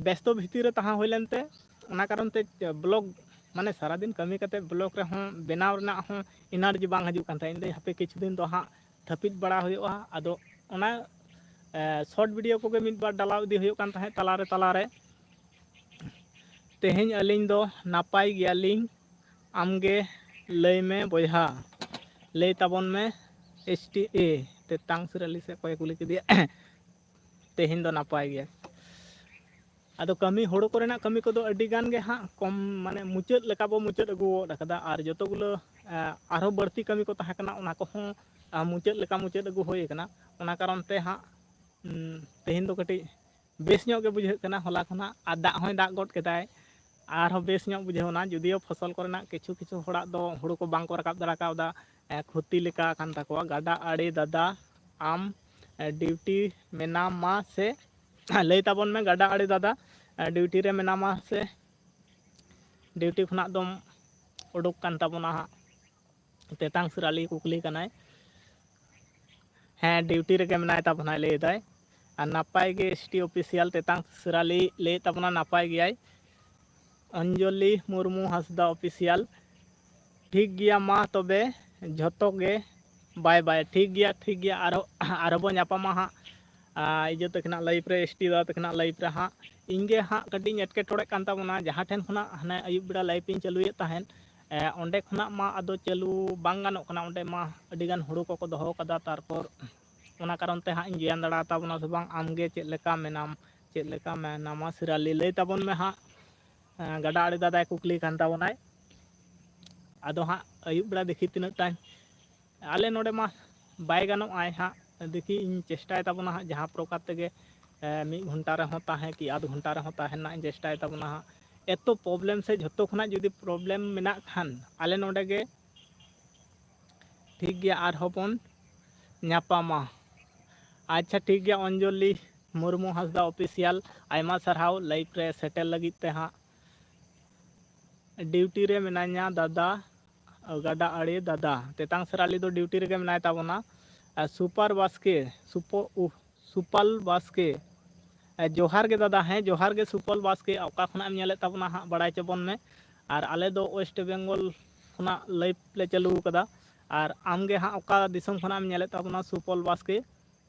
ᱵᱮᱥᱛᱚ ᱵᱷᱤᱛᱤᱨ ᱨᱮ ᱛᱟᱦᱮᱸ ᱦᱩᱭ ᱞᱮᱱᱛᱮ, ᱚᱱᱟ ᱠᱟᱨᱚᱱ ᱛᱮ ᱵᱞᱚᱜ, ᱢᱟᱱᱮ ᱥᱟᱨᱟᱫᱤᱱ ᱠᱟᱹᱢᱤ ᱠᱟᱛᱮ ᱵᱞᱚᱜ ᱨᱮᱦᱚᱸ ᱵᱮᱱᱟᱣ ᱨᱮᱱᱟᱜ ᱦᱚᱸ ᱮᱱᱟᱨᱡᱤ ᱵᱟᱝ ᱦᱤᱡᱩᱜ ᱠᱟᱱ ᱛᱟᱦᱮᱸᱫ᱾ ᱤᱧ ᱫᱚ ᱦᱟᱯᱮ ᱠᱤᱪᱷᱩ ᱫᱤᱱ ᱫᱚ ᱦᱟᱸᱜ ᱛᱷᱟᱹᱯᱤᱫ ᱵᱟᱲᱟ ᱦᱩᱭᱩᱜᱼᱟ᱾ ᱟᱫᱚ ᱚᱱᱟ ᱥᱚᱨᱴ ᱵᱷᱤᱰᱤᱭᱳ ᱠᱚᱜᱮ ᱢᱤᱫ ᱵᱟᱨ ᱰᱟᱞᱟᱣ ᱤᱫᱤ ᱦᱩᱭᱩᱜ ᱠᱟᱱ ᱛᱟᱦᱮᱸᱫ ᱛᱟᱞᱟᱨᱮ ᱛᱟᱞᱟᱨᱮ᱾ ᱛᱮᱦᱮᱧ ᱟᱹᱞᱤᱧ ᱫᱚ ᱱᱟᱯᱟᱭ ᱜᱮᱭᱟᱞᱤᱧ, ᱟᱢᱜᱮ ᱞᱟᱹᱭ ᱢᱮ ᱵᱚᱭᱦᱟ, ᱞᱟᱹᱭ ᱛᱟᱵᱚᱱ ᱢᱮ᱾ ᱮᱥ ᱴᱤ ᱮ ᱛᱮᱛᱟᱝ ᱥᱤᱨᱟᱹᱞᱤ ᱥᱮ ᱚᱠᱚᱭᱮ ᱠᱩᱞᱤ ᱠᱮᱫᱮᱭᱟ᱾ ᱛᱮᱦᱮᱧ ᱫᱚ ᱱᱟᱯᱟᱭ ᱜᱮ᱾ ᱟᱫᱚ ᱠᱟᱹᱢᱤ, ᱦᱳᱲᱳ ᱠᱚᱨᱮᱱᱟᱜ ᱠᱟᱹᱢᱤ ᱠᱚᱫᱚ ᱟᱹᱰᱤ ᱜᱟᱱ ᱜᱮ ᱦᱟᱸᱜ ᱠᱚᱢ, ᱢᱟᱱᱮ ᱢᱩᱪᱟᱹᱫ ᱞᱮᱠᱟ ᱵᱚ ᱢᱩᱪᱟᱹᱫ ᱟᱹᱜᱩ ᱜᱚᱫ ᱟᱠᱟᱫᱟ᱾ ᱟᱨ ᱡᱚᱛᱚ ᱜᱩᱞᱟᱹ, ᱮ, ᱟᱨᱦᱚᱸ ᱵᱟᱹᱲᱛᱤ ᱠᱟᱹᱢᱤ ᱠᱚ ᱛᱟᱦᱮᱸ ᱠᱟᱱᱟ, ᱚᱱᱟ ᱠᱚᱦᱚᱸ, ᱮ, ᱢᱩᱪᱟᱹᱫ ᱞᱮᱠᱟ ᱢᱩᱪᱟᱹᱫ ᱟᱹᱜᱩ ᱦᱩᱭ ᱟᱠᱟᱱᱟ᱾ ᱚᱱᱟ ᱠᱟᱨᱚᱱ ᱛᱮ ᱦᱟᱸᱜ, ᱩᱢ, ᱛᱮᱦᱮᱧ ᱫᱚ ᱠᱟᱹᱴᱤᱡ ᱵᱮᱥ ᱧᱚᱜ ᱜᱮ ᱵᱩᱡᱷᱟᱹᱜ ᱠᱟᱱᱟ᱾ ᱦᱚᱞᱟ ᱠᱷᱚᱱᱟᱜ ᱟᱨ ᱫᱟᱜ ᱦᱚᱸᱭ ᱫᱟᱜ ᱜᱚᱫ ᱠᱮᱫᱟᱭ, ᱟᱨᱦᱚᱸ ᱵᱮᱥ ᱧᱚᱜ ᱵᱩᱡᱷᱟᱹᱣ ᱮᱱᱟ᱾ ᱡᱩᱫᱤᱭᱳ ᱯᱷᱚᱥᱚᱞ ᱠᱚᱨᱮᱱᱟᱜ ᱠᱤᱪᱷᱩ ᱠᱤᱪᱷᱩ ᱦᱚᱲᱟᱜ ᱫᱚ ᱦᱩᱲᱩ ᱠᱚ ᱵᱟᱝ ᱠᱚ ᱨᱟᱠᱟᱵ ᱫᱟᱲᱮ ᱠᱟᱣᱫᱟ, ᱮ, ᱠᱷᱚᱛᱤ ᱞᱮᱠᱟ ᱠᱟᱱ ᱛᱟᱠᱚᱣᱟ᱾ ᱜᱟᱰᱟ ᱟᱲᱮ ᱫᱟᱫᱟ, ᱟᱢ, ᱮ, ᱰᱤᱭᱩᱴᱤ ᱢᱮᱱᱟᱢᱟ ᱥᱮ? ᱞᱟᱹᱭ ᱛᱟᱵᱚᱱ ᱢᱮ ᱜᱟᱰᱟ ᱟᱲᱮ ᱫᱟᱫᱟ, ᱮ, ᱰᱤᱭᱩᱴᱤ ᱨᱮ ᱢᱮᱱᱟᱢᱟ ᱥᱮ ᱰᱤᱭᱩᱴᱤ ᱠᱷᱚᱱᱟᱜ ᱫᱚᱢ ᱩᱰᱩᱠ ᱠᱟᱱ ᱛᱟᱵᱚᱱᱟ ᱦᱟᱸᱜ? ᱛᱮᱛᱟᱝ ᱥᱤᱨᱟᱞᱤ ᱠᱩᱠᱞᱤ ᱠᱟᱱᱟᱭ᱾ ᱦᱮᱸ, ᱰᱤᱭᱩᱴᱤ ᱨᱮᱜᱮ ᱢᱮᱱᱟᱭ ᱛᱟᱵᱚᱱᱟᱭ, ᱞᱟᱹᱭ ᱮᱫᱟᱭ᱾ ᱟᱨ ᱱᱟᱯᱟᱭ ᱜᱮ ᱮᱥ ᱴᱤ ᱚᱯᱷᱤᱥᱤᱭᱟᱞ ᱛᱮᱛᱟᱝ ᱥᱤᱨᱟᱞᱤ ᱞᱟᱹᱭᱮᱫ ᱛᱟᱵᱚᱱᱟ, ᱱᱟᱯᱟᱭ ᱜᱮᱭᱟᱭ᱾ ᱚᱧᱡᱚᱞᱤ ᱢᱩᱨᱢᱩ ᱦᱟᱸᱥᱫᱟ ᱚᱯᱷᱤᱥᱤᱭᱟᱞ, ᱴᱷᱤᱠ ᱜᱮᱭᱟ, ᱢᱟ ᱛᱚᱵᱮ ᱡᱷᱚᱛᱚ ᱜᱮ ᱵᱟᱭ ᱵᱟᱭ᱾ ᱴᱷᱤᱠ ᱜᱮᱭᱟ, ᱴᱷᱤᱠ ᱜᱮᱭᱟ, ᱟᱨᱚ, ᱟᱨᱚ ᱵᱚ ᱧᱟᱯᱟᱢᱟ ᱦᱟᱸᱜ, ᱟ, ᱤᱭᱟᱹ ᱛᱟᱹᱠᱤᱱᱟᱜ ᱞᱟᱭᱤᱵᱷ ᱨᱮ, ᱮᱥ ᱴᱤ ᱫᱟᱫᱟ ᱛᱟᱹᱠᱤᱱᱟᱜ ᱞᱟᱭᱤᱵᱷ ᱨᱮ ᱦᱟᱸᱜ᱾ ᱤᱧ ᱜᱮ ᱦᱟᱸᱜ ᱠᱟᱹᱴᱤᱡ ᱤᱧ ᱮᱴᱠᱮᱴᱚᱬᱮᱜ ᱠᱟᱱ ᱛᱟᱵᱚᱱᱟ, ᱡᱟᱦᱟᱸ ᱴᱷᱮᱱ ᱠᱷᱚᱱᱟᱜ ᱦᱟᱱᱮ ᱟᱹᱭᱩᱵ ᱵᱮᱲᱟ ᱞᱟᱭᱤᱵᱷ ᱤᱧ ᱪᱟᱹᱞᱩᱭᱮᱫ ᱛᱟᱦᱮᱸᱫ, ᱮ, ᱚᱸᱰᱮ ᱠᱷᱚᱱᱟᱜ ᱢᱟ ᱟᱫᱚ ᱪᱟᱹᱞᱩ ᱵᱟᱝ ᱜᱟᱱᱚᱜ ᱠᱟᱱᱟ᱾ ᱚᱸᱰᱮ ᱢᱟ ᱟᱹᱰᱤ ᱜᱟᱱ ᱦᱩᱲᱩ ᱠᱚᱠᱚ ᱫᱚᱦᱚ ᱠᱟᱫᱟ, ᱛᱟᱨᱯᱚᱨ ᱚᱱᱟ ᱠᱟᱨᱚᱱ ᱛᱮ ᱦᱟᱸᱜ ᱤᱧ ᱡᱚᱭᱮᱱ ᱫᱟᱲᱮ ᱛᱟᱵᱚᱱᱟ ᱥᱮ ᱵᱟᱝ᱾ ᱟᱢ ᱜᱮ ᱪᱮᱫ ᱞᱮᱠᱟ ᱢᱮᱱᱟᱢ, ᱪᱮᱫ ᱞᱮᱠᱟ ᱢᱮᱱᱟᱢᱟ ᱥᱤᱨᱟᱞᱤ, ᱞᱟᱹᱭ ᱛᱟᱵᱚᱱ ᱢᱮ ᱦᱟᱸᱜ᱾ ᱮ, ᱜᱟᱰᱟ ᱟᱲᱮ ᱫᱟᱫᱟᱭ ᱠᱩᱠᱞᱤ ᱠᱟᱱ ᱛᱟᱵᱚᱱᱟᱭ᱾ ᱟᱫᱚ ᱦᱟᱸᱜ ᱟᱹᱭᱩᱵ ᱵᱮᱲᱟ ᱫᱮᱠᱷᱤ ᱛᱤᱱᱟᱹᱜ ᱴᱟᱭ ᱟᱞᱮ ᱱᱚᱰᱮ ᱢᱟ ᱵᱟᱭ ᱜᱟᱱᱚᱜ ᱟᱭ ᱦᱟᱸᱜ᱾ ᱫᱮᱠᱷᱤ ᱤᱧ ᱪᱮᱥᱴᱟᱭ ᱛᱟᱵᱚᱱᱟ ᱦᱟᱸᱜ ᱡᱟᱦᱟᱸ ᱯᱨᱚᱠᱟᱨ ᱛᱮᱜᱮ, ᱢᱤᱫ ᱜᱷᱚᱱᱴᱟ ᱨᱮᱦᱚᱸ ᱛᱟᱦᱮᱸ ᱠᱤ ᱟᱫᱷ ᱜᱷᱚᱱᱴᱟ ᱨᱮᱦᱚᱸ ᱛᱟᱦᱮᱸ ᱨᱮᱱᱟᱜ ᱤᱧ ᱪᱮᱥᱴᱟᱭ ᱛᱟᱵᱚᱱᱟ ᱦᱟᱸᱜ᱾ ᱮᱛᱚ ᱯᱨᱚᱵᱞᱮᱢ ᱥᱮ ᱡᱷᱚᱛᱚ ᱠᱷᱚᱱᱟᱜ ᱡᱩᱫᱤ ᱯᱨᱚᱵᱞᱮᱢ ᱢᱮᱱᱟᱜ ᱠᱷᱟᱱ ᱟᱞᱮ ᱱᱚᱰᱮ ᱜᱮ ᱴᱷᱤᱠ ᱜᱮᱭᱟ, ᱟᱨᱦᱚᱸ ᱵᱚᱱ ᱧᱟᱯᱟᱢᱟ᱾ ᱟᱪᱪᱷᱟ, ᱴᱷᱤᱠ ᱜᱮᱭᱟ, ᱚᱧᱡᱚᱞᱤ ᱢᱩᱨᱢᱩ ᱦᱟᱸᱥᱫᱟ ᱚᱯᱷᱤᱥᱤᱭᱟᱞ, ᱟᱭᱢᱟ ᱥᱟᱨᱦᱟᱣ ᱞᱟᱭᱤᱵᱷ ᱨᱮ ᱥᱮᱴᱮᱨ ᱞᱟᱹᱜᱤᱫ ᱛᱮ ᱦᱟᱸᱜ᱾ ᱰᱤᱭᱩᱴᱤ ᱨᱮ ᱢᱮᱱᱟᱧᱟ ᱫᱟᱫᱟ, ᱜᱟᱰᱟ ᱟᱲᱮ ᱫᱟᱫᱟ᱾ ᱛᱮᱛᱟᱝ ᱥᱮᱨᱟᱞᱤ ᱫᱚ ᱰᱤᱭᱩᱴᱤ ᱨᱮᱜᱮ ᱢᱮᱱᱟᱭ ᱛᱟᱵᱚᱱᱟ᱾ ᱟᱨ ᱥᱩᱯᱟᱨ ᱵᱟᱥᱠᱮ, ᱥᱩᱯᱚ-, ᱩᱦ, ᱥᱩᱯᱟᱞ ᱵᱟᱥᱠᱮ, ᱮ, ᱡᱚᱦᱟᱨ ᱜᱮ ᱫᱟᱫᱟ᱾ ᱦᱮᱸ, ᱡᱚᱦᱟᱨ ᱜᱮ ᱥᱩᱯᱚᱞ ᱵᱟᱥᱠᱮ, ᱚᱠᱟ ᱠᱷᱚᱱᱟᱜ ᱮᱢ ᱧᱮᱞᱮᱫ ᱛᱟᱵᱚᱱᱟ ᱦᱟᱸᱜ ᱵᱟᱲᱟᱭ ᱦᱚᱪᱚ ᱵᱚᱱ ᱢᱮ᱾ ᱟᱨ ᱟᱞᱮ ᱫᱚ ᱳᱭᱮᱥᱴ ᱵᱮᱝᱜᱚᱞ ᱠᱷᱚᱱᱟᱜ ᱞᱟᱭᱤᱵᱷ ᱞᱮ ᱪᱟᱹᱞᱩ ᱟᱠᱟᱫᱟ᱾ ᱟᱨ ᱟᱢ ᱜᱮ ᱦᱟᱸᱜ ᱚᱠᱟ ᱫᱤᱥᱚᱢ ᱠᱷᱚᱱᱟᱜ ᱮᱢ ᱧᱮᱞᱮᱫ ᱛᱟᱵᱚᱱᱟ ᱥᱩᱯᱚᱞ ᱵᱟᱥᱠᱮ,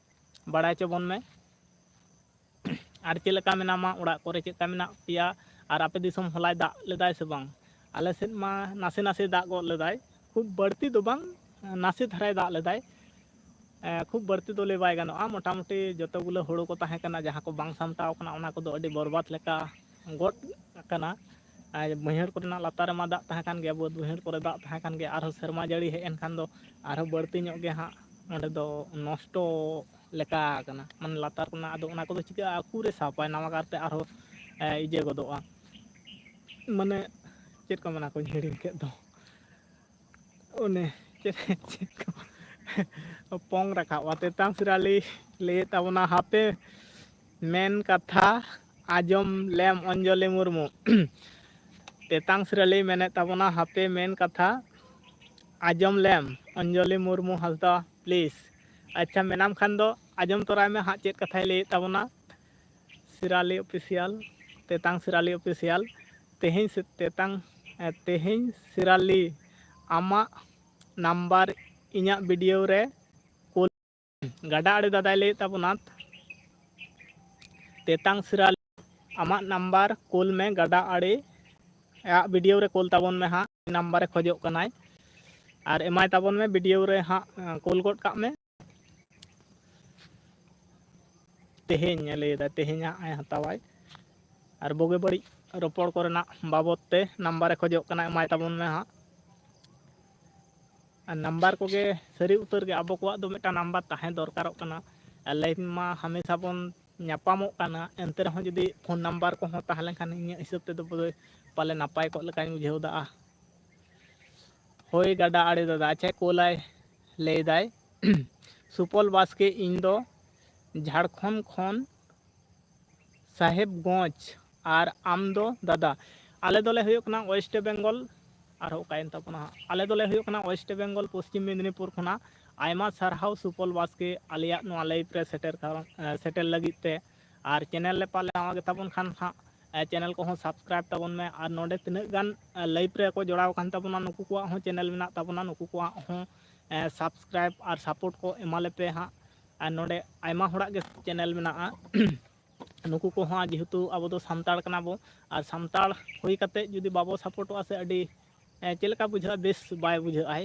ᱵᱟᱲᱟᱭ ᱦᱚᱪᱚ ᱵᱚᱱ ᱢᱮ᱾ ᱟᱨ ᱪᱮᱫ ᱞᱮᱠᱟ ᱢᱮᱱᱟᱢᱟ, ᱚᱲᱟᱜ ᱠᱚᱨᱮ ᱪᱮᱫ ᱞᱮᱠᱟ ᱢᱮᱱᱟᱜ ᱯᱮᱭᱟ, ᱟᱨ ᱟᱯᱮ ᱫᱤᱥᱚᱢ ᱦᱚᱞᱟᱭ ᱫᱟᱜ ᱞᱮᱫᱟᱭ ᱥᱮ ᱵᱟᱝ? ᱟᱞᱮ ᱥᱮᱫ ᱢᱟ ᱱᱟᱥᱮ ᱱᱟᱥᱮ ᱫᱟᱜ ᱜᱚᱫ ᱞᱮᱫᱟᱭ, ᱠᱷᱩᱵ ᱵᱟᱹᱲᱛᱤ ᱫᱚ ᱵᱟᱝ, ᱱᱟᱥᱮ ᱫᱷᱟᱨᱟᱭ ᱫᱟᱜ ᱞᱮᱫᱟᱭ᱾ ᱮ, ᱠᱷᱩᱵ ᱵᱟᱹᱲᱛᱤ ᱫᱚ ᱞᱟᱹᱭ ᱵᱟᱭ ᱜᱟᱱᱚᱜᱼᱟ, ᱢᱚᱴᱟᱢᱩᱴᱤ ᱡᱚᱛᱚ ᱜᱩᱞᱟᱹ ᱦᱩᱲᱩ ᱠᱚ ᱛᱟᱦᱮᱸ ᱠᱟᱱᱟ, ᱡᱟᱦᱟᱸ ᱠᱚ ᱵᱟᱝ ᱥᱟᱢᱴᱟᱣ ᱠᱟᱱᱟ, ᱚᱱᱟ ᱠᱚᱫᱚ ᱟᱹᱰᱤ ᱵᱚᱨᱵᱟᱫ ᱞᱮᱠᱟ ᱜᱚᱫ ᱟᱠᱟᱱᱟ᱾ ᱟᱨ ᱵᱟᱹᱭᱦᱟᱹᱲ ᱠᱚᱨᱮᱱᱟᱜ ᱞᱟᱛᱟᱨ ᱨᱮᱢᱟ ᱫᱟᱜ ᱛᱟᱦᱮᱸ ᱠᱟᱱ ᱜᱮᱭᱟ, ᱵᱟᱹᱫᱽ ᱵᱟᱹᱭᱦᱟᱹᱲ ᱠᱚᱨᱮ ᱫᱟᱜ ᱛᱟᱦᱮᱸ ᱠᱟᱱ ᱜᱮᱭᱟ, ᱟᱨᱦᱚᱸ ᱥᱮᱨᱢᱟ ᱡᱟᱹᱲᱤ ᱦᱮᱡ ᱮᱱ ᱠᱷᱟᱱ ᱫᱚ ᱟᱨᱦᱚᱸ ᱵᱟᱹᱲᱛᱤ ᱧᱚᱜ ᱜᱮ ᱦᱟᱸᱜ ᱚᱸᱰᱮ ᱫᱚ ᱱᱚᱥᱴᱚ ᱞᱮᱠᱟ ᱠᱟᱱᱟ, ᱢᱟᱱᱮ ᱞᱟᱛᱟᱨ ᱠᱷᱚᱱᱟᱜ᱾ ᱟᱫᱚ ᱚᱱᱟ ᱠᱚᱫᱚ ᱪᱤᱠᱟᱹᱜᱼᱟ, ᱟᱹᱠᱩᱨᱮ ᱥᱟᱵᱟᱭ, ᱱᱟᱣᱟ ᱠᱟᱨᱛᱮ ᱟᱨᱦᱚᱸ, ᱮ, ᱤᱭᱟᱹ ᱜᱚᱫᱚᱜᱼᱟ, ᱢᱟᱱᱮ ᱪᱮᱫ ᱠᱚ ᱢᱮᱱᱟ ᱠᱚᱧ ᱦᱤᱲᱤᱧ ᱠᱮᱫ ᱫᱚ, ᱚᱱᱮ ᱪᱮᱫ, ᱪᱮᱫ ᱠᱚ ᱯᱚᱝ ᱨᱟᱠᱟᱵᱼᱟ᱾ ᱛᱮᱛᱟᱝ ᱥᱤᱨᱟᱞᱤ ᱞᱟᱹᱭᱮᱫ ᱛᱟᱵᱚᱱᱟ, ᱦᱟᱯᱮ ᱢᱮᱱ ᱠᱟᱛᱷᱟ ᱟᱸᱡᱚᱢ ᱞᱮᱢ ᱚᱧᱡᱚᱞᱤ ᱢᱩᱨᱢᱩ᱾ ᱛᱮᱛᱟᱝ ᱥᱤᱨᱟᱞᱤ ᱢᱮᱱᱮᱫ ᱛᱟᱵᱚᱱᱟ, ᱦᱟᱯᱮ ᱢᱮᱱ ᱠᱟᱛᱷᱟ ᱟᱸᱡᱚᱢ ᱞᱮᱢ ᱚᱧᱡᱚᱞᱤ ᱢᱩᱨᱢᱩ ᱦᱟᱸᱥᱫᱟ, ᱯᱞᱤᱡᱽ᱾ ᱟᱪᱪᱷᱟ, ᱢᱮᱱᱟᱢ ᱠᱷᱟᱱ ᱫᱚ ᱟᱸᱡᱚᱢ ᱛᱚᱨᱟᱭ ᱢᱮ ᱦᱟᱸᱜ ᱪᱮᱫ ᱠᱟᱛᱷᱟᱭ ᱞᱟᱹᱭᱮᱫ ᱛᱟᱵᱚᱱᱟ᱾ ᱥᱤᱨᱟᱞᱤ ᱚᱯᱷᱤᱥᱤᱭᱟᱞ, ᱛᱮᱛᱟᱝ ᱥᱤᱨᱟᱞᱤ ᱚᱯᱷᱤᱥᱤᱭᱟᱞ, ᱛᱮᱦᱮᱧ ᱥᱮ-, ᱛᱮᱛᱟᱝ, ᱮ, ᱛᱮᱦᱮᱧ ᱥᱤᱨᱟᱞᱤ ᱟᱢᱟᱜ ᱱᱟᱢᱵᱟᱨ ᱤᱧᱟᱹᱜ ᱵᱷᱤᱰᱤᱭᱳ ᱨᱮ ᱠᱩᱞ᱾ ᱜᱟᱰᱟ ᱟᱲᱮ ᱫᱟᱫᱟᱭ ᱞᱟᱹᱭᱮᱫ ᱛᱟᱵᱚᱱᱟ, ᱛᱮᱛᱟᱝ ᱥᱤᱨᱟᱞᱤ ᱟᱢᱟᱜ ᱱᱟᱢᱵᱟᱨ ᱠᱩᱞ ᱢᱮ, ᱜᱟᱰᱟ ᱟᱲᱮ ᱟᱭᱟᱜ ᱵᱷᱤᱰᱤᱭᱳ ᱨᱮ ᱠᱩᱞ ᱛᱟᱵᱚᱱ ᱢᱮ ᱦᱟᱸᱜ, ᱱᱟᱢᱵᱟᱨᱮ ᱠᱷᱚᱡᱚᱜ ᱠᱟᱱᱟᱭ᱾ ᱟᱨ ᱮᱢᱟᱭ ᱛᱟᱵᱚᱱ ᱢᱮ ᱵᱷᱤᱰᱤᱭᱳ ᱨᱮ ᱦᱟᱸᱜ, ᱮᱸ, ᱠᱩᱞ ᱜᱚᱫ ᱠᱟᱜ ᱢᱮ᱾ ᱛᱮᱦᱮᱧ ᱮ ᱞᱟᱹᱭᱫᱟ, ᱛᱮᱦᱮᱧ ᱦᱟᱸᱜ ᱮ ᱦᱟᱛᱟᱣᱟᱭ᱾ ᱟᱨ ᱵᱩᱜᱤ ᱵᱟᱹᱲᱤᱡ ᱨᱚᱯᱚᱲ ᱠᱚᱨᱮᱱᱟᱜ ᱵᱟᱵᱚᱫ ᱛᱮ ᱱᱟᱢᱵᱟᱨᱮ ᱠᱷᱚᱡᱚᱜ ᱠᱟᱱᱟ, ᱮᱢᱟᱭ ᱛᱟᱵᱚᱱ ᱢᱮ ᱦᱟᱸᱜ᱾ ᱟᱨ ᱱᱟᱢᱵᱟᱨ ᱠᱚᱜᱮ ᱥᱟᱹᱨᱤ ᱩᱛᱟᱹᱨ ᱜᱮ ᱟᱵᱚ ᱠᱚᱣᱟᱜ ᱫᱚ ᱢᱤᱫᱴᱟᱝ ᱱᱟᱢᱵᱟᱨ ᱛᱟᱦᱮᱸ ᱫᱚᱨᱠᱟᱨᱚᱜ ᱠᱟᱱᱟ᱾ ᱟᱨ ᱞᱟᱭᱤᱵᱷ ᱢᱟ ᱦᱟᱢᱮᱥᱟ ᱵᱚᱱ ᱧᱟᱯᱟᱢᱚᱜ ᱠᱟᱱᱟ, ᱮᱱᱛᱮ ᱨᱮᱦᱚᱸ ᱡᱩᱫᱤ ᱯᱷᱳᱱ ᱱᱟᱢᱵᱟᱨ ᱠᱚᱦᱚᱸ ᱛᱟᱦᱮᱸ ᱞᱮᱱᱠᱷᱟᱱ ᱤᱧᱟᱹᱜ ᱦᱤᱥᱟᱹᱵ ᱛᱮᱫᱚ ᱵᱳᱫᱷᱚᱭ ᱯᱟᱞᱮ ᱱᱟᱯᱟᱭ ᱠᱚᱜ ᱞᱮᱠᱟᱧ ᱵᱩᱡᱷᱟᱹᱣ ᱫᱟ᱾ ᱦᱳᱭ ᱜᱟᱰᱟ ᱟᱲᱮ ᱫᱟᱫᱟ, ᱟᱪᱪᱷᱟ ᱠᱳᱞᱟᱭ ᱞᱟᱹᱭᱫᱟᱭ, ᱥᱩᱯᱚᱞ ᱵᱟᱥᱠᱮ, ᱤᱧ ᱫᱚ ᱡᱷᱟᱲᱠᱷᱚᱸᱰ ᱠᱷᱚᱱ ᱥᱟᱦᱮᱵᱽᱜᱚᱸᱡᱽ, ᱟᱨ ᱟᱢ ᱫᱚ ᱫᱟᱫᱟ? ᱟᱞᱮ ᱫᱚᱞᱮ ᱦᱩᱭᱩᱜ ᱠᱟᱱᱟ ᱳᱭᱮᱥᱴ ᱵᱮᱝᱜᱚᱞ᱾ ᱟᱨᱦᱚᱸ ᱚᱠᱟᱭᱮᱱ ᱛᱟᱵᱚᱱᱟ ᱦᱟᱸᱜ? ᱟᱞᱮ ᱫᱚᱞᱮ ᱦᱩᱭᱩᱜ ᱠᱟᱱᱟ ᱳᱭᱮᱥᱴ ᱵᱮᱝᱜᱚᱞ, ᱯᱚᱥᱪᱤᱢ ᱢᱮᱫᱽᱱᱤᱯᱩᱨ ᱠᱷᱚᱱᱟᱜ᱾ ᱟᱭᱢᱟ ᱥᱟᱨᱦᱟᱣ ᱥᱩᱯᱚᱞ ᱵᱟᱥᱠᱮ, ᱟᱞᱮᱭᱟᱜ ᱱᱚᱣᱟ ᱞᱟᱭᱤᱵᱷ ᱨᱮ ᱥᱮᱴᱮᱨ ᱠᱟᱨᱚᱱ, ᱮ, ᱥᱮᱴᱮᱨ ᱞᱟᱹᱜᱤᱫ ᱛᱮ᱾ ᱟᱨ ᱪᱮᱱᱮᱞ ᱞᱮ ᱯᱟᱞᱮ ᱱᱟᱣᱟ ᱜᱮᱛᱟᱵᱚᱱ ᱠᱷᱟᱱ ᱦᱟᱸᱜ, ᱮ, ᱪᱮᱱᱮᱞ ᱠᱚᱦᱚᱸ ᱥᱟᱵᱥᱠᱨᱟᱭᱤᱵᱽ ᱛᱟᱵᱚᱱ ᱢᱮ᱾ ᱟᱨ ᱱᱚᱰᱮ ᱛᱤᱱᱟᱹᱜ ᱜᱟᱱ, ᱮ, ᱞᱟᱭᱤᱵᱷ ᱨᱮᱠᱚ ᱡᱚᱲᱟᱣ ᱟᱠᱟᱱ ᱛᱟᱵᱚᱱᱟ, ᱱᱩᱠᱩ ᱠᱚᱣᱟᱜ ᱦᱚᱸ ᱪᱮᱱᱮᱞ ᱢᱮᱱᱟᱜ ᱛᱟᱵᱚᱱᱟ, ᱱᱩᱠᱩ ᱠᱚᱣᱟᱜ ᱦᱚᱸ, ᱮ, ᱥᱟᱵᱥᱠᱨᱟᱭᱤᱵᱽ ᱟᱨ ᱥᱟᱯᱳᱨᱴ ᱠᱚ ᱮᱢᱟ ᱞᱮᱯᱮ ᱦᱟᱸᱜ᱾ ᱟᱨ ᱱᱚᱰᱮ ᱟᱭᱢᱟ ᱦᱚᱲᱟᱜ ᱜᱮ ᱪᱮᱱᱮᱞ ᱢᱮᱱᱟᱜᱼᱟ᱾ ᱱᱩᱠᱩ ᱠᱚᱦᱚᱸ, ᱡᱮᱦᱮᱛᱩ ᱟᱵᱚ ᱫᱚ ᱥᱟᱱᱛᱟᱲ ᱠᱟᱱᱟ ᱵᱚ, ᱟᱨ ᱥᱟᱱᱛᱟᱲ ᱦᱩᱭ ᱠᱟᱛᱮ ᱡᱩᱫᱤ ᱵᱟᱵᱚ ᱥᱟᱯᱳᱨᱴᱚᱜᱼᱟ ᱥᱮ, ᱟᱹᱰᱤ, ᱮ, ᱪᱮᱫ ᱞᱮᱠᱟ ᱵᱩᱡᱷᱟᱹᱜᱼᱟ? ᱵᱮᱥ ᱵᱟᱭ ᱵᱩᱡᱷᱟᱹᱜᱼᱟᱭ᱾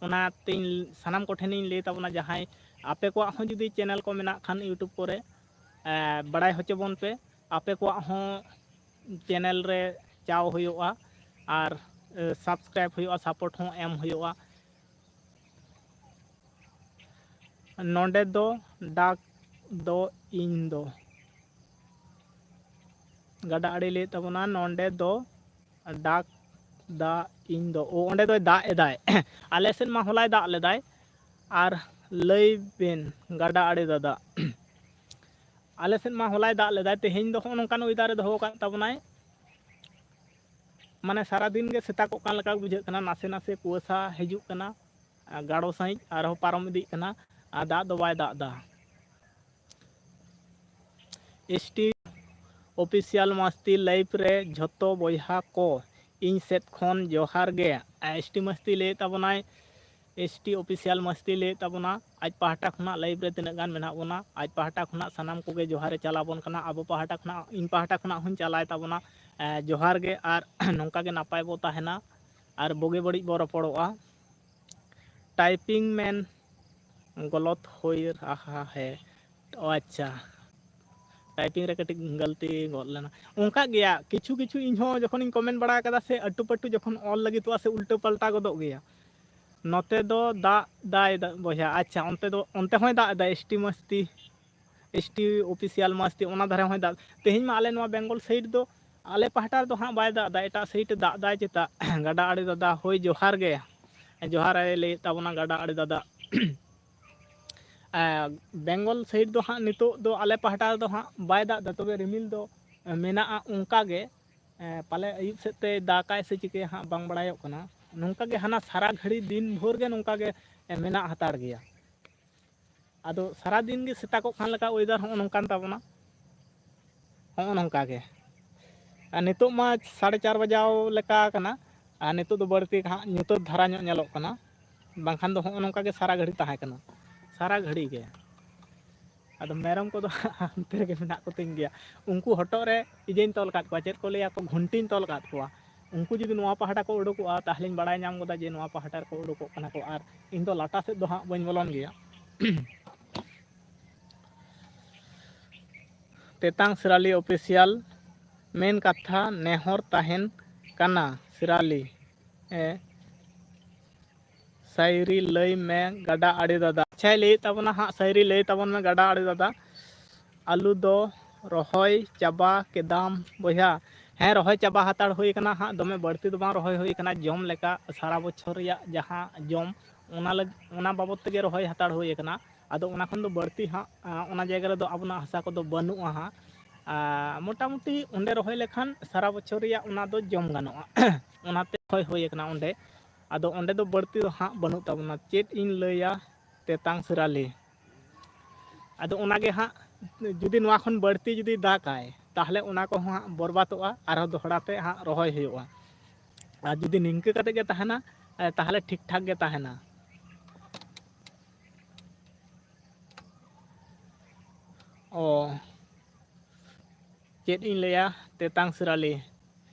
ᱚᱱᱟᱛᱤᱧ ᱥᱟᱱᱟᱢ ᱠᱚᱴᱷᱮᱱᱤᱧ ᱞᱟᱹᱭ ᱛᱟᱵᱚᱱᱟ, ᱡᱟᱦᱟᱸᱭ ᱟᱯᱮ ᱠᱚᱣᱟᱜ ᱦᱚᱸ ᱡᱩᱫᱤ ᱪᱮᱱᱮᱞ ᱠᱚ ᱢᱮᱱᱟᱜ ᱠᱷᱟᱱ YouTube ᱠᱚᱨᱮ, ᱮ, ᱵᱟᱲᱟᱭ ᱦᱚᱪᱚ ᱵᱚᱱ ᱯᱮ᱾ ᱟᱯᱮ ᱠᱚᱣᱟᱜ ᱦᱚᱸ ᱪᱮᱱᱮᱞ ᱨᱮ ᱪᱟᱣ ᱦᱩᱭᱩᱜᱼᱟ ᱟᱨ, ᱮ, ᱥᱟᱵᱥᱠᱨᱟᱭᱤᱵᱽ ᱦᱩᱭᱩᱜᱼᱟ, ᱥᱟᱯᱳᱨᱴ ᱦᱚᱸ ᱮᱢ ᱦᱩᱭᱩᱜᱼᱟ᱾ ᱱᱚᱰᱮ ᱫᱚ ᱫᱟᱜᱽ ᱫᱚ ᱤᱧ ᱫᱚ᱾ ᱜᱟᱰᱟ ᱟᱲᱮ ᱞᱟᱹᱭᱮᱫ ᱛᱟᱵᱚᱱᱟ, ᱱᱚᱰᱮ ᱫᱚ ᱫᱟᱜᱽ ᱫᱟ ᱤᱧ ᱫᱚ᱾ ᱳ, ᱚᱸᱰᱮ ᱫᱚᱭ ᱫᱟᱜ ᱮᱫᱟᱭ᱾ ᱟᱞᱮ ᱥᱮᱫ ᱢᱟ ᱦᱚᱞᱟᱭ ᱫᱟᱜ ᱞᱮᱫᱟᱭ᱾ ᱟᱨ ᱞᱟᱹᱭ ᱵᱮᱱ ᱜᱟᱰᱟ ᱟᱲᱮ ᱫᱟᱫᱟ, ᱟᱞᱮ ᱥᱮᱫ ᱢᱟ ᱦᱚᱞᱟᱭ ᱫᱟᱜ ᱞᱮᱫᱟᱭ, ᱛᱮᱦᱮᱧ ᱫᱚ ᱦᱚᱸᱜᱼᱚ ᱱᱚᱝᱠᱟᱱ ᱚᱭᱮᱫᱟᱨ ᱮ ᱫᱚᱦᱚ ᱟᱠᱟᱫ ᱛᱟᱵᱚᱱᱟᱭ᱾ ᱢᱟᱱᱮ ᱥᱟᱨᱟᱫᱤᱱ ᱜᱮ ᱥᱮᱛᱟᱜᱚᱜ ᱠᱟᱱ ᱞᱮᱠᱟ ᱵᱩᱡᱷᱟᱹᱜ ᱠᱟᱱᱟ, ᱱᱟᱥᱮ ᱱᱟᱥᱮ ᱠᱩᱣᱟᱹᱥᱟ ᱦᱤᱡᱩᱜ ᱠᱟᱱᱟ, ᱟᱨ ᱜᱟᱲᱚ ᱥᱟᱺᱦᱤᱡ ᱟᱨᱦᱚᱸ ᱯᱟᱨᱚᱢ ᱤᱫᱤᱜ ᱠᱟᱱᱟ, ᱟᱨ ᱫᱟᱜ ᱫᱚ ᱵᱟᱭ ᱫᱟᱜ ᱮᱫᱟ᱾ ᱮᱥ ᱴᱤ Official ᱢᱟᱥᱛᱤ ᱞᱟᱭᱤᱵᱷ ᱨᱮ ᱡᱷᱚᱛᱚ ᱵᱚᱭᱦᱟ ᱠᱚ ᱤᱧ ᱥᱮᱫ ᱠᱷᱚᱱ ᱡᱚᱦᱟᱨ ᱜᱮ᱾ ᱮᱥ ᱴᱤ ᱢᱟᱥᱛᱤ ᱞᱟᱹᱭᱮᱫ ᱛᱟᱵᱚᱱᱟᱭ, ᱮᱥ ᱴᱤ Official ᱢᱟᱥᱛᱤ ᱞᱟᱹᱭᱮᱫ ᱛᱟᱵᱚᱱᱟ, ᱟᱡ ᱯᱟᱦᱴᱟ ᱠᱷᱚᱱᱟᱜ ᱞᱟᱭᱤᱵᱷ ᱨᱮ ᱛᱤᱱᱟᱹᱜ ᱜᱟᱱ ᱢᱮᱱᱟᱜ ᱵᱚᱱᱟ, ᱟᱡ ᱯᱟᱦᱴᱟ ᱠᱷᱚᱱᱟᱜ ᱥᱟᱱᱟᱢ ᱠᱚᱜᱮ ᱡᱚᱦᱟᱨ ᱮ ᱪᱟᱞ ᱟᱵᱚᱱ ᱠᱟᱱᱟ᱾ ᱟᱵᱚ ᱯᱟᱦᱴᱟ ᱠᱷᱚᱱᱟᱜ, ᱤᱧ ᱯᱟᱦᱴᱟ ᱠᱷᱚᱱᱟᱜ ᱦᱚᱸᱧ ᱪᱟᱞᱟᱭ ᱛᱟᱵᱚᱱᱟ, ᱮ, ᱡᱚᱦᱟᱨ ᱜᱮ᱾ ᱟᱨ ᱱᱚᱝᱠᱟ ᱜᱮ ᱱᱟᱯᱟᱭ ᱵᱚ ᱛᱟᱦᱮᱱᱟ ᱟᱨ ᱵᱩᱜᱤ ᱵᱟᱹᱲᱤᱡ ᱵᱚ ᱨᱚᱯᱚᱲᱚᱜᱼᱟ᱾ Typing ᱢᱮᱱ ᱜᱚᱞᱚᱛ ᱦᱩᱭ ᱨᱟᱦᱟ ᱦᱮ᱾ ᱚ, ᱟᱪᱪᱷᱟ, ᱴᱟᱭᱯᱤᱝ ᱨᱮ ᱠᱟᱹᱴᱤᱡ ᱜᱟᱹᱞᱛᱤ ᱜᱚᱫ ᱞᱮᱱᱟ᱾ ᱚᱱᱠᱟ ᱜᱮᱭᱟ, ᱠᱤᱪᱷᱩ ᱠᱤᱪᱷᱩ ᱤᱧ ᱦᱚᱸ ᱡᱚᱠᱷᱚᱱᱤᱧ ᱠᱚᱢᱮᱱᱴ ᱵᱟᱲᱟ ᱠᱟᱫᱟ ᱥᱮ, ᱟᱹᱴᱩ ᱯᱟᱹᱴᱩ ᱡᱚᱠᱷᱚᱱ ᱚᱞ ᱞᱟᱹᱜᱤᱫᱚᱜᱼᱟ ᱥᱮ, ᱩᱞᱴᱟᱹ ᱯᱟᱞᱴᱟ ᱜᱚᱫᱚᱜ ᱜᱮᱭᱟ᱾ ᱱᱚᱛᱮ ᱫᱚ ᱫᱟᱜ ᱫᱟᱭ ᱫᱟ-, ᱵᱚᱭᱦᱟ, ᱟᱪᱪᱷᱟ, ᱚᱱᱛᱮ ᱫᱚ, ᱚᱱᱛᱮ ᱦᱚᱸᱭ ᱫᱟᱜ ᱮᱫᱟ, ᱮᱥ ᱴᱤ ᱢᱟᱥᱛᱤ᱾ ᱮᱥ ᱴᱤ ᱚᱯᱷᱤᱥᱤᱭᱟᱞ ᱢᱟᱥᱛᱤ, ᱚᱱᱟ ᱫᱷᱟᱨᱮ ᱦᱚᱸᱭ ᱫᱟᱜ᱾ ᱛᱮᱦᱮᱧ ᱢᱟ ᱟᱞᱮ ᱱᱚᱣᱟ ᱵᱮᱝᱜᱚᱞ ᱥᱟᱭᱤᱰ ᱫᱚ, ᱟᱞᱮ ᱯᱟᱦᱴᱟ ᱨᱮᱫᱚ ᱦᱟᱸᱜ ᱵᱟᱭ ᱫᱟᱜ ᱮᱫᱟ, ᱮᱴᱟᱜ ᱥᱟᱭᱤᱰ ᱮ ᱫᱟᱜ ᱮᱫᱟᱭ ᱪᱮᱛᱟ᱾ ᱜᱟᱰᱟ ᱟᱲᱮ ᱫᱟᱫᱟ, ᱦᱳᱭ, ᱡᱚᱦᱟᱨ ᱜᱮ, ᱡᱚᱦᱟᱨ ᱮ ᱞᱟᱹᱭᱮᱫ ᱛᱟᱵᱚᱱᱟ ᱜᱟᱰᱟ ᱟᱲᱮ ᱫᱟᱫᱟ᱾ ᱮᱸ, ᱵᱮᱝᱜᱚᱞ ᱥᱟᱭᱤᱰ ᱫᱚ ᱦᱟᱸᱜ ᱱᱤᱛᱚᱜ ᱫᱚ ᱟᱞᱮ ᱯᱟᱦᱴᱟ ᱨᱮᱫᱚ ᱦᱟᱸᱜ ᱵᱟᱭ ᱫᱟᱜ ᱮᱫᱟ, ᱛᱚᱵᱮ ᱨᱤᱢᱤᱞ ᱫᱚ ᱢᱮᱱᱟᱜᱼᱟ ᱚᱱᱠᱟ ᱜᱮ᱾ ᱮᱸ, ᱯᱟᱞᱮ ᱟᱹᱭᱩᱵ ᱥᱮᱫ ᱛᱮ ᱫᱟᱜᱟᱭ ᱥᱮ ᱪᱤᱠᱟᱹᱭᱟ ᱦᱟᱸᱜ, ᱵᱟᱝ ᱵᱟᱲᱟᱭᱚᱜ ᱠᱟᱱᱟ᱾ ᱱᱚᱝᱠᱟ ᱜᱮ ᱦᱟᱱᱟ ᱥᱟᱨᱟ ᱜᱷᱟᱹᱲᱤ ᱫᱤᱱ ᱵᱷᱳᱨ ᱜᱮ ᱱᱚᱝᱠᱟ ᱜᱮ, ᱮᱸ, ᱢᱮᱱᱟᱜ ᱦᱟᱛᱟᱲ ᱜᱮᱭᱟ᱾ ᱟᱫᱚ ᱥᱟᱨᱟ ᱫᱤᱱ ᱜᱮ ᱥᱮᱛᱟᱜᱚᱜ ᱠᱟᱱ ᱞᱮᱠᱟ ᱚᱭᱮᱫᱟᱨ ᱦᱚᱸᱜᱼᱚ ᱱᱚᱝᱠᱟᱱ ᱛᱟᱵᱚᱱᱟ, ᱦᱚᱸᱜᱼᱚ ᱱᱚᱝᱠᱟ ᱜᱮ᱾ ᱟᱨ ᱱᱤᱛᱚᱜ ᱢᱟ ᱥᱟᱲᱮ ᱪᱟᱨ ᱵᱟᱡᱟᱣ ᱞᱮᱠᱟ ᱠᱟᱱᱟ, ᱟᱨ ᱱᱤᱛᱚᱜ ᱫᱚ ᱵᱟᱹᱲᱛᱤ ᱦᱟᱸᱜ ᱧᱩᱛᱟᱹᱛ ᱫᱷᱟᱨᱟ ᱧᱚᱜ ᱧᱮᱞᱚᱜ ᱠᱟᱱᱟ, ᱵᱟᱝᱠᱷᱟᱱ ᱫᱚ ᱦᱚᱸᱜᱼᱚ ᱱᱚᱝᱠᱟ ᱜᱮ ᱥᱟᱨᱟ ᱜᱷᱟᱹᱲᱤ ᱛᱟᱦᱮᱸ ᱠᱟᱱᱟ, ᱥᱟᱨᱟ ᱜᱷᱟᱹᱲᱤ ᱜᱮ᱾ ᱟᱫᱚ ᱢᱮᱨᱚᱢ ᱠᱚᱫᱚ ᱦᱟᱱᱛᱮ ᱨᱮᱜᱮ ᱢᱮᱱᱟᱜ ᱠᱚᱛᱤᱧ ᱜᱮᱭᱟ᱾ ᱩᱱᱠᱩ ᱦᱚᱴᱚᱜ ᱨᱮ ᱤᱭᱟᱹᱧ ᱛᱚᱞ ᱟᱠᱟᱫ ᱠᱚᱣᱟ, ᱪᱮᱫ ᱠᱚ ᱞᱟᱹᱭᱟ ᱠᱚ, ᱜᱷᱩᱱᱴᱤᱧ ᱛᱚᱞ ᱟᱠᱟᱫ ᱠᱚᱣᱟ᱾ ᱩᱱᱠᱩ ᱡᱩᱫᱤ ᱱᱚᱣᱟ ᱯᱟᱦᱴᱟ ᱠᱚ ᱩᱰᱩᱠᱚᱜᱼᱟ, ᱛᱟᱦᱚᱞᱮᱧ ᱵᱟᱲᱟᱭ ᱧᱟᱢ ᱜᱚᱫᱟ ᱡᱮ ᱱᱚᱣᱟ ᱯᱟᱦᱴᱟ ᱨᱮᱠᱚ ᱩᱰᱩᱠᱚᱜ ᱠᱟᱱᱟ ᱠᱚ, ᱟᱨ ᱤᱧ ᱫᱚ ᱞᱟᱴᱟ ᱥᱮᱫ ᱫᱚ ᱦᱟᱸᱜ ᱵᱟᱹᱧ ᱵᱚᱞᱚᱱ ᱜᱮᱭᱟ᱾ ᱛᱮᱛᱟᱝ ᱥᱤᱨᱟᱞᱤ ᱚᱯᱷᱤᱥᱤᱭᱟᱞ, ᱢᱮᱱ ᱠᱟᱛᱷᱟ ᱱᱮᱦᱚᱨ ᱛᱟᱦᱮᱱ ᱠᱟᱱᱟ ᱥᱤᱨᱟᱞᱤ, ᱮ, ᱥᱟᱭᱨᱤ ᱞᱟᱹᱭ ᱢᱮ ᱜᱟᱰᱟ ᱟᱲᱮ ᱫᱟᱫᱟ᱾ ᱟᱪᱪᱷᱟᱭ ᱞᱟᱹᱭᱮᱫ ᱛᱟᱵᱚᱱᱟ ᱦᱟᱸᱜ, ᱥᱟᱭᱨᱤ ᱞᱟᱹᱭ ᱛᱟᱵᱚᱱ ᱢᱮ ᱜᱟᱰᱟ ᱟᱲᱮ ᱫᱟᱫᱟ᱾ ᱟᱹᱞᱩ ᱫᱚ ᱨᱚᱦᱚᱭ ᱪᱟᱵᱟ ᱠᱮᱫᱟᱢ ᱵᱚᱭᱦᱟ? ᱦᱮᱸ, ᱨᱚᱦᱚᱭ ᱪᱟᱵᱟ ᱦᱟᱛᱟᱲ ᱦᱩᱭ ᱟᱠᱟᱱᱟ ᱦᱟᱸᱜ, ᱫᱚᱢᱮ ᱵᱟᱹᱲᱛᱤ ᱫᱚ ᱵᱟᱝ ᱨᱚᱦᱚᱭ ᱦᱩᱭ ᱟᱠᱟᱱᱟ, ᱡᱚᱢ ᱞᱮᱠᱟ ᱥᱟᱨᱟ ᱵᱚᱪᱷᱚᱨ ᱨᱮᱭᱟᱜ ᱡᱟᱦᱟᱸ ᱡᱚᱢ, ᱚᱱᱟ ᱞᱟᱹᱜ-, ᱚᱱᱟ ᱵᱟᱵᱚᱫ ᱛᱮᱜᱮ ᱨᱚᱦᱚᱭ ᱦᱟᱛᱟᱲ ᱦᱩᱭ ᱟᱠᱟᱱᱟ᱾ ᱟᱫᱚ ᱚᱱᱟ ᱠᱷᱚᱱ ᱫᱚ ᱵᱟᱹᱲᱛᱤ ᱦᱟᱸᱜ, ᱟᱸ, ᱚᱱᱟ ᱡᱟᱭᱜᱟ ᱨᱮᱫᱚ ᱟᱵᱚᱱᱟᱜ ᱦᱟᱥᱟ ᱠᱚᱫᱚ ᱵᱟᱹᱱᱩᱜᱼᱟ ᱦᱟᱸᱜ᱾ ᱟᱨ ᱢᱚᱴᱟᱢᱩᱴᱤ ᱚᱸᱰᱮ ᱨᱚᱦᱚᱭ ᱞᱮᱠᱷᱟᱱ ᱥᱟᱨᱟ ᱵᱚᱪᱷᱚᱨ ᱨᱮᱭᱟᱜ ᱚᱱᱟ ᱫᱚ ᱡᱚᱢ ᱜᱟᱱᱚᱜᱼᱟ᱾ ᱚᱱᱟᱛᱮ ᱨᱚᱦᱚᱭ ᱦᱩᱭ ᱟᱠᱟᱱᱟ ᱚᱸᱰᱮ᱾ ᱟᱫᱚ ᱚᱸᱰᱮ ᱫᱚ ᱵᱟᱹᱲᱛᱤ ᱫᱚ ᱦᱟᱸᱜ ᱵᱟᱹᱱᱩᱜ ᱛᱟᱵᱚᱱᱟ᱾ ᱪᱮᱫ ᱤᱧ ᱞᱟᱹᱭᱟ ᱛᱮᱛᱟᱝ ᱥᱤᱨᱟᱞᱤ᱾ ᱟᱫᱚ ᱚᱱᱟᱜᱮ ᱦᱟᱸᱜ, ᱡᱩᱫᱤ ᱱᱚᱣᱟ ᱠᱷᱚᱱ ᱵᱟᱹᱲᱛᱤ ᱡᱩᱫᱤ ᱫᱟᱜᱟᱭ, ᱛᱟᱦᱚᱞᱮ ᱚᱱᱟ ᱠᱚᱦᱚᱸ ᱦᱟᱸᱜ ᱵᱚᱨᱵᱟᱫᱚᱜᱼᱟ, ᱟᱨᱦᱚᱸ ᱫᱚᱦᱲᱟ ᱛᱮ ᱦᱟᱸᱜ ᱨᱚᱦᱚᱭ ᱦᱩᱭᱩᱜᱼᱟ᱾ ᱟᱨ ᱡᱩᱫᱤ ᱱᱤᱝᱠᱟᱹ ᱠᱟᱛᱮ ᱜᱮ ᱛᱟᱦᱮᱱᱟ, ᱮ, ᱛᱟᱦᱚᱞᱮ ᱴᱷᱤᱠ ᱴᱷᱟᱠ ᱜᱮ ᱛᱟᱦᱮᱱᱟ᱾ ᱚ, ᱪᱮᱫ ᱤᱧ ᱞᱟᱹᱭᱟ, ᱛᱮᱛᱟᱝ ᱥᱤᱨᱟᱞᱤ,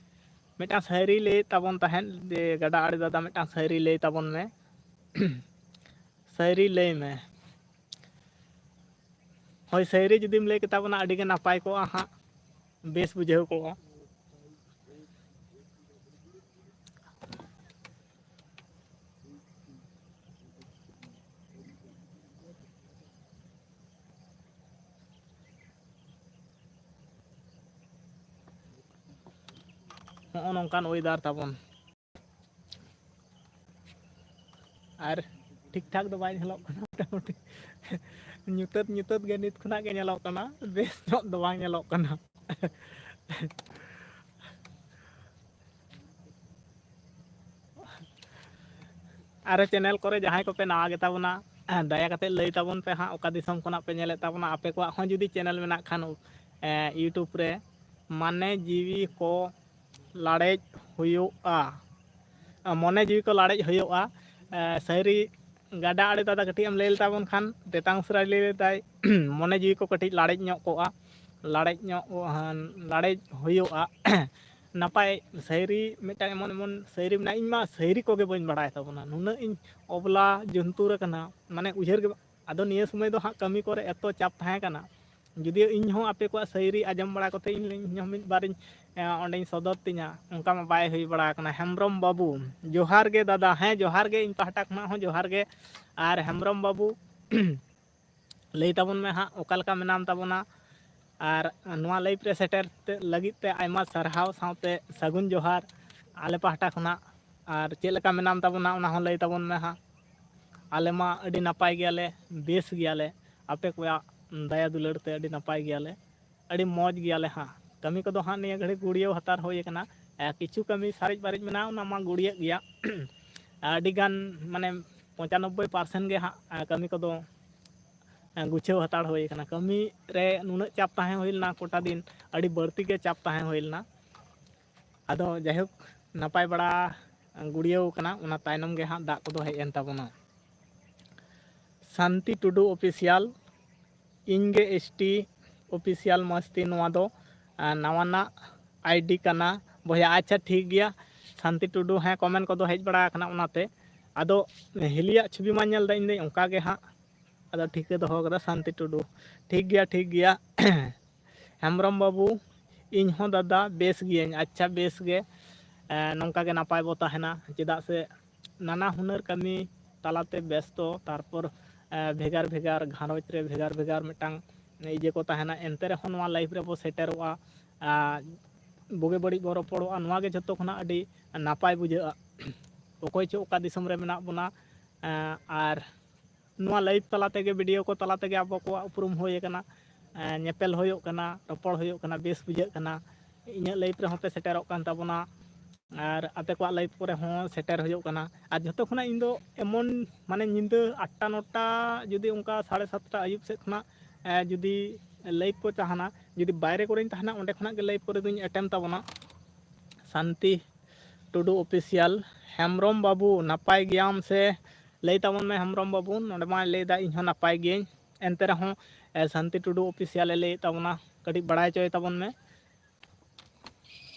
ᱢᱤᱫᱴᱟᱝ ᱥᱟᱭᱨᱤ ᱞᱟᱹᱭ ᱛᱟᱵᱚᱱ ᱛᱟᱦᱮᱸᱫ ᱡᱮ, ᱜᱟᱰᱟ ᱟᱲᱮ ᱫᱟᱫᱟ, ᱢᱤᱫᱴᱟᱝ ᱥᱟᱭᱨᱤ ᱞᱟᱹᱭ ᱛᱟᱵᱚᱱ ᱢᱮ᱾ ᱥᱟᱭᱨᱤ ᱞᱟᱹᱭ ᱢᱮ᱾ ᱦᱳᱭ, ᱥᱟᱭᱨᱤ ᱡᱩᱫᱤᱢ ᱞᱟᱹᱭ ᱠᱮᱛᱟ ᱵᱚᱱᱟ, ᱟᱹᱰᱤ ᱜᱮ ᱱᱟᱯᱟᱭ ᱠᱚᱜᱼᱟ ᱦᱟᱸᱜ, ᱵᱮᱥ ᱵᱩᱡᱷᱟᱹᱣ ᱠᱚᱜᱼᱟ᱾ ᱱᱚᱜᱼᱚ ᱱᱚᱝᱠᱟᱱ ᱚᱭᱮᱫᱟᱨ ᱛᱟᱵᱚᱱ᱾ ᱟᱨ ᱴᱷᱤᱠ ᱴᱷᱟᱠ ᱫᱚ ᱵᱟᱭ ᱧᱮᱞᱚᱜ ᱠᱟᱱᱟ ᱢᱚᱴᱟᱢᱩᱴᱤ᱾ ᱧᱩᱛᱟᱹᱛ ᱧᱩᱛᱟᱹᱛ ᱜᱮ ᱱᱤᱛ ᱠᱷᱚᱱᱟᱜ ᱜᱮ ᱧᱮᱞᱚᱜ ᱠᱟᱱᱟ, ᱵᱮᱥ ᱧᱚᱜ ᱫᱚ ᱵᱟᱝ ᱧᱮᱞᱚᱜ ᱠᱟᱱᱟ᱾ ᱟᱨᱚ ᱪᱮᱱᱮᱞ ᱠᱚᱨᱮ ᱡᱟᱦᱟᱸᱭ ᱠᱚᱯᱮ ᱱᱟᱣᱟ ᱜᱮᱛᱟ ᱵᱚᱱᱟ, ᱫᱟᱭᱟ ᱠᱟᱛᱮ ᱞᱟᱹᱭ ᱛᱟᱵᱚᱱ ᱯᱮ ᱦᱟᱸᱜ, ᱚᱠᱟ ᱫᱤᱥᱚᱢ ᱠᱷᱚᱱᱟᱜ ᱯᱮ ᱧᱮᱞᱮᱫ ᱛᱟᱵᱚᱱᱟ᱾ ᱟᱯᱮ ᱠᱚᱣᱟᱜ ᱦᱚᱸ ᱡᱩᱫᱤ ᱪᱮᱱᱮᱞ ᱢᱮᱱᱟᱜ ᱠᱷᱟᱱ, ᱮ, YouTube ᱨᱮ ᱢᱟᱱᱮ ᱡᱤᱣᱤ ᱠᱚ ᱞᱟᱲᱮᱡ ᱦᱩᱭᱩᱜᱼᱟ, ᱢᱚᱱᱮ ᱡᱤᱣᱤ ᱠᱚ ᱞᱟᱲᱮᱡ ᱦᱩᱭᱩᱜᱼᱟ᱾ ᱮ, ᱥᱟᱹᱨᱤ ᱜᱟᱰᱟ ᱟᱲᱮ ᱫᱟᱫᱟ ᱠᱟᱹᱴᱤᱡ ᱮᱢ ᱞᱟᱹᱭ ᱞᱮᱛᱟᱵᱚᱱ ᱠᱷᱟᱱ, ᱛᱮᱛᱟᱝ ᱩᱥᱟᱹᱨᱟᱭ ᱞᱟᱹᱭ ᱞᱮᱫᱟᱭ, ᱢᱚᱱᱮ ᱡᱤᱣᱤ ᱠᱚ ᱠᱟᱹᱴᱤᱡ ᱞᱟᱲᱮᱡ ᱧᱚᱜ ᱠᱚᱜᱼᱟ, ᱞᱟᱲᱮᱡ ᱧᱚᱜ, ᱞᱟᱲᱮᱡ ᱦᱩᱭᱩᱜᱼᱟ᱾ ᱱᱟᱯᱟᱭ ᱥᱟᱹᱭᱨᱤ ᱢᱤᱫᱴᱟᱝ ᱮᱢᱚᱱ ᱮᱢᱚᱱ ᱥᱟᱹᱭᱨᱤ ᱢᱮᱱᱟᱜᱼᱟ, ᱤᱧ ᱢᱟ ᱥᱟᱹᱭᱨᱤ ᱠᱚᱜᱮ ᱵᱟᱹᱧ ᱵᱟᱲᱟᱭ ᱛᱟᱵᱚᱱᱟ, ᱱᱩᱱᱟᱹᱜ ᱤᱧ ᱚᱵᱞᱟ ᱡᱚᱱᱛᱩᱨ ᱟᱠᱟᱱᱟ, ᱢᱟᱱᱮ ᱩᱭᱦᱟᱹᱨ ᱜᱮ ᱵᱟ-, ᱟᱫᱚ ᱱᱤᱭᱟᱹ ᱥᱚᱢᱚᱭ ᱫᱚ ᱦᱟᱸᱜ ᱠᱟᱹᱢᱤ ᱠᱚᱨᱮ ᱮᱛᱚ ᱪᱟᱯ ᱛᱟᱦᱮᱸ ᱠᱟᱱᱟ, ᱡᱩᱫᱤᱭᱳ ᱤᱧ ᱦᱚᱸ ᱟᱯᱮ ᱠᱚᱣᱟᱜ ᱥᱟᱹᱭᱨᱤ ᱟᱸᱡᱚᱢ ᱵᱟᱲᱟ ᱠᱟᱛᱮ ᱤᱧ, ᱤᱧ ᱦᱚᱸ ᱢᱤᱫ ᱵᱟᱨᱤᱧ, ᱮ, ᱚᱸᱰᱮᱧ ᱥᱚᱫᱚᱨ ᱛᱤᱧᱟ, ᱚᱱᱠᱟ ᱢᱟ ᱵᱟᱭ ᱦᱩᱭ ᱵᱟᱲᱟ ᱟᱠᱟᱱᱟ᱾ ᱦᱮᱢᱵᱨᱚᱢ ᱵᱟᱹᱵᱩ, ᱡᱚᱦᱟᱨ ᱜᱮ ᱫᱟᱫᱟ᱾ ᱦᱮᱸ, ᱡᱚᱦᱟᱨ ᱜᱮ, ᱤᱧ ᱯᱟᱦᱴᱟ ᱠᱷᱚᱱᱟᱜ ᱦᱚᱸ ᱡᱚᱦᱟᱨ ᱜᱮ᱾ ᱟᱨ ᱦᱮᱢᱵᱨᱚᱢ ᱵᱟᱹᱵᱩ, ᱞᱟᱹᱭ ᱛᱟᱵᱚᱱ ᱢᱮ ᱦᱟᱸᱜ, ᱚᱠᱟ ᱞᱮᱠᱟ ᱢᱮᱱᱟᱢ ᱛᱟᱵᱚᱱᱟ? ᱟᱨ ᱱᱚᱣᱟ ᱞᱟᱭᱤᱵᱷ ᱨᱮ ᱥᱮᱴᱮᱨ ᱛᱮ, ᱞᱟᱹᱜᱤᱫ ᱛᱮ ᱟᱭᱢᱟ ᱥᱟᱨᱦᱟᱣ ᱥᱟᱶᱛᱮ ᱥᱟᱹᱜᱩᱱ ᱡᱚᱦᱟᱨ ᱟᱞᱮ ᱯᱟᱦᱴᱟ ᱠᱷᱚᱱᱟᱜ᱾ ᱟᱨ ᱪᱮᱫ ᱞᱮᱠᱟ ᱢᱮᱱᱟᱢ ᱛᱟᱵᱚᱱᱟ, ᱚᱱᱟ ᱦᱚᱸ ᱞᱟᱹᱭ ᱛᱟᱵᱚᱱ ᱢᱮ ᱦᱟᱸᱜ᱾ ᱟᱞᱮ ᱢᱟ ᱟᱹᱰᱤ ᱱᱟᱯᱟᱭ ᱜᱮᱭᱟᱞᱮ, ᱵᱮᱥ ᱜᱮᱭᱟᱞᱮ, ᱟᱯᱮ ᱠᱚᱣᱟᱜ ᱫᱟᱭᱟ ᱫᱩᱞᱟᱹᱲ ᱛᱮ ᱟᱹᱰᱤ ᱱᱟᱯᱟᱭ ᱜᱮᱭᱟᱞᱮ, ᱟᱹᱰᱤ ᱢᱚᱡᱽ ᱜᱮᱭᱟᱞᱮ ᱦᱟᱸᱜ᱾ ᱠᱟᱹᱢᱤ ᱠᱚᱫᱚ ᱦᱟᱸᱜ ᱱᱤᱭᱟᱹ ᱜᱷᱟᱹᱲᱤᱡ ᱜᱩᱲᱭᱟᱹᱣ ᱦᱟᱛᱟᱲ ᱦᱩᱭ ᱟᱠᱟᱱᱟ᱾ ᱮ, ᱠᱤᱪᱷᱩ ᱠᱟᱹᱢᱤ ᱥᱟᱨᱮᱡ ᱵᱟᱨᱮᱡ ᱢᱮᱱᱟᱜᱼᱟ, ᱚᱱᱟ ᱢᱟ ᱜᱩᱲᱭᱟᱹᱜ ᱜᱮᱭᱟ᱾ ᱟᱹᱰᱤ ᱜᱟᱱ, ᱢᱟᱱᱮ, ᱯᱚᱸᱪᱟᱱᱚᱵᱵᱳᱭ ᱯᱟᱨᱥᱮᱱᱴ ᱜᱮ ᱦᱟᱸᱜ, ᱮ, ᱠᱟᱹᱢᱤ ᱠᱚᱫᱚ, ᱮ, ᱜᱩᱪᱷᱟᱹᱣ ᱦᱟᱛᱟᱲ ᱦᱩᱭ ᱟᱠᱟᱱᱟ᱾ ᱠᱟᱹᱢᱤ ᱨᱮ ᱱᱩᱱᱟᱹᱜ ᱪᱟᱯ ᱛᱟᱦᱮᱸ ᱦᱩᱭ ᱞᱮᱱᱟ, ᱠᱚᱴᱟ ᱫᱤᱱ ᱟᱹᱰᱤ ᱵᱟᱹᱲᱛᱤ ᱜᱮ ᱪᱟᱯ ᱛᱟᱦᱮᱸ ᱦᱩᱭ ᱞᱮᱱᱟ᱾ ᱟᱫᱚ ᱡᱟᱭᱦᱳᱠ, ᱱᱟᱯᱟᱭ ᱵᱟᱲᱟ ᱜᱩᱲᱭᱟᱹᱣ ᱠᱟᱱᱟ, ᱚᱱᱟ ᱛᱟᱭᱱᱚᱢ ᱜᱮ ᱦᱟᱸᱜ ᱫᱟᱜ ᱠᱚᱫᱚ ᱦᱮᱡ ᱮᱱ ᱛᱟᱵᱚᱱᱟ᱾ ᱥᱟᱱᱛᱤ ᱴᱩᱰᱩ ᱚᱯᱷᱤᱥᱤᱭᱟᱞ, ᱤᱧ ᱜᱮ ᱮᱥ ᱴᱤ ᱚᱯᱷᱤᱥᱤᱭᱟᱞ ᱢᱟᱥᱛᱤ, ᱱᱚᱣᱟ ᱫᱚ, ᱟ, ᱱᱟᱣᱟᱱᱟᱜ ᱟᱭ ᱰᱤ ᱠᱟᱱᱟ ᱵᱚᱭᱦᱟ᱾ ᱟᱪᱪᱷᱟ, ᱴᱷᱤᱠ ᱜᱮᱭᱟ ᱥᱟᱱᱛᱤ ᱴᱩᱰᱩ, ᱦᱮᱸ, ᱠᱚᱢᱮᱱᱴ ᱠᱚᱫᱚ ᱦᱮᱡ ᱵᱟᱲᱟ ᱟᱠᱟᱱᱟ, ᱚᱱᱟᱛᱮ ᱟᱫᱚ ᱦᱤᱞᱤᱭᱟᱜ ᱪᱷᱚᱵᱤ ᱢᱟ ᱧᱮᱞ ᱫᱟ ᱤᱧ ᱫᱚᱧ ᱚᱱᱠᱟ ᱜᱮ ᱦᱟᱸᱜ, ᱟᱫᱚ ᱴᱷᱤᱠᱟᱹ ᱫᱚᱦᱚ ᱠᱟᱫᱟ ᱥᱟᱱᱛᱤ ᱴᱩᱰᱩ᱾ ᱴᱷᱤᱠ ᱜᱮᱭᱟ, ᱴᱷᱤᱠ ᱜᱮᱭᱟ᱾ ᱦᱮᱢᱵᱨᱚᱢ ᱵᱟᱹᱵᱩ, ᱤᱧ ᱦᱚᱸ ᱫᱟᱫᱟ ᱵᱮᱥ ᱜᱤᱭᱟᱹᱧ᱾ ᱟᱪᱪᱷᱟ, ᱵᱮᱥ ᱜᱮ᱾ ᱮ, ᱱᱚᱝᱠᱟ ᱜᱮ ᱱᱟᱯᱟᱭ ᱵᱚ ᱛᱟᱦᱮᱱᱟ, ᱪᱮᱫᱟᱜ ᱥᱮ ᱱᱟᱱᱟ ᱦᱩᱱᱟᱹᱨ ᱠᱟᱹᱢᱤ ᱛᱟᱞᱟᱛᱮ ᱵᱮᱥᱛᱚ, ᱛᱟᱨᱯᱚᱨ, ᱮ, ᱵᱷᱮᱜᱟᱨ ᱵᱷᱮᱜᱟᱨ ᱜᱷᱟᱨᱚᱸᱡᱽ ᱨᱮ ᱵᱷᱮᱜᱟᱨ ᱵᱷᱮᱜᱟᱨ ᱢᱤᱫᱴᱟᱝ ᱤᱭᱟᱹ ᱠᱚ ᱛᱟᱦᱮᱱᱟ, ᱮᱱᱛᱮ ᱨᱮᱦᱚᱸ ᱱᱚᱣᱟ ᱞᱟᱭᱤᱯᱷ ᱨᱮᱵᱚ ᱥᱮᱴᱮᱨᱚᱜᱼᱟ᱾ ᱟᱨ ᱵᱩᱜᱤ ᱵᱟᱹᱲᱤᱡ ᱵᱚᱱ ᱨᱚᱯᱚᱲᱚᱜᱼᱟ, ᱱᱚᱣᱟ ᱜᱮ ᱡᱷᱚᱛᱚ ᱠᱷᱚᱱᱟᱜ ᱟᱹᱰᱤ ᱱᱟᱯᱟᱭ ᱵᱩᱡᱷᱟᱹᱜᱼᱟ᱾ ᱚᱠᱚᱭ ᱪᱚ ᱚᱠᱟ ᱫᱤᱥᱚᱢ ᱨᱮ ᱢᱮᱱᱟᱜ ᱵᱚᱱᱟ, ᱮᱸ, ᱟᱨ ᱱᱚᱣᱟ live ᱛᱟᱞᱟ ᱛᱮᱜᱮ, video ᱠᱚ ᱛᱟᱞᱟ ᱛᱮᱜᱮ ᱟᱵᱚ ᱠᱚᱣᱟᱜ ᱩᱯᱨᱩᱢ ᱦᱩᱭ ᱟᱠᱟᱱᱟ, ᱮᱸ, ᱧᱮᱯᱮᱞ ᱦᱩᱭᱩᱜ ᱠᱟᱱᱟ, ᱨᱚᱯᱚᱲ ᱦᱩᱭᱩᱜ ᱠᱟᱱᱟ, ᱵᱮᱥ ᱵᱩᱡᱷᱟᱹᱜ ᱠᱟᱱᱟ᱾ ᱤᱧᱟᱹᱜ live ᱨᱮᱦᱚᱸ ᱯᱮ ᱥᱮᱴᱮᱨᱚᱜ ᱠᱟᱱ ᱛᱟᱵᱚᱱᱟ ᱟᱨ ᱟᱯᱮ ᱠᱚᱣᱟᱜ live ᱠᱚᱨᱮ ᱦᱚᱸ ᱥᱮᱴᱮᱨ ᱦᱩᱭᱩᱜ ᱠᱟᱱᱟ᱾ ᱟᱨ ᱡᱷᱚᱛᱚ ᱠᱷᱚᱱᱟᱜ ᱤᱧ ᱫᱚ ᱮᱢᱚᱱ, ᱢᱟᱱᱮ, ᱧᱤᱫᱟᱹ ᱟᱴᱴᱟ ᱱᱚᱴᱟ, ᱡᱩᱫᱤ ᱚᱱᱠᱟ ᱥᱟᱲᱮ ᱥᱟᱛᱴᱟ ᱟᱹᱭᱩᱵ ᱥᱮᱫ ᱠᱷᱚᱱᱟᱜ, ᱮᱸ, ᱡᱩᱫᱤ live ᱠᱚ ᱛᱟᱦᱮᱱᱟ, ᱡᱩᱫᱤ ᱵᱟᱭᱨᱮ ᱠᱚᱨᱮᱧ ᱛᱟᱦᱮᱱᱟ, ᱚᱸᱰᱮ ᱠᱷᱚᱱᱟᱜ ᱜᱮ live ᱠᱚᱨᱮ ᱫᱚᱧ ᱮᱴᱮᱢ ᱛᱟᱵᱚᱱᱟ᱾ ᱥᱟᱱᱛᱤ ᱴᱩᱰᱩ Official, ᱦᱮᱢᱵᱨᱚᱢ ᱵᱟᱹᱵᱩ, ᱱᱟᱯᱟᱭ ᱜᱮᱭᱟᱢ ᱥᱮ? ᱞᱟᱹᱭ ᱛᱟᱵᱚᱱ ᱢᱮ ᱦᱮᱢᱵᱨᱚᱢ ᱵᱟᱹᱵᱩ᱾ ᱱᱚᱰᱮ ᱢᱟᱭ ᱞᱟᱹᱭᱫᱟ, "ᱤᱧ ᱦᱚᱸ ᱱᱟᱯᱟᱭ ᱜᱤᱭᱟᱹᱧ, ᱮᱱᱛᱮ ᱨᱮᱦᱚᱸ, ᱮ, ᱥᱟᱱᱛᱤ ᱴᱩᱰᱩ Official ᱮ ᱞᱟᱹᱭᱮᱫ ᱛᱟᱵᱚᱱᱟ, ᱠᱟᱹᱴᱤᱡ ᱵᱟᱲᱟᱭ ᱦᱚᱪᱚᱭ ᱛᱟᱵᱚᱱ ᱢᱮ᱾"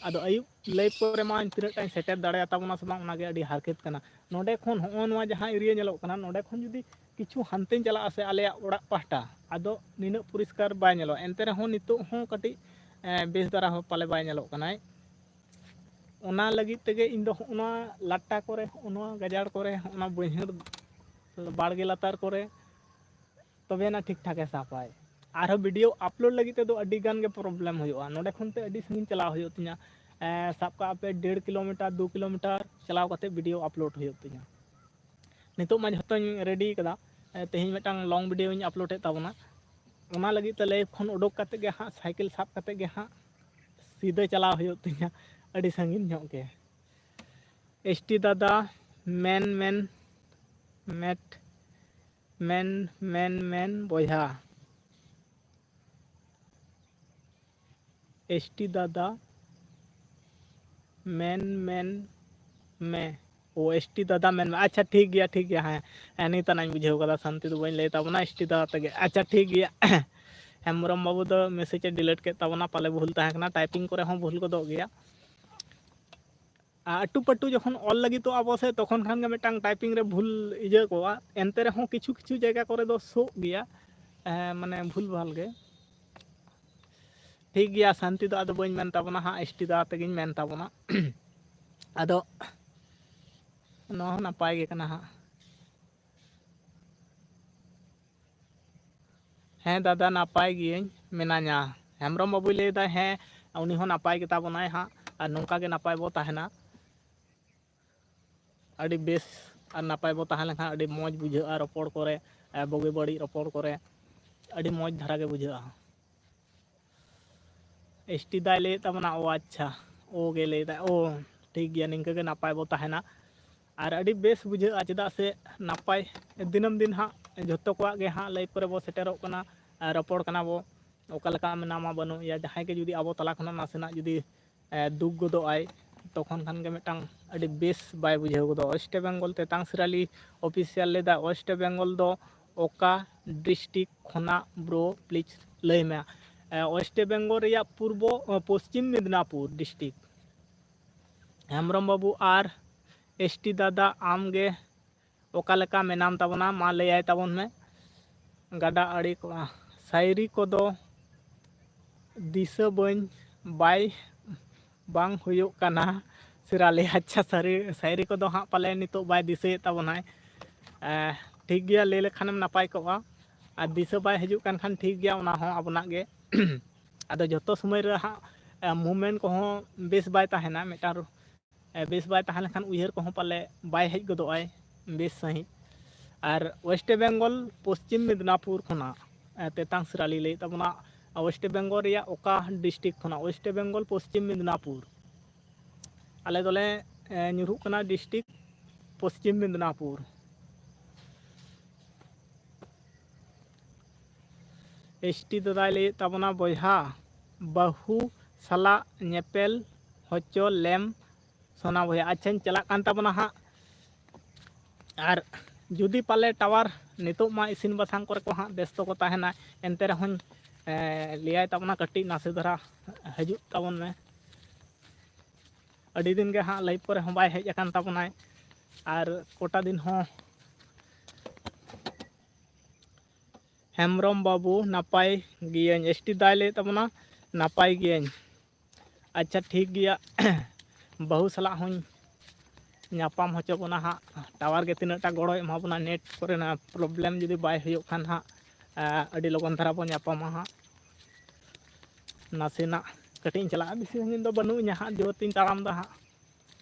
ᱟᱫᱚ ᱟᱹᱭᱩᱵ live ᱠᱚᱨᱮ ᱢᱟ ᱤᱧ ᱛᱤᱱᱟᱹᱜ ᱴᱟᱧ ᱥᱮᱴᱮᱨ ᱫᱟᱲᱮᱭᱟᱛᱟ ᱵᱚᱱᱟ ᱥᱮ ᱵᱟᱝ, ᱚᱱᱟᱜᱮ ᱟᱹᱰᱤ ᱦᱟᱨᱠᱮᱛ ᱠᱟᱱᱟ᱾ ᱱᱚᱰᱮ ᱠᱷᱚᱱ ᱦᱚᱸᱜᱼᱚ ᱱᱚᱣᱟ ᱡᱟᱦᱟᱸ area ᱧᱮᱞᱚᱜ ᱠᱟᱱᱟ, ᱱᱚᱰᱮ ᱠᱷᱚᱱ ᱡᱩᱫᱤ ᱠᱤᱪᱷᱩ ᱦᱟᱱᱛᱮᱧ ᱪᱟᱞᱟᱜᱼᱟ ᱥᱮ ᱟᱞᱮᱭᱟᱜ ᱚᱲᱟᱜ ᱯᱟᱦᱴᱟ, ᱟᱫᱚ ᱱᱤᱱᱟᱹᱜ ᱯᱚᱨᱤᱥᱠᱟᱨ ᱵᱟᱭ ᱧᱮᱞᱚᱜᱼᱟ᱾ ᱮᱱᱛᱮ ᱨᱮᱦᱚᱸ ᱱᱤᱛᱚᱜ ᱦᱚᱸ ᱠᱟᱹᱴᱤᱡ, ᱮ, ᱵᱮᱥ ᱫᱷᱟᱨᱟ ᱦᱚᱸ ᱯᱟᱞᱮ ᱵᱟᱭ ᱧᱮᱞᱚᱜ ᱠᱟᱱᱟᱭ᱾ ᱚᱱᱟ ᱞᱟᱹᱜᱤᱫ ᱛᱮᱜᱮ ᱤᱧ ᱫᱚ ᱦᱚᱸᱜᱼᱚ ᱱᱚᱣᱟ ᱞᱟᱴᱟ ᱠᱚᱨᱮ, ᱦᱚᱸᱜᱼᱚ ᱱᱚᱣᱟ ᱜᱟᱡᱟᱲ ᱠᱚᱨᱮ, ᱦᱚᱸᱜᱼᱚ ᱱᱚᱣᱟ ᱵᱟᱹᱭᱦᱟᱹᱲ ᱵᱟᱲᱜᱮ ᱞᱟᱛᱟᱨ ᱠᱚᱨᱮ, ᱛᱚᱵᱮ ᱟᱱᱟ ᱴᱷᱤᱠ ᱴᱷᱟᱠ ᱮ ᱥᱟᱵᱟᱭ᱾ ᱟᱨᱦᱚᱸ video upload ᱞᱟᱹᱜᱤᱫ ᱛᱮᱫᱚ ᱟᱹᱰᱤ ᱜᱟᱱ ᱜᱮ problem ᱦᱩᱭᱩᱜᱼᱟ᱾ ᱱᱚᱰᱮ ᱠᱷᱚᱱ ᱛᱮ ᱟᱹᱰᱤ ᱥᱟᱺᱜᱤᱧ ᱪᱟᱞᱟᱣ ᱦᱩᱭᱩᱜ ᱛᱤᱧᱟ᱾ ᱮᱸ, ᱥᱟᱵ ᱠᱟᱜ ᱯᱮ ᱰᱮᱲ kilometer, ᱫᱩ kilometer ᱪᱟᱞᱟᱣ ᱠᱟᱛᱮ video upload ᱦᱩᱭᱩᱜ ᱛᱤᱧᱟ᱾ ᱱᱤᱛᱚᱜ ᱢᱟ ᱡᱷᱚᱛᱚᱧ ready ᱠᱟᱫᱟ᱾ ᱮᱸ, ᱛᱮᱦᱮᱧ ᱢᱤᱫᱴᱟᱝ long videoᱧ upload ᱮᱫ ᱛᱟᱵᱚᱱᱟ᱾ ᱚᱱᱟ ᱞᱟᱹᱜᱤᱫ ᱛᱮ live ᱠᱷᱚᱱ ᱩᱰᱩᱠ ᱠᱟᱛᱮ ᱜᱮ ᱦᱟᱸᱜ, ᱥᱟᱭᱠᱮᱞ ᱥᱟᱵ ᱠᱟᱛᱮ ᱜᱮ ᱦᱟᱸᱜ ᱥᱤᱫᱷᱟᱹ ᱪᱟᱞᱟᱣ ᱦᱩᱭᱩᱜ ᱛᱤᱧᱟ ᱟᱹᱰᱤ ᱥᱟᱺᱜᱤᱧ ᱧᱚᱜ ᱜᱮ᱾ ST ᱫᱟᱫᱟ, ᱢᱮᱱ, ᱢᱮᱱ, ᱢᱮᱴ, ᱢᱮᱱ, ᱢᱮᱱ, ᱢᱮᱱ, ᱵᱚᱭᱦᱟ᱾ ST ᱫᱟᱫᱟ, ᱢᱮᱱ, ᱢᱮᱱ ᱢᱮ᱾ ᱳ, ST ᱫᱟᱫᱟ, ᱢᱮᱱ ᱢᱮ᱾ ᱟᱪᱪᱷᱟ, ᱴᱷᱤᱠ ᱜᱮᱭᱟ, ᱴᱷᱤᱠ ᱜᱮᱭᱟ᱾ ᱦᱮᱸ, ᱦᱮᱸ, ᱱᱤᱛ ᱟᱱᱟᱜ ᱤᱧ ᱵᱩᱡᱷᱟᱹᱣ ᱠᱟᱫᱟ᱾ ᱥᱟᱱᱛᱤ ᱫᱚ ᱵᱟᱹᱧ ᱞᱟᱹᱭ ᱛᱟᱵᱚᱱᱟ, ST ᱫᱟᱫᱟ ᱛᱮᱜᱮ᱾ ᱟᱪᱪᱷᱟ, ᱴᱷᱤᱠ ᱜᱮᱭᱟ᱾ ᱦᱮᱢᱵᱨᱚᱢ ᱵᱟᱹᱵᱩ ᱫᱚ message ᱮ delete ᱠᱮᱫ ᱛᱟᱵᱚᱱᱟ, ᱯᱟᱞᱮ ᱵᱷᱩᱞ ᱛᱟᱦᱮᱸ ᱠᱟᱱᱟ, typing ᱠᱚᱨᱮ ᱦᱚᱸ ᱵᱷᱩᱞ ᱜᱚᱫᱚᱜ ᱜᱮᱭᱟ᱾ ᱟᱨ ᱟᱹᱴᱩ ᱯᱟᱹᱴᱩ ᱡᱚᱠᱷᱚᱱ ᱚᱞ ᱞᱟᱹᱜᱤᱫᱚᱜ ᱟᱵᱚ ᱥᱮ, ᱛᱚᱠᱷᱚᱱ ᱠᱷᱟᱱ ᱜᱮ ᱢᱤᱫᱴᱟᱝ typing ᱨᱮ ᱵᱷᱩᱞ ᱤᱭᱟᱹ ᱠᱚᱜᱼᱟ᱾ ᱮᱱᱛᱮ ᱨᱮᱦᱚᱸ ᱠᱤᱪᱷᱩ ᱠᱤᱪᱷᱩ ᱡᱟᱭᱜᱟ ᱠᱚᱨᱮ ᱫᱚ ᱥᱳᱜ ᱜᱮᱭᱟ, ᱮᱸ, ᱢᱟᱱᱮ ᱵᱷᱩᱞ ᱵᱷᱟᱞ ᱜᱮ᱾ ᱴᱷᱤᱠ ᱜᱮᱭᱟ, ᱥᱟᱱᱛᱤ ᱫᱚ ᱟᱫᱚ ᱵᱟᱹᱧ ᱢᱮᱱ ᱛᱟᱵᱚᱱᱟ ᱦᱟᱸᱜ, ST ᱫᱟᱫᱟ ᱛᱮᱜᱮᱧ ᱢᱮᱱ ᱛᱟᱵᱚᱱᱟ᱾ ᱟᱫᱚ ᱱᱚᱣᱟ ᱦᱚᱸ ᱱᱟᱯᱟᱭ ᱜᱮ ᱠᱟᱱᱟ ᱦᱟᱸᱜ᱾ ᱦᱮᱸ ᱫᱟᱫᱟ, ᱱᱟᱯᱟᱭ ᱜᱤᱭᱟᱹᱧ, ᱢᱮᱱᱟᱧᱟ᱾ ᱦᱮᱢᱵᱨᱚᱢ ᱵᱟᱹᱵᱩᱭ ᱞᱟᱹᱭᱫᱟ, ᱦᱮᱸ, ᱩᱱᱤ ᱦᱚᱸ ᱱᱟᱯᱟᱭ ᱜᱮᱛᱟ ᱵᱚᱱᱟᱭ ᱦᱟᱸᱜ, ᱟᱨ ᱱᱚᱝᱠᱟ ᱜᱮ ᱱᱟᱯᱟᱭ ᱵᱚ ᱛᱟᱦᱮᱱᱟ᱾ ᱟᱹᱰᱤ ᱵᱮᱥ ᱟᱨ ᱱᱟᱯᱟᱭ ᱵᱚ ᱛᱟᱦᱮᱸ ᱞᱮᱱᱠᱷᱟᱱ ᱟᱹᱰᱤ ᱢᱚᱡᱽ ᱵᱩᱡᱷᱟᱹᱜᱼᱟ ᱨᱚᱯᱚᱲ ᱠᱚᱨᱮ, ᱮ, ᱵᱩᱜᱤ ᱵᱟᱹᱲᱤᱡ ᱨᱚᱯᱚᱲ ᱠᱚᱨᱮ ᱟᱹᱰᱤ ᱢᱚᱡᱽ ᱫᱷᱟᱨᱟ ᱜᱮ ᱵᱩᱡᱷᱟᱹᱜᱼᱟ᱾ ᱮᱥ ᱴᱤ ᱫᱟᱭ ᱞᱟᱹᱭᱮᱫ ᱛᱟᱵᱚᱱᱟ, ᱚ ᱟᱪᱪᱷᱟ, ᱚ ᱜᱮ ᱞᱟᱹᱭᱫᱟ, ᱚ ᱴᱷᱤᱠ ᱜᱮᱭᱟ, ᱱᱤᱝᱠᱟᱹ ᱜᱮ ᱱᱟᱯᱟᱭ ᱵᱚ ᱛᱟᱦᱮᱱᱟ᱾ ᱟᱨ ᱟᱹᱰᱤ ᱵᱮᱥ ᱵᱩᱡᱷᱟᱹᱜᱼᱟ, ᱪᱮᱫᱟᱜ ᱥᱮ ᱱᱟᱯᱟᱭ ᱫᱤᱱᱟᱹᱢ ᱫᱤᱱ ᱦᱟᱸᱜ ᱡᱷᱚᱛᱚ ᱠᱚᱣᱟᱜ ᱜᱮ ᱦᱟᱸᱜ ᱞᱟᱭᱤᱯᱷ ᱠᱚᱨᱮ ᱵᱚ ᱥᱮᱴᱮᱨᱚᱜ ᱠᱟᱱᱟ, ᱟᱨ ᱨᱚᱯᱚᱲ ᱠᱟᱱᱟ ᱵᱚ, ᱚᱠᱟ ᱞᱮᱠᱟ ᱢᱮᱱᱟᱢᱟ ᱵᱟᱹᱱᱩᱜ ᱭᱟ, ᱡᱟᱦᱟᱸᱭ ᱜᱮ ᱡᱩᱫᱤ ᱟᱵᱚ ᱛᱟᱞᱟ ᱠᱷᱚᱱᱟᱜ ᱱᱟᱥᱮᱱᱟᱜ ᱡᱩᱫᱤ ᱮ, ᱫᱩᱠ ᱜᱚᱫᱚᱜ ᱟᱭ, ᱛᱚᱠᱷᱚᱱ ᱠᱷᱟᱱ ᱜᱮ ᱢᱤᱫᱴᱟᱝ ᱟᱹᱰᱤ ᱵᱮᱥ ᱵᱟᱭ ᱵᱩᱡᱷᱟᱹᱣ ᱜᱚᱫᱚᱜᱼᱟ᱾ ᱳᱭᱮᱥᱴ ᱵᱮᱝᱜᱚᱞ ᱛᱮᱛᱟᱝ ᱥᱤᱨᱟᱞᱤ ᱚᱯᱷᱤᱥᱤᱭᱟᱞ ᱞᱟᱹᱭᱫᱟ, ᱳᱭᱮᱥᱴ ᱵᱮᱝᱜᱚᱞ ᱫᱚ ᱚᱠᱟ ᱰᱤᱥᱴᱤᱠ ᱠᱷᱚᱱᱟᱜ ᱵᱨᱳ, ᱯᱞᱤᱡᱽ ᱞᱟᱹᱭ ᱢᱮ᱾ ᱮ, ᱳᱭᱮᱥᱴ ᱵᱮᱝᱜᱚᱞ ᱨᱮᱭᱟᱜ ᱯᱩᱨᱵᱚ, ᱮ, ᱯᱚᱥᱪᱤᱢ ᱢᱮᱫᱽᱱᱟᱯᱩᱨ ᱰᱤᱥᱴᱤᱠ᱾ ᱦᱮᱢᱵᱨᱚᱢ ᱵᱟᱹᱵᱩ ᱟᱨ ᱮᱥ ᱴᱤ ᱫᱟᱫᱟ, ᱟᱢ ᱜᱮ ᱚᱠᱟ ᱞᱮᱠᱟ ᱢᱮᱱᱟᱢ ᱛᱟᱵᱚᱱᱟ, ᱢᱟ ᱞᱟᱹᱭᱟᱭ ᱛᱟᱵᱚᱱ ᱢᱮ᱾ ᱜᱟᱰᱟ ᱟᱲᱮ ᱠᱚ, ᱥᱟᱭᱨᱤ ᱠᱚᱫᱚ ᱫᱤᱥᱟᱹ ᱵᱟᱹᱧ ᱵᱟᱭ, ᱵᱟᱝ ᱦᱩᱭᱩᱜ ᱠᱟᱱᱟ ᱥᱤᱨᱟᱞᱤ᱾ ᱟᱪᱪᱷᱟ, ᱥᱟᱹᱨᱤ, ᱥᱟᱭᱨᱤ ᱠᱚᱫᱚ ᱦᱟᱸᱜ ᱯᱟᱞᱮ ᱱᱤᱛᱚᱜ ᱵᱟᱭ ᱫᱤᱥᱟᱹᱭᱮᱫ ᱛᱟᱵᱚᱱᱟᱭ᱾ ᱮ, ᱴᱷᱤᱠ ᱜᱮᱭᱟ, ᱞᱟᱹᱭ ᱞᱮᱠᱷᱟᱱᱮᱢ ᱱᱟᱯᱟᱭ ᱠᱚᱜᱼᱟ᱾ ᱟᱨ ᱫᱤᱥᱟᱹ ᱵᱟᱭ ᱦᱤᱡᱩᱜ ᱠᱟᱱ ᱠᱷᱟᱱ ᱴᱷᱤᱠ ᱜᱮᱭᱟ, ᱚᱱᱟ ᱦᱚᱸ ᱟᱵᱚᱱᱟᱜ ᱜᱮ᱾ ᱟᱫᱚ ᱡᱚᱛᱚ ᱥᱚᱢᱚᱭ ᱨᱮ ᱦᱟᱸᱜ, ᱮ, ᱢᱩᱵᱷᱢᱮᱱᱴ ᱠᱚᱦᱚᱸ ᱵᱮᱥ ᱵᱟᱭ ᱛᱟᱦᱮᱱᱟ, ᱢᱤᱫᱴᱟᱝ ᱮ, ᱵᱮᱥ ᱵᱟᱭ ᱛᱟᱦᱮᱸ ᱞᱮᱱᱠᱷᱟᱱ ᱩᱭᱦᱟᱹᱨ ᱠᱚᱦᱚᱸ ᱯᱟᱞᱮ ᱵᱟᱭ ᱦᱮᱡ ᱜᱚᱫᱚᱜᱼᱟᱭ ᱵᱮᱥ ᱥᱟᱺᱦᱤᱡ᱾ ᱟᱨ ᱳᱭᱮᱥᱴ ᱵᱮᱝᱜᱚᱞ ᱯᱚᱥᱪᱤᱢ ᱢᱮᱫᱽᱱᱟᱯᱩᱨ ᱠᱷᱚᱱᱟᱜ, ᱮ, ᱛᱮᱛᱟᱝ ᱥᱤᱨᱟᱞᱤ ᱞᱟᱹᱭᱮᱫ ᱛᱟᱵᱚᱱᱟ, ᱳᱭᱮᱥᱴ ᱵᱮᱝᱜᱚᱞ ᱨᱮᱭᱟᱜ ᱚᱠᱟ ᱰᱤᱥᱴᱤᱠ ᱠᱷᱚᱱᱟᱜ? West Bengal Paschim Medinipur. ᱟᱞᱮ ᱫᱚᱞᱮ, ᱮ, ᱧᱩᱨᱦᱩᱜ ᱠᱟᱱᱟ district Paschim Medinipur. S T ᱫᱟᱫᱟᱭ ᱞᱟᱹᱭᱮᱫ ᱛᱟᱵᱚᱱᱟ, ᱵᱚᱭᱦᱟ, ᱵᱟᱹᱦᱩ ᱥᱟᱞᱟᱜ ᱧᱮᱯᱮᱞ ᱦᱚᱪᱚ ᱞᱮᱢ ᱥᱳᱱᱟ ᱵᱚᱭᱦᱟ᱾ ᱟᱪᱪᱷᱟᱧ ᱪᱟᱞᱟᱜ ᱠᱟᱱ ᱛᱟᱵᱚᱱᱟ ᱦᱟᱸᱜ᱾ ᱟᱨ ᱡᱩᱫᱤ ᱯᱟᱞᱮ ᱴᱟᱣᱟᱨ, ᱱᱤᱛᱚᱜ ᱢᱟ ᱤᱥᱤᱱ ᱵᱟᱥᱟᱝ ᱠᱚᱨᱮ ᱠᱚ ᱦᱟᱸᱜ ᱵᱮᱥᱛᱚ ᱠᱚ ᱛᱟᱦᱮᱱᱟ, ᱮᱱᱛᱮ ᱨᱮᱦᱚᱸᱧ, ᱮ, ᱞᱟᱹᱭᱟᱭ ᱛᱟᱵᱚᱱᱟ ᱠᱟᱹᱴᱤᱡ ᱱᱟᱥᱮ ᱫᱷᱟᱨᱟ ᱦᱤᱡᱩᱜ ᱛᱟᱵᱚᱱ ᱢᱮ᱾ ᱟᱹᱰᱤ ᱫᱤᱱ ᱜᱮ ᱦᱟᱸᱜ ᱞᱟᱭᱤᱵᱷ ᱠᱚᱨᱮ ᱦᱚᱸ ᱵᱟᱭ ᱦᱮᱡ ᱟᱠᱟᱱ ᱛᱟᱵᱚᱱᱟᱭ, ᱟᱨ ᱠᱚᱴᱟ ᱫᱤᱱ ᱦᱚᱸ᱾ ᱦᱮᱢᱵᱨᱚᱢ ᱵᱟᱹᱵᱩ, ᱱᱟᱯᱟᱭ ᱜᱤᱭᱟᱹᱧ᱾ ᱮᱥ ᱴᱤ ᱫᱟᱭ ᱞᱟᱹᱭᱮᱫ ᱛᱟᱵᱚᱱᱟ, ᱱᱟᱯᱟᱭ ᱜᱤᱭᱟᱹᱧ᱾ ᱟᱪᱪᱷᱟ, ᱴᱷᱤᱠ ᱜᱮᱭᱟ, ᱵᱟᱹᱦᱩ ᱥᱟᱞᱟᱜ ᱦᱚᱸᱧ ᱧᱟᱯᱟᱢ ᱦᱚᱪᱚ ᱵᱚᱱᱟ ᱦᱟᱸᱜ᱾ ᱴᱟᱣᱟᱨ ᱜᱮ ᱛᱤᱱᱟᱹᱜ ᱴᱟ ᱜᱚᱲᱚᱭ ᱮᱢᱟ ᱵᱚᱱᱟ, ᱱᱮᱴ ᱠᱚᱨᱮᱱᱟᱜ ᱯᱨᱚᱵᱞᱮᱢ ᱡᱩᱫᱤ ᱵᱟᱭ ᱦᱩᱭᱩᱜ ᱠᱷᱟᱱ ᱦᱟᱸᱜ, ᱟᱹᱰᱤ ᱞᱚᱜᱚᱱ ᱫᱷᱟᱨᱟ ᱵᱚᱱ ᱧᱟᱯᱟᱢᱟ ᱦᱟᱸᱜ᱾ ᱱᱟᱥᱮᱱᱟᱜ ᱠᱟᱹᱴᱤᱡ ᱤᱧ ᱪᱟᱞᱟᱜᱼᱟ᱾ ᱵᱮᱥᱤ ᱥᱟᱺᱜᱤᱧ ᱫᱚ ᱵᱟᱹᱱᱩᱜ ᱤᱧᱟ ᱦᱟᱸᱜ, ᱡᱳᱨ ᱛᱤᱧ ᱛᱟᱲᱟᱢ ᱫᱟ ᱦᱟᱸᱜ,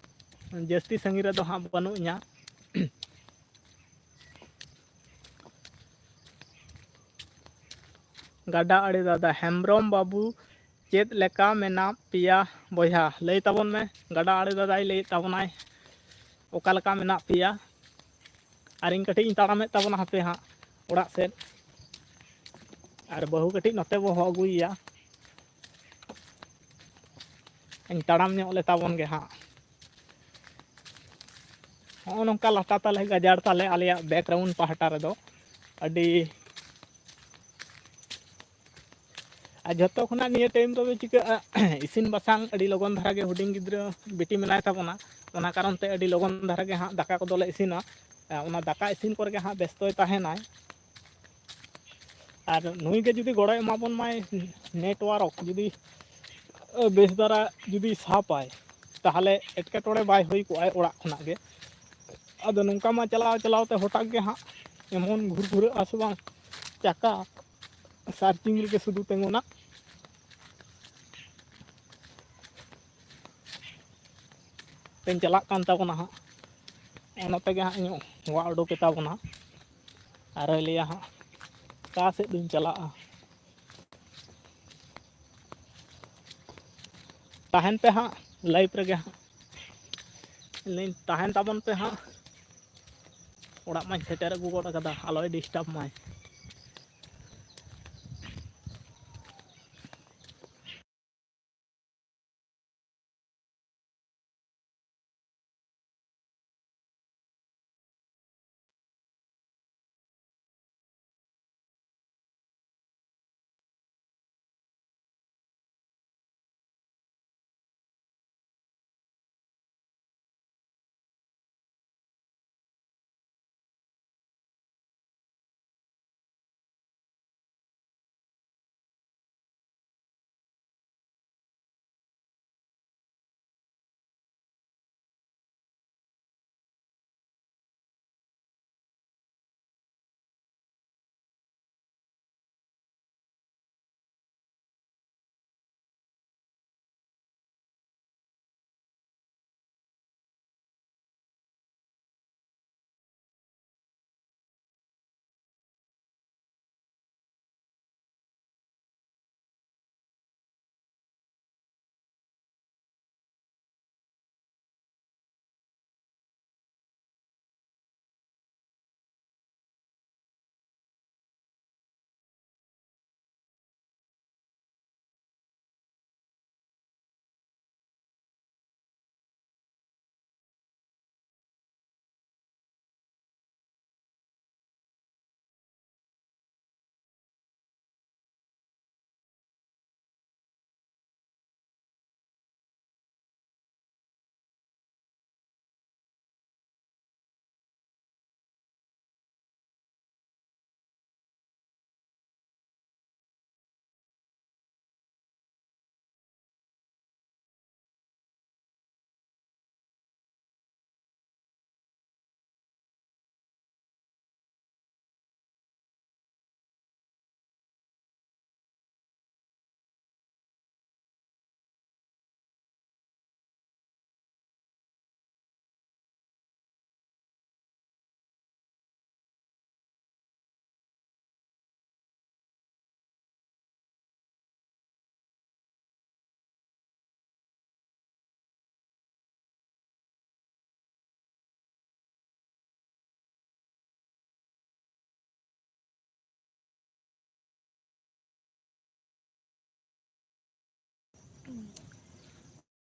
ᱡᱟᱹᱥᱛᱤ ᱥᱟᱺᱜᱤᱧ ᱨᱮᱫᱚ ᱦᱟᱸᱜ ᱵᱟᱹᱱᱩᱜ ᱤᱧᱟ᱾ ᱜᱟᱰᱟ ᱟᱲᱮ ᱫᱟᱫᱟ ᱦᱮᱢᱵᱨᱚᱢ ᱵᱟᱹᱵᱩ, ᱪᱮᱫ ᱞᱮᱠᱟ ᱢᱮᱱᱟᱜ ᱯᱮᱭᱟ ᱵᱚᱭᱦᱟ? ᱞᱟᱹᱭ ᱛᱟᱵᱚᱱ ᱢᱮ, ᱜᱟᱰᱟ ᱟᱲᱮ ᱫᱟᱫᱟᱭ ᱞᱟᱹᱭᱮᱫ ᱛᱟᱵᱚᱱᱟᱭ, ᱚᱠᱟ ᱞᱮᱠᱟ ᱢᱮᱱᱟᱜ ᱯᱮᱭᱟ? ᱟᱨ ᱤᱧ ᱠᱟᱹᱴᱤᱡ ᱤᱧ ᱛᱟᱲᱟᱢᱮᱫ ᱛᱟᱵᱚᱱᱟ ᱦᱟᱯᱮ ᱦᱟᱸᱜ ᱚᱲᱟᱜ ᱥᱮᱫ, ᱟᱨ ᱵᱟᱹᱦᱩ ᱠᱟᱹᱴᱤᱡ ᱱᱚᱛᱮ ᱵᱚ ᱦᱚᱦᱚ ᱟᱹᱜᱩᱭᱮᱭᱟ᱾ ᱤᱧ ᱛᱟᱲᱟᱢ ᱧᱚᱜ ᱞᱮ ᱛᱟᱵᱚᱱ ᱜᱮ ᱦᱟᱸᱜ᱾ ᱦᱚᱸᱜᱼᱚ ᱱᱚᱝᱠᱟ ᱞᱟᱴᱟ ᱛᱟᱞᱮ, ᱜᱟᱡᱟᱲ ᱛᱟᱞᱮ ᱟᱞᱮᱭᱟᱜ background ᱯᱟᱦᱴᱟ ᱨᱮᱫᱚ᱾ ᱟᱹᱰᱤ, ᱟᱨ ᱡᱷᱚᱛᱚ ᱠᱷᱚᱱᱟᱜ ᱱᱤᱭᱟᱹ time ᱨᱮᱫᱚ ᱪᱤᱠᱟᱹᱜᱼᱟ, ᱤᱥᱤᱱ ᱵᱟᱥᱟᱝ ᱟᱹᱰᱤ ᱞᱚᱜᱚᱱ ᱫᱷᱟᱨᱟ ᱜᱮ, ᱦᱩᱰᱤᱧ ᱜᱤᱫᱽᱨᱟᱹ ᱵᱤᱴᱤ ᱢᱮᱱᱟᱭ ᱛᱟᱵᱚᱱᱟ, ᱚᱱᱟ ᱠᱟᱨᱚᱱ ᱛᱮ ᱟᱹᱰᱤ ᱞᱚᱜᱚᱱ ᱫᱷᱟᱨᱟ ᱜᱮ ᱦᱟᱸᱜ ᱫᱟᱠᱟ ᱠᱚᱫᱚᱞᱮ ᱤᱥᱤᱱᱟ᱾ ᱚᱱᱟ ᱫᱟᱠᱟ ᱤᱥᱤᱱ ᱠᱚᱨᱮ ᱜᱮ ᱦᱟᱸᱜ ᱵᱮᱥᱛᱚᱭ ᱛᱟᱦᱮᱱᱟᱭ᱾ ᱟᱨ ᱱᱩᱭ ᱜᱮ ᱡᱩᱫᱤ ᱜᱚᱲᱚᱭ ᱮᱢᱟ ᱵᱚᱱ ᱢᱟᱭ, network ᱡᱩᱫᱤ ᱵᱮᱥ ᱫᱷᱟᱨᱟ ᱡᱩᱫᱤ ᱥᱟᱵᱟᱭ, ᱛᱟᱦᱚᱞᱮ ᱮᱴᱠᱮᱴᱚᱬᱮ ᱵᱟᱭ ᱦᱩᱭ ᱠᱚᱜᱼᱟᱭ ᱚᱲᱟᱜ ᱠᱷᱚᱱᱟᱜ ᱜᱮ᱾ ᱟᱫᱚ ᱱᱚᱝᱠᱟ ᱢᱟ ᱪᱟᱞᱟᱣ ᱪᱟᱞᱟᱣ ᱛᱮ ᱦᱚᱴᱟᱛ ᱜᱮ ᱦᱟᱸᱜ ᱮᱢᱚᱱ ᱜᱷᱩᱨ ᱜᱷᱩᱨᱟᱹᱜᱼᱟ ᱥᱮ ᱵᱟᱝ, ᱪᱟᱠᱟ ᱥᱟᱨᱪᱤᱝ ᱨᱮᱜᱮ ᱥᱩᱫᱷᱩ ᱛᱤᱸᱜᱩᱱᱟ᱾ ᱛᱮᱧ ᱪᱟᱞᱟᱜ ᱠᱟᱱ ᱛᱟᱵᱚᱱᱟ ᱦᱟᱸᱜ, ᱚᱱᱟ ᱛᱮᱜᱮ ᱦᱟᱸᱜ ᱤᱧ ᱚᱲᱟᱜ ᱩᱰᱩᱠᱮ ᱛᱟᱵᱚᱱᱟ᱾ ᱟᱨᱚᱭ ᱞᱟᱹᱭᱟ ᱦᱟᱸᱜ, ᱚᱠᱟ ᱥᱮᱫ ᱫᱚᱧ ᱪᱟᱞᱟᱜᱼᱟ? ᱛᱟᱦᱮᱱ ᱯᱮ ᱦᱟᱸᱜ, live ᱨᱮᱜᱮ ᱦᱟᱸᱜ᱾ ᱞᱟᱹᱭᱟᱹᱧ, ᱛᱟᱦᱮᱱ ᱛᱟᱵᱚᱱ ᱯᱮ ᱦᱟᱸᱜ᱾ ᱚᱲᱟᱜ ᱢᱟᱧ ᱥᱮᱴᱮᱨ ᱟᱹᱜᱩ ᱜᱚᱫ ᱟᱠᱟᱫᱟ, ᱟᱞᱚᱭ disturb ᱢᱟᱭ᱾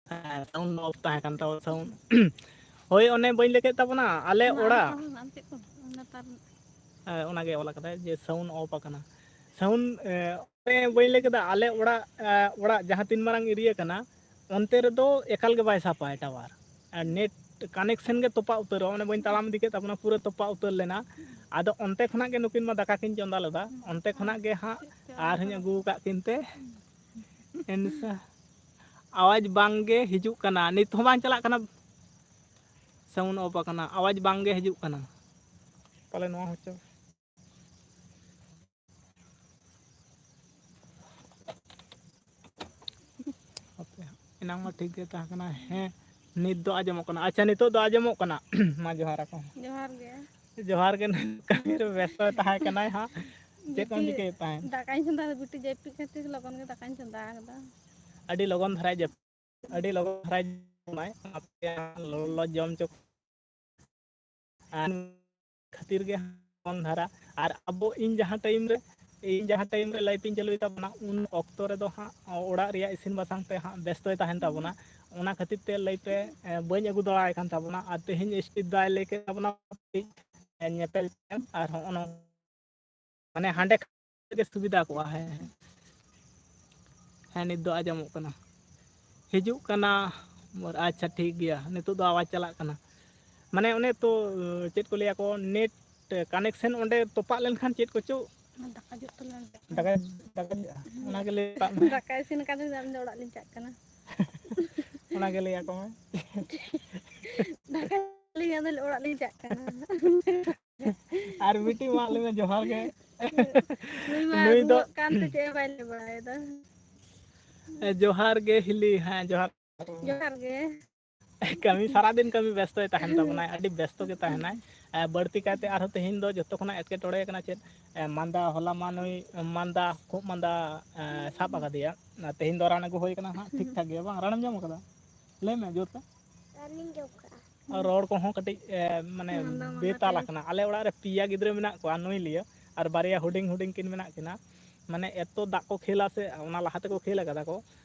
ᱦᱮᱸ, sound off ᱛᱟᱦᱮᱸ ᱠᱟᱱ ᱛᱟᱵᱚᱱᱟ, sound᱾ ᱦᱳᱭ, ᱚᱱᱮ ᱵᱟᱹᱧ ᱞᱟᱹᱭ ᱠᱮᱫ ᱛᱟᱵᱚᱱᱟ, ᱟᱞᱮ ᱚᱱᱟ ᱚᱲᱟᱜ᱾ ᱟᱨ ᱪᱮᱫ ᱠᱚ ᱱᱮᱛᱟᱨ ᱦᱮᱸ, ᱚᱱᱟᱜᱮ ᱚᱞ ᱟᱠᱟᱫᱟᱭ ᱡᱮ sound off ᱟᱠᱟᱱᱟ᱾ Sound, ᱮ, ᱚᱱᱮ ᱵᱟᱹᱧ ᱞᱟᱹᱭ ᱠᱮᱫᱟ, ᱟᱞᱮ ᱚᱲᱟᱜ, ᱮ, ᱚᱲᱟᱜ ᱡᱟᱦᱟᱸ ᱛᱤᱱ ᱢᱟᱨᱟᱝ area ᱠᱟᱱᱟ, ᱚᱱᱛᱮ ᱨᱮᱫᱚ ᱮᱠᱟᱞ ᱜᱮ ᱵᱟᱭ ᱥᱟᱯᱟᱭ tower᱾ ᱟᱨ net connection ᱜᱮ ᱛᱚᱯᱟᱜ ᱩᱛᱟᱹᱨᱚᱜᱼᱟ᱾ ᱚᱱᱮ ᱵᱟᱹᱧ ᱛᱟᱲᱟᱢ ᱤᱫᱤ ᱠᱮᱫ ᱛᱟᱵᱚᱱᱟ, ᱯᱩᱨᱟᱹ ᱛᱚᱯᱟᱜ ᱩᱛᱟᱹᱨ ᱞᱮᱱᱟ᱾ ᱟᱫᱚ ᱚᱱᱛᱮ ᱠᱷᱚᱱᱟᱜ ᱜᱮ ᱱᱩᱠᱤᱱ ᱢᱟ ᱫᱟᱠᱟ ᱠᱤᱱ ᱪᱚᱸᱫᱟ ᱞᱮᱫᱟ, ᱚᱱᱛᱮ ᱠᱷᱚᱱᱟᱜ ᱜᱮ ᱦᱟᱸᱜ ᱟᱨᱦᱚᱸᱧ ᱟᱹᱜᱩ ᱟᱠᱟᱫ ᱠᱤᱱ ᱛᱮ᱾ ᱮᱱᱥᱟ ᱟᱣᱟᱡᱽ ᱵᱟᱝ ᱜᱮ ᱦᱤᱡᱩᱜ ᱠᱟᱱᱟ, ᱱᱤᱛ ᱦᱚᱸ ᱵᱟᱝ ᱪᱟᱞᱟᱜ ᱠᱟᱱᱟ, sound off ᱟᱠᱟᱱᱟ, ᱟᱣᱟᱡᱽ ᱵᱟᱝ ᱜᱮ ᱦᱤᱡᱩᱜ ᱠᱟᱱᱟ᱾ ᱯᱟᱞᱮ ᱱᱚᱣᱟ ᱦᱚᱪᱚ᱾ ᱦᱟᱯᱮ, ᱮᱱᱟᱝ ᱢᱟ ᱴᱷᱤᱠ ᱜᱮ ᱛᱟᱦᱮᱸ ᱠᱟᱱᱟ᱾ ᱦᱮᱸ, ᱱᱤᱛ ᱫᱚ ᱟᱸᱡᱚᱢᱚᱜ ᱠᱟᱱᱟ᱾ ᱟᱪᱪᱷᱟ, ᱱᱤᱛᱚᱜ ᱫᱚ ᱟᱸᱡᱚᱢᱚᱜ ᱠᱟᱱᱟ᱾ ᱢᱟ ᱡᱚᱦᱟᱨ ᱟᱠᱚ᱾ ᱡᱚᱦᱟᱨ ᱜᱮ᱾ ᱡᱚᱦᱟᱨ ᱜᱮ᱾ ᱠᱟᱹᱢᱤ ᱨᱮ ᱵᱮᱥᱛᱚ ᱛᱟᱦᱮᱸ ᱠᱟᱱᱟᱭ ᱦᱟᱸᱜ᱾ ᱪᱮᱫ ᱠᱚᱢ ᱵᱤᱴᱤ ᱪᱤᱠᱟᱹᱭᱮᱫ ᱛᱟᱦᱮᱸᱫ? ᱫᱟᱠᱟᱧ ᱪᱚᱸᱫᱟ, ᱵᱤᱴᱤ ᱡᱟᱹᱯᱤᱫ ᱠᱷᱟᱹᱛᱤᱨ ᱞᱚᱜᱚᱱ ᱜᱮ ᱫᱟᱠᱟᱧ ᱪᱚᱸᱫᱟ ᱟᱠᱟᱫᱟ᱾ ᱟᱹᱰᱤ ᱞᱚᱜᱚᱱ ᱫᱷᱟᱨᱟᱭ ᱡᱟᱹᱯᱤᱫ, ᱟᱹᱰᱤ ᱞᱚᱜᱚᱱ ᱫᱷᱟᱨᱟᱭ ᱡᱚᱢᱟᱭ, ᱚᱱᱟᱛᱮ ᱞᱚᱞᱚ ᱡᱚᱢ ᱪᱚ ᱟᱨ ᱠᱷᱟᱹᱛᱤᱨ ᱜᱮ ᱞᱚᱜᱚᱱ ᱫᱷᱟᱨᱟ᱾ ᱟᱨ ᱟᱵᱚ, ᱤᱧ ᱡᱟᱦᱟᱸ time ᱨᱮ, ᱤᱧ ᱡᱟᱦᱟᱸ time ᱨᱮ live ᱤᱧ ᱪᱟᱹᱞᱩᱭ ᱛᱟᱵᱚᱱᱟ, ᱩᱱ ᱚᱠᱛᱚ ᱨᱮᱫᱚ ᱦᱟᱸᱜ ᱚᱲᱟᱜ ᱨᱮᱭᱟᱜ ᱤᱥᱤᱱ ᱵᱟᱥᱟᱝ ᱛᱮ ᱦᱟᱸᱜ ᱵᱮᱥᱛᱚᱭ ᱛᱟᱦᱮᱱ ᱛᱟᱵᱚᱱᱟ᱾ ᱚᱱᱟ ᱠᱷᱟᱹᱛᱤᱨ ᱛᱮ live ᱨᱮ, ᱮ, ᱵᱟᱹᱧ ᱟᱹᱜᱩ ᱫᱟᱲᱮᱭᱟᱭ ᱠᱟᱱ ᱛᱟᱵᱚᱱᱟ᱾ ᱟᱨ ᱛᱮᱦᱮᱧ ᱥᱴᱤᱵᱷ ᱫᱟᱭ ᱞᱟᱹᱭ ᱠᱮᱫ ᱛᱟᱵᱚᱱᱟ, ᱧᱮᱯᱮᱞ ᱧᱟᱯᱟᱢ ᱟᱨ ᱦᱚᱸᱜᱼᱚ ᱱᱚᱝᱠᱟ ᱢᱟᱱᱮ ᱦᱟᱸᱰᱮ ᱠᱷᱟᱱ ᱜᱮ ᱥᱩᱵᱤᱫᱷᱟ ᱠᱚᱜᱼᱟ᱾ ᱦᱮᱸ, ᱦᱮᱸ᱾ ᱦᱮᱸ, ᱱᱤᱛ ᱫᱚ ᱟᱸᱡᱚᱢᱚᱜ ᱠᱟᱱᱟ, ᱦᱤᱡᱩᱜ ᱠᱟᱱᱟ᱾ ᱟᱪᱪᱷᱟ, ᱴᱷᱤᱠ ᱜᱮᱭᱟ, ᱱᱤᱛᱚᱜ ᱫᱚ ᱟᱣᱟᱡᱽ ᱪᱟᱞᱟᱜ ᱠᱟᱱᱟ᱾ ᱢᱟᱱᱮ ᱚᱱᱮ ᱛᱚ, ᱪᱮᱫ ᱠᱚ ᱞᱟᱹᱭᱟ ᱠᱚ, net connection ᱚᱸᱰᱮ ᱛᱚᱯᱟᱜ ᱞᱮᱱᱠᱷᱟᱱ ᱪᱮᱫ ᱠᱚᱪᱚ ᱫᱟᱠᱟ ᱡᱚᱜ ᱛᱟᱞᱟᱝ ᱯᱮ᱾ ᱫᱟᱠᱟ, ᱫᱟᱠᱟ ᱡᱚᱜᱼᱟ? ᱚᱱᱟᱜᱮ ᱞᱟᱹᱭ ᱠᱟᱜ ᱢᱮ᱾ ᱫᱟᱠᱟ ᱤᱥᱤᱱ ᱟᱠᱟᱱ ᱨᱮ ᱟᱹᱞᱤᱧ ᱫᱚ ᱚᱲᱟᱜ ᱞᱤᱧ ᱪᱟᱜ ᱠᱟᱱᱟ᱾ ᱚᱱᱟᱜᱮ ᱞᱟᱹᱭ ᱟᱠᱚ ᱢᱮ᱾ ᱫᱟᱠᱟ ᱞᱤᱧ ᱟᱫᱚ ᱚᱲᱟᱜ ᱞᱤᱧ ᱪᱟᱜ ᱠᱟᱱᱟ᱾ ᱟᱨ ᱢᱤᱫᱴᱤᱡ ᱢᱟ ᱞᱟᱹᱭ ᱢᱮ, ᱡᱚᱦᱟᱨ ᱜᱮ᱾ ᱱᱩᱭ ᱢᱟ ᱱᱩᱭ ᱫᱚ ᱨᱩᱣᱟᱹᱜ ᱠᱟᱱ ᱛᱮ ᱪᱮᱫ ᱦᱚᱸ ᱵᱟᱭ ᱞᱟᱹᱭ ᱵᱟᱲᱟᱭᱮᱫᱟ᱾ ᱮ, ᱡᱚᱦᱟᱨ ᱜᱮ ᱦᱤᱞᱤ, ᱦᱮᱸ, ᱡᱚᱦᱟᱨ᱾ ᱡᱚᱦᱟᱨ ᱜᱮ᱾ ᱠᱟᱹᱢᱤ, ᱥᱟᱨᱟᱫᱤᱱ ᱠᱟᱹᱢᱤ ᱵᱮᱥᱛᱚᱭ ᱛᱟᱦᱮᱱ ᱛᱟᱵᱚᱱᱟᱭ, ᱟᱹᱰᱤ ᱵᱮᱥᱛᱚ ᱜᱮ ᱛᱟᱦᱮᱱᱟᱭ᱾ ᱮ, ᱵᱟᱹᱲᱛᱤ ᱠᱟᱭᱛᱮ ᱟᱨᱦᱚᱸ ᱛᱮᱦᱮᱧ ᱫᱚ ᱡᱚᱛᱚ ᱠᱷᱚᱱᱟᱜ ᱮᱴᱠᱮᱴᱚᱬᱮ ᱠᱟᱱᱟ ᱪᱮᱫ? ᱮ, ᱢᱟᱸᱫᱟ, ᱦᱚᱞᱟ ᱢᱟ ᱱᱩᱭ ᱢᱟᱸᱫᱟ, ᱠᱷᱩᱜ ᱢᱟᱸᱫᱟ, ᱮ, ᱥᱟᱵ ᱟᱠᱟᱫᱮᱭᱟ᱾ ᱟᱨ ᱛᱮᱦᱮᱧ ᱫᱚ ᱨᱟᱱ ᱟᱹᱜᱩ ᱦᱩᱭ ᱠᱟᱱᱟ ᱦᱟᱸᱜ, ᱴᱷᱤᱠ ᱴᱷᱟᱠ ᱜᱮᱭᱟ ᱵᱟᱝ? ᱨᱟᱱᱮᱢ ᱡᱚᱢ ᱠᱟᱫᱟ? ᱞᱟᱹᱭ ᱢᱮ ᱡᱳᱨ ᱛᱮ᱾ ᱨᱟᱱ ᱞᱤᱧ ᱡᱚᱢ ᱠᱟᱜᱼᱟ᱾ ᱟᱨ ᱨᱚᱲ ᱠᱚᱦᱚᱸ ᱠᱟᱹᱴᱤᱡ, ᱮ, ᱢᱟᱱᱮ ᱢᱟᱸᱫᱟ ᱢᱟᱸᱫᱟ ᱵᱮᱛᱟᱞ ᱜᱮ᱾ ᱟᱠᱟᱱᱟ᱾ ᱟᱞᱮ ᱚᱲᱟᱜ ᱨᱮ ᱯᱮᱭᱟ ᱜᱤᱫᱽᱨᱟᱹ ᱢᱮᱱᱟᱜ ᱠᱚᱣᱟ, ᱱᱩᱭ ᱞᱤᱭᱟᱹ, ᱟᱨ ᱵᱟᱨᱭᱟ ᱦᱩᱰᱤᱧ ᱦᱩᱰᱤᱧ ᱠᱤᱱ ᱢᱮᱱᱟᱜ ᱠᱤᱱᱟ᱾ ᱢᱟᱱᱮ ᱮᱛᱚ ᱫᱟᱜ ᱠᱚ ᱠᱷᱮᱞᱟ ᱥᱮ, ᱚᱱᱟ ᱞᱟᱦᱟ ᱛᱮᱠᱚ ᱠᱷᱮᱞ ᱟᱠᱟᱫᱟ ᱠᱚ᱾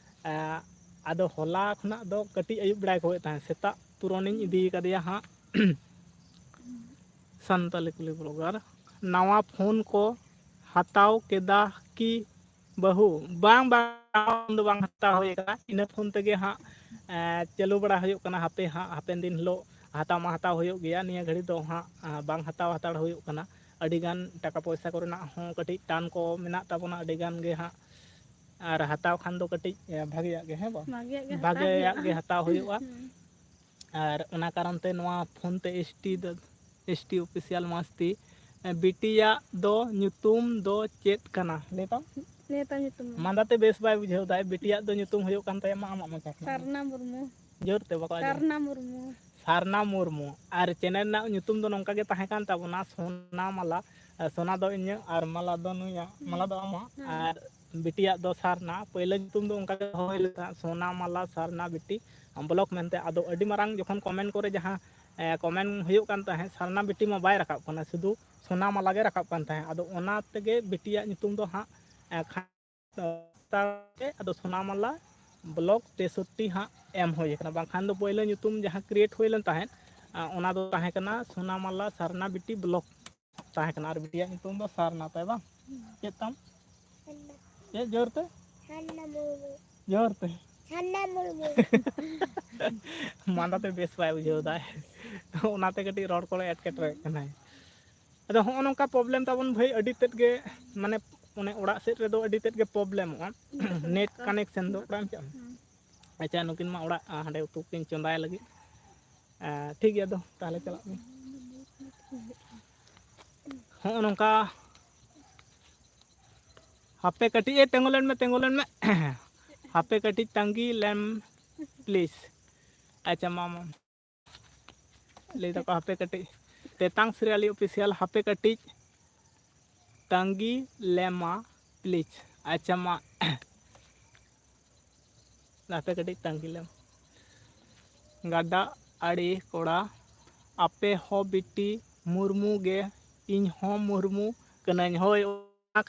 ᱮ, ᱟᱫᱚ ᱦᱚᱞᱟ ᱠᱷᱚᱱᱟᱜ ᱫᱚ ᱠᱟᱹᱴᱤᱡ ᱟᱹᱭᱩᱵ ᱵᱮᱲᱟᱭ ᱠᱚᱭᱮᱫ ᱛᱟᱦᱮᱸᱫ, ᱥᱮᱛᱟᱜ ᱯᱩᱨᱚᱱᱤᱧ ᱤᱫᱤ ᱠᱟᱫᱮᱭᱟ ᱦᱟᱸᱜ᱾ ᱥᱟᱱᱛᱟᱞᱤ ᱠᱩᱞᱤ ᱵᱞᱚᱜᱟᱨ, ᱱᱟᱣᱟ ᱯᱷᱳᱱ ᱠᱚ ᱦᱟᱛᱟᱣ ᱠᱮᱫᱟ ᱠᱤ ᱵᱟᱹᱦᱩ? ᱵᱟᱝ, ᱵᱟᱝ, ᱯᱷᱳᱱ ᱫᱚ ᱵᱟᱝ ᱦᱟᱛᱟᱣ ᱦᱩᱭ ᱟᱠᱟᱱᱟ᱾ ᱤᱱᱟᱹ ᱯᱷᱳᱱ ᱛᱮᱜᱮ ᱦᱟᱸᱜ, ᱮᱸ, ᱪᱟᱹᱞᱩ ᱵᱟᱲᱟ ᱦᱩᱭᱩᱜ ᱠᱟᱱᱟ᱾ ᱦᱟᱯᱮ ᱦᱟᱸᱜ, ᱦᱟᱯᱮᱱ ᱫᱤᱱ ᱦᱤᱞᱳᱜ ᱦᱟᱛᱟᱣ ᱢᱟ ᱦᱟᱛᱟᱣ ᱦᱩᱭᱩᱜ ᱜᱮᱭᱟ᱾ ᱱᱤᱭᱟᱹ ᱜᱷᱟᱹᱲᱤᱡ ᱫᱚ ᱦᱟᱸᱜ, ᱮᱸ, ᱵᱟᱝ ᱦᱟᱛᱟᱣ ᱦᱟᱛᱟᱲ ᱦᱩᱭᱩᱜ ᱠᱟᱱᱟ᱾ ᱟᱹᱰᱤ ᱜᱟᱱ ᱴᱟᱠᱟ ᱯᱚᱭᱥᱟ ᱠᱚᱨᱮᱱᱟᱜ ᱦᱚᱸ ᱠᱟᱹᱴᱤᱡ ᱴᱟᱱ ᱠᱚ ᱢᱮᱱᱟᱜ ᱛᱟᱵᱚᱱᱟ, ᱟᱹᱰᱤ ᱜᱟᱱ ᱜᱮ ᱦᱟᱸᱜ᱾ ᱟᱨ ᱦᱟᱛᱟᱣ ᱠᱷᱟᱱ ᱫᱚ ᱠᱟᱹᱴᱤᱡ, ᱮᱸ, ᱵᱷᱟᱜᱮᱭᱟᱜ ᱜᱮ, ᱦᱮᱸ ᱵᱟᱝ? ᱵᱷᱟᱜᱮᱭᱟᱜ ᱜᱮ ᱦᱟᱛᱟᱣ ᱵᱷᱟᱜᱮᱭᱟᱜ ᱦᱩᱭᱩᱜᱼᱟ᱾ ᱜᱮ ᱦᱟᱛᱟᱣ ᱦᱩᱭᱩᱜᱼᱟ᱾ ᱦᱩᱸ᱾ ᱟᱨ ᱚᱱᱟ ᱠᱟᱨᱚᱱ ᱛᱮ ᱱᱚᱣᱟ ᱯᱷᱳᱱ ᱛᱮ ᱮᱥ ᱴᱤ ᱫᱚ, ᱮᱥ ᱴᱤ ᱚᱯᱷᱤᱥᱤᱭᱟᱞ ᱢᱟᱥᱛᱤ, ᱮᱸ, ᱵᱤᱴᱤᱭᱟᱜ ᱫᱚ ᱧᱩᱛᱩᱢ ᱫᱚ ᱪᱮᱫ ᱠᱟᱱᱟ? ᱞᱟᱹᱭ ᱛᱟᱢ᱾ ᱞᱟᱹᱭ ᱛᱟᱢ ᱧᱩᱛᱩᱢ ᱢᱮ᱾ ᱢᱟᱸᱫᱟ ᱛᱮ ᱵᱮᱥ ᱵᱟᱭ ᱵᱩᱡᱷᱟᱹᱣ ᱫᱟᱭ᱾ ᱵᱤᱴᱤᱭᱟᱜ ᱫᱚ ᱧᱩᱛᱩᱢ ᱦᱩᱭᱩᱜ ᱠᱟᱱ ᱛᱟᱭᱟ, ᱢᱟ ᱟᱢᱟᱜ ᱢᱚᱪᱟ ᱠᱷᱚᱱ᱾ ᱥᱟᱨᱱᱟ ᱢᱩᱨᱢᱩ᱾ ᱡᱳᱨ ᱛᱮ ᱵᱟᱠᱚ ᱟᱸᱡᱚᱢ᱾ ᱥᱟᱨᱱᱟ ᱢᱩᱨᱢᱩ᱾ ᱥᱟᱨᱱᱟ ᱢᱩᱨᱢᱩ᱾ ᱟᱨ ᱪᱮᱱᱮᱞ ᱨᱮᱱᱟᱜ ᱧᱩᱛᱩᱢ ᱫᱚ ᱱᱚᱝᱠᱟ ᱜᱮ ᱛᱟᱦᱮᱸ ᱠᱟᱱ ᱛᱟᱵᱚᱱᱟ, ᱥᱳᱱᱟ ᱢᱟᱞᱟ᱾ ᱟᱨ ᱥᱳᱱᱟ ᱫᱚ ᱤᱧᱟᱹᱜ ᱟᱨ ᱢᱟᱞᱟ ᱫᱚ ᱱᱩᱭᱟᱜ, ᱦᱩᱸ᱾ ᱢᱟᱞᱟ ᱫᱚ ᱟᱢᱟᱜ᱾ ᱦᱩᱸ᱾ ᱟᱨ ᱵᱤᱴᱤᱭᱟᱜ ᱫᱚ ᱥᱟᱨᱱᱟ᱾ ᱯᱳᱭᱞᱳ ᱧᱩᱛᱩᱢ ᱫᱚ ᱚᱱᱠᱟ ᱜᱮ ᱫᱚᱦᱚ ᱦᱩᱭ ᱞᱮᱱᱟ, ᱥᱳᱱᱟ ᱢᱟᱞᱟ ᱥᱟᱨᱱᱟ ᱵᱤᱴᱤ ᱵᱞᱚᱠ ᱢᱮᱱᱛᱮ᱾ ᱟᱫᱚ ᱟᱹᱰᱤ ᱢᱟᱨᱟᱝ ᱡᱚᱠᱷᱚᱱ ᱠᱚᱢᱮᱱᱴ ᱠᱚᱨᱮ ᱡᱟᱦᱟᱸ, ᱮ, ᱠᱚᱢᱮᱱᱴ ᱦᱩᱭᱩᱜ ᱠᱟᱱ ᱛᱟᱦᱮᱸᱫ, ᱥᱟᱨᱱᱟ ᱵᱤᱴᱤ ᱢᱟ ᱵᱟᱭ ᱨᱟᱠᱟᱵ ᱠᱟᱱᱟ, ᱥᱩᱫᱷᱩ ᱥᱳᱱᱟ ᱢᱟᱞᱟ ᱜᱮ ᱨᱟᱠᱟᱵ ᱠᱟᱱ ᱛᱟᱦᱮᱸᱫ᱾ ᱟᱫᱚ ᱚᱱᱟ ᱛᱮᱜᱮ ᱵᱤᱴᱤᱭᱟᱜ ᱧᱩᱛᱩᱢ ᱫᱚ ᱦᱟᱸᱜ, ᱮ, ᱠᱷᱟᱱ ᱛᱮ ᱟᱫᱚ ᱥᱳᱱᱟ ᱢᱟᱞᱟ ᱵᱞᱚᱠ ᱛᱮᱥᱚᱴᱴᱤ ᱦᱟᱸᱜ ᱮᱢ ᱦᱩᱭ ᱟᱠᱟᱱᱟ᱾ ᱵᱟᱝᱠᱷᱟᱱ ᱫᱚ ᱯᱳᱭᱞᱳ ᱧᱩᱛᱩᱢ ᱡᱟᱦᱟᱸ ᱠᱨᱤᱭᱮᱴ ᱦᱩᱭ ᱞᱮᱱ ᱛᱟᱦᱮᱸᱫ, ᱟ, ᱚᱱᱟ ᱫᱚ ᱛᱟᱦᱮᱸ ᱠᱟᱱᱟ ᱥᱳᱱᱟ ᱢᱟᱞᱟ ᱥᱟᱨᱱᱟ ᱵᱤᱴᱤ ᱵᱞᱚᱠ ᱛᱟᱦᱮᱸ ᱠᱟᱱᱟ᱾ ᱟᱨ ᱵᱤᱴᱤᱭᱟᱜ ᱧᱩᱛᱩᱢ ᱫᱚ ᱥᱟᱨᱱᱟ ᱛᱟᱭ ᱵᱟᱝ? ᱪᱮᱫ ᱛᱟᱢ? ᱪᱮᱫ ᱡᱳᱨ ᱛᱮ? ᱥᱟᱨᱱᱟ ᱢᱩᱨᱢᱩ᱾ ᱡᱳᱨ ᱛᱮ? ᱥᱟᱨᱱᱟ ᱢᱩᱨᱢᱩ᱾ ᱢᱟᱸᱫᱟ ᱛᱮ ᱵᱮᱥ ᱵᱟᱭ ᱵᱩᱡᱷᱟᱹᱣ ᱫᱟᱭ, ᱚᱱᱟᱛᱮ ᱠᱟᱹᱴᱤᱡ ᱨᱚᱲ ᱠᱚᱨᱮ ᱮᱴᱠᱮᱴᱚᱬᱮᱜ ᱠᱟᱱᱟᱭ᱾ ᱟᱫᱚ ᱦᱚᱸᱜᱼᱚ ᱱᱚᱝᱠᱟ ᱯᱨᱚᱵᱞᱮᱢ ᱛᱟᱵᱚᱱ ᱵᱷᱟᱹᱭ, ᱟᱹᱰᱤ ᱛᱮᱫ ᱜᱮ, ᱢᱟᱱᱮ, ᱚᱱᱮ ᱚᱲᱟᱜ ᱥᱮᱫ ᱨᱮᱫᱚ ᱟᱹᱰᱤ ᱛᱮᱫ ᱜᱮ ᱯᱨᱚᱵᱞᱮᱢᱚᱜᱼᱟ᱾ ᱱᱮᱴ ᱠᱟᱱᱮᱠᱥᱮᱱ ᱫᱚ᱾ ᱚᱲᱟᱜ ᱮᱢ ᱪᱟᱞᱟᱜᱼᱟ? ᱦᱩᱸ᱾ ᱟᱪᱪᱷᱟ, ᱱᱩᱠᱤᱱ ᱢᱟ ᱚᱲᱟᱜ, ᱟ, ᱦᱟᱸᱰᱮ ᱩᱛᱩ ᱠᱤᱱ ᱪᱚᱸᱫᱟᱭ ᱞᱟᱹᱜᱤᱫ᱾ ᱟ, ᱴᱷᱤᱠ ᱜᱮᱭᱟ, ᱫᱚ ᱛᱟᱦᱚᱞᱮ ᱪᱟᱞᱟᱜ ᱢᱮ᱾ ᱦᱚᱸᱜᱼᱚ ᱱᱚᱝᱠᱟ᱾ ᱦᱟᱯᱮ ᱠᱟᱹᱴᱤᱡ ᱮ ᱛᱤᱸᱜᱩ ᱞᱮᱱ ᱢᱮ, ᱛᱤᱸᱜᱩ ᱞᱮᱱ ᱢᱮ᱾ ᱦᱟᱯᱮ ᱠᱟᱹᱴᱤᱡ ᱛᱟᱺᱜᱤ ᱞᱮᱢ, ᱯᱞᱤᱡᱽ᱾ ᱟᱪᱪᱷᱟ, ᱢᱟ, ᱢᱟ᱾ ᱞᱟᱹᱭ ᱫᱟᱠᱚ ᱦᱟᱯᱮ ᱠᱟᱹᱴᱤᱡ, ᱛᱮᱛᱟᱝ ᱥᱤᱨᱤᱭᱟᱞᱤ ᱚᱯᱷᱤᱥᱤᱭᱟᱞ, ᱦᱟᱯᱮ ᱠᱟᱹᱴᱤᱡ ᱛᱟᱺᱜᱤ ᱞᱮᱢᱟ, ᱯᱞᱤᱡᱽ᱾ ᱟᱪᱪᱷᱟ, ᱢᱟ᱾ ᱦᱟᱯᱮ ᱠᱟᱹᱴᱤᱡ ᱛᱟᱺᱜᱤ ᱞᱮᱢ᱾ ᱜᱟᱰᱟ ᱟᱲᱮ ᱠᱚᱲᱟ, ᱟᱯᱮ ᱦᱚᱸ ᱵᱤᱴᱤ ᱢᱩᱨᱢᱩ ᱜᱮ, ᱤᱧ ᱦᱚᱸ ᱢᱩᱨᱢᱩ ᱠᱟᱹᱱᱟᱹᱧ᱾ ᱦᱳᱭ, ᱚᱱᱟ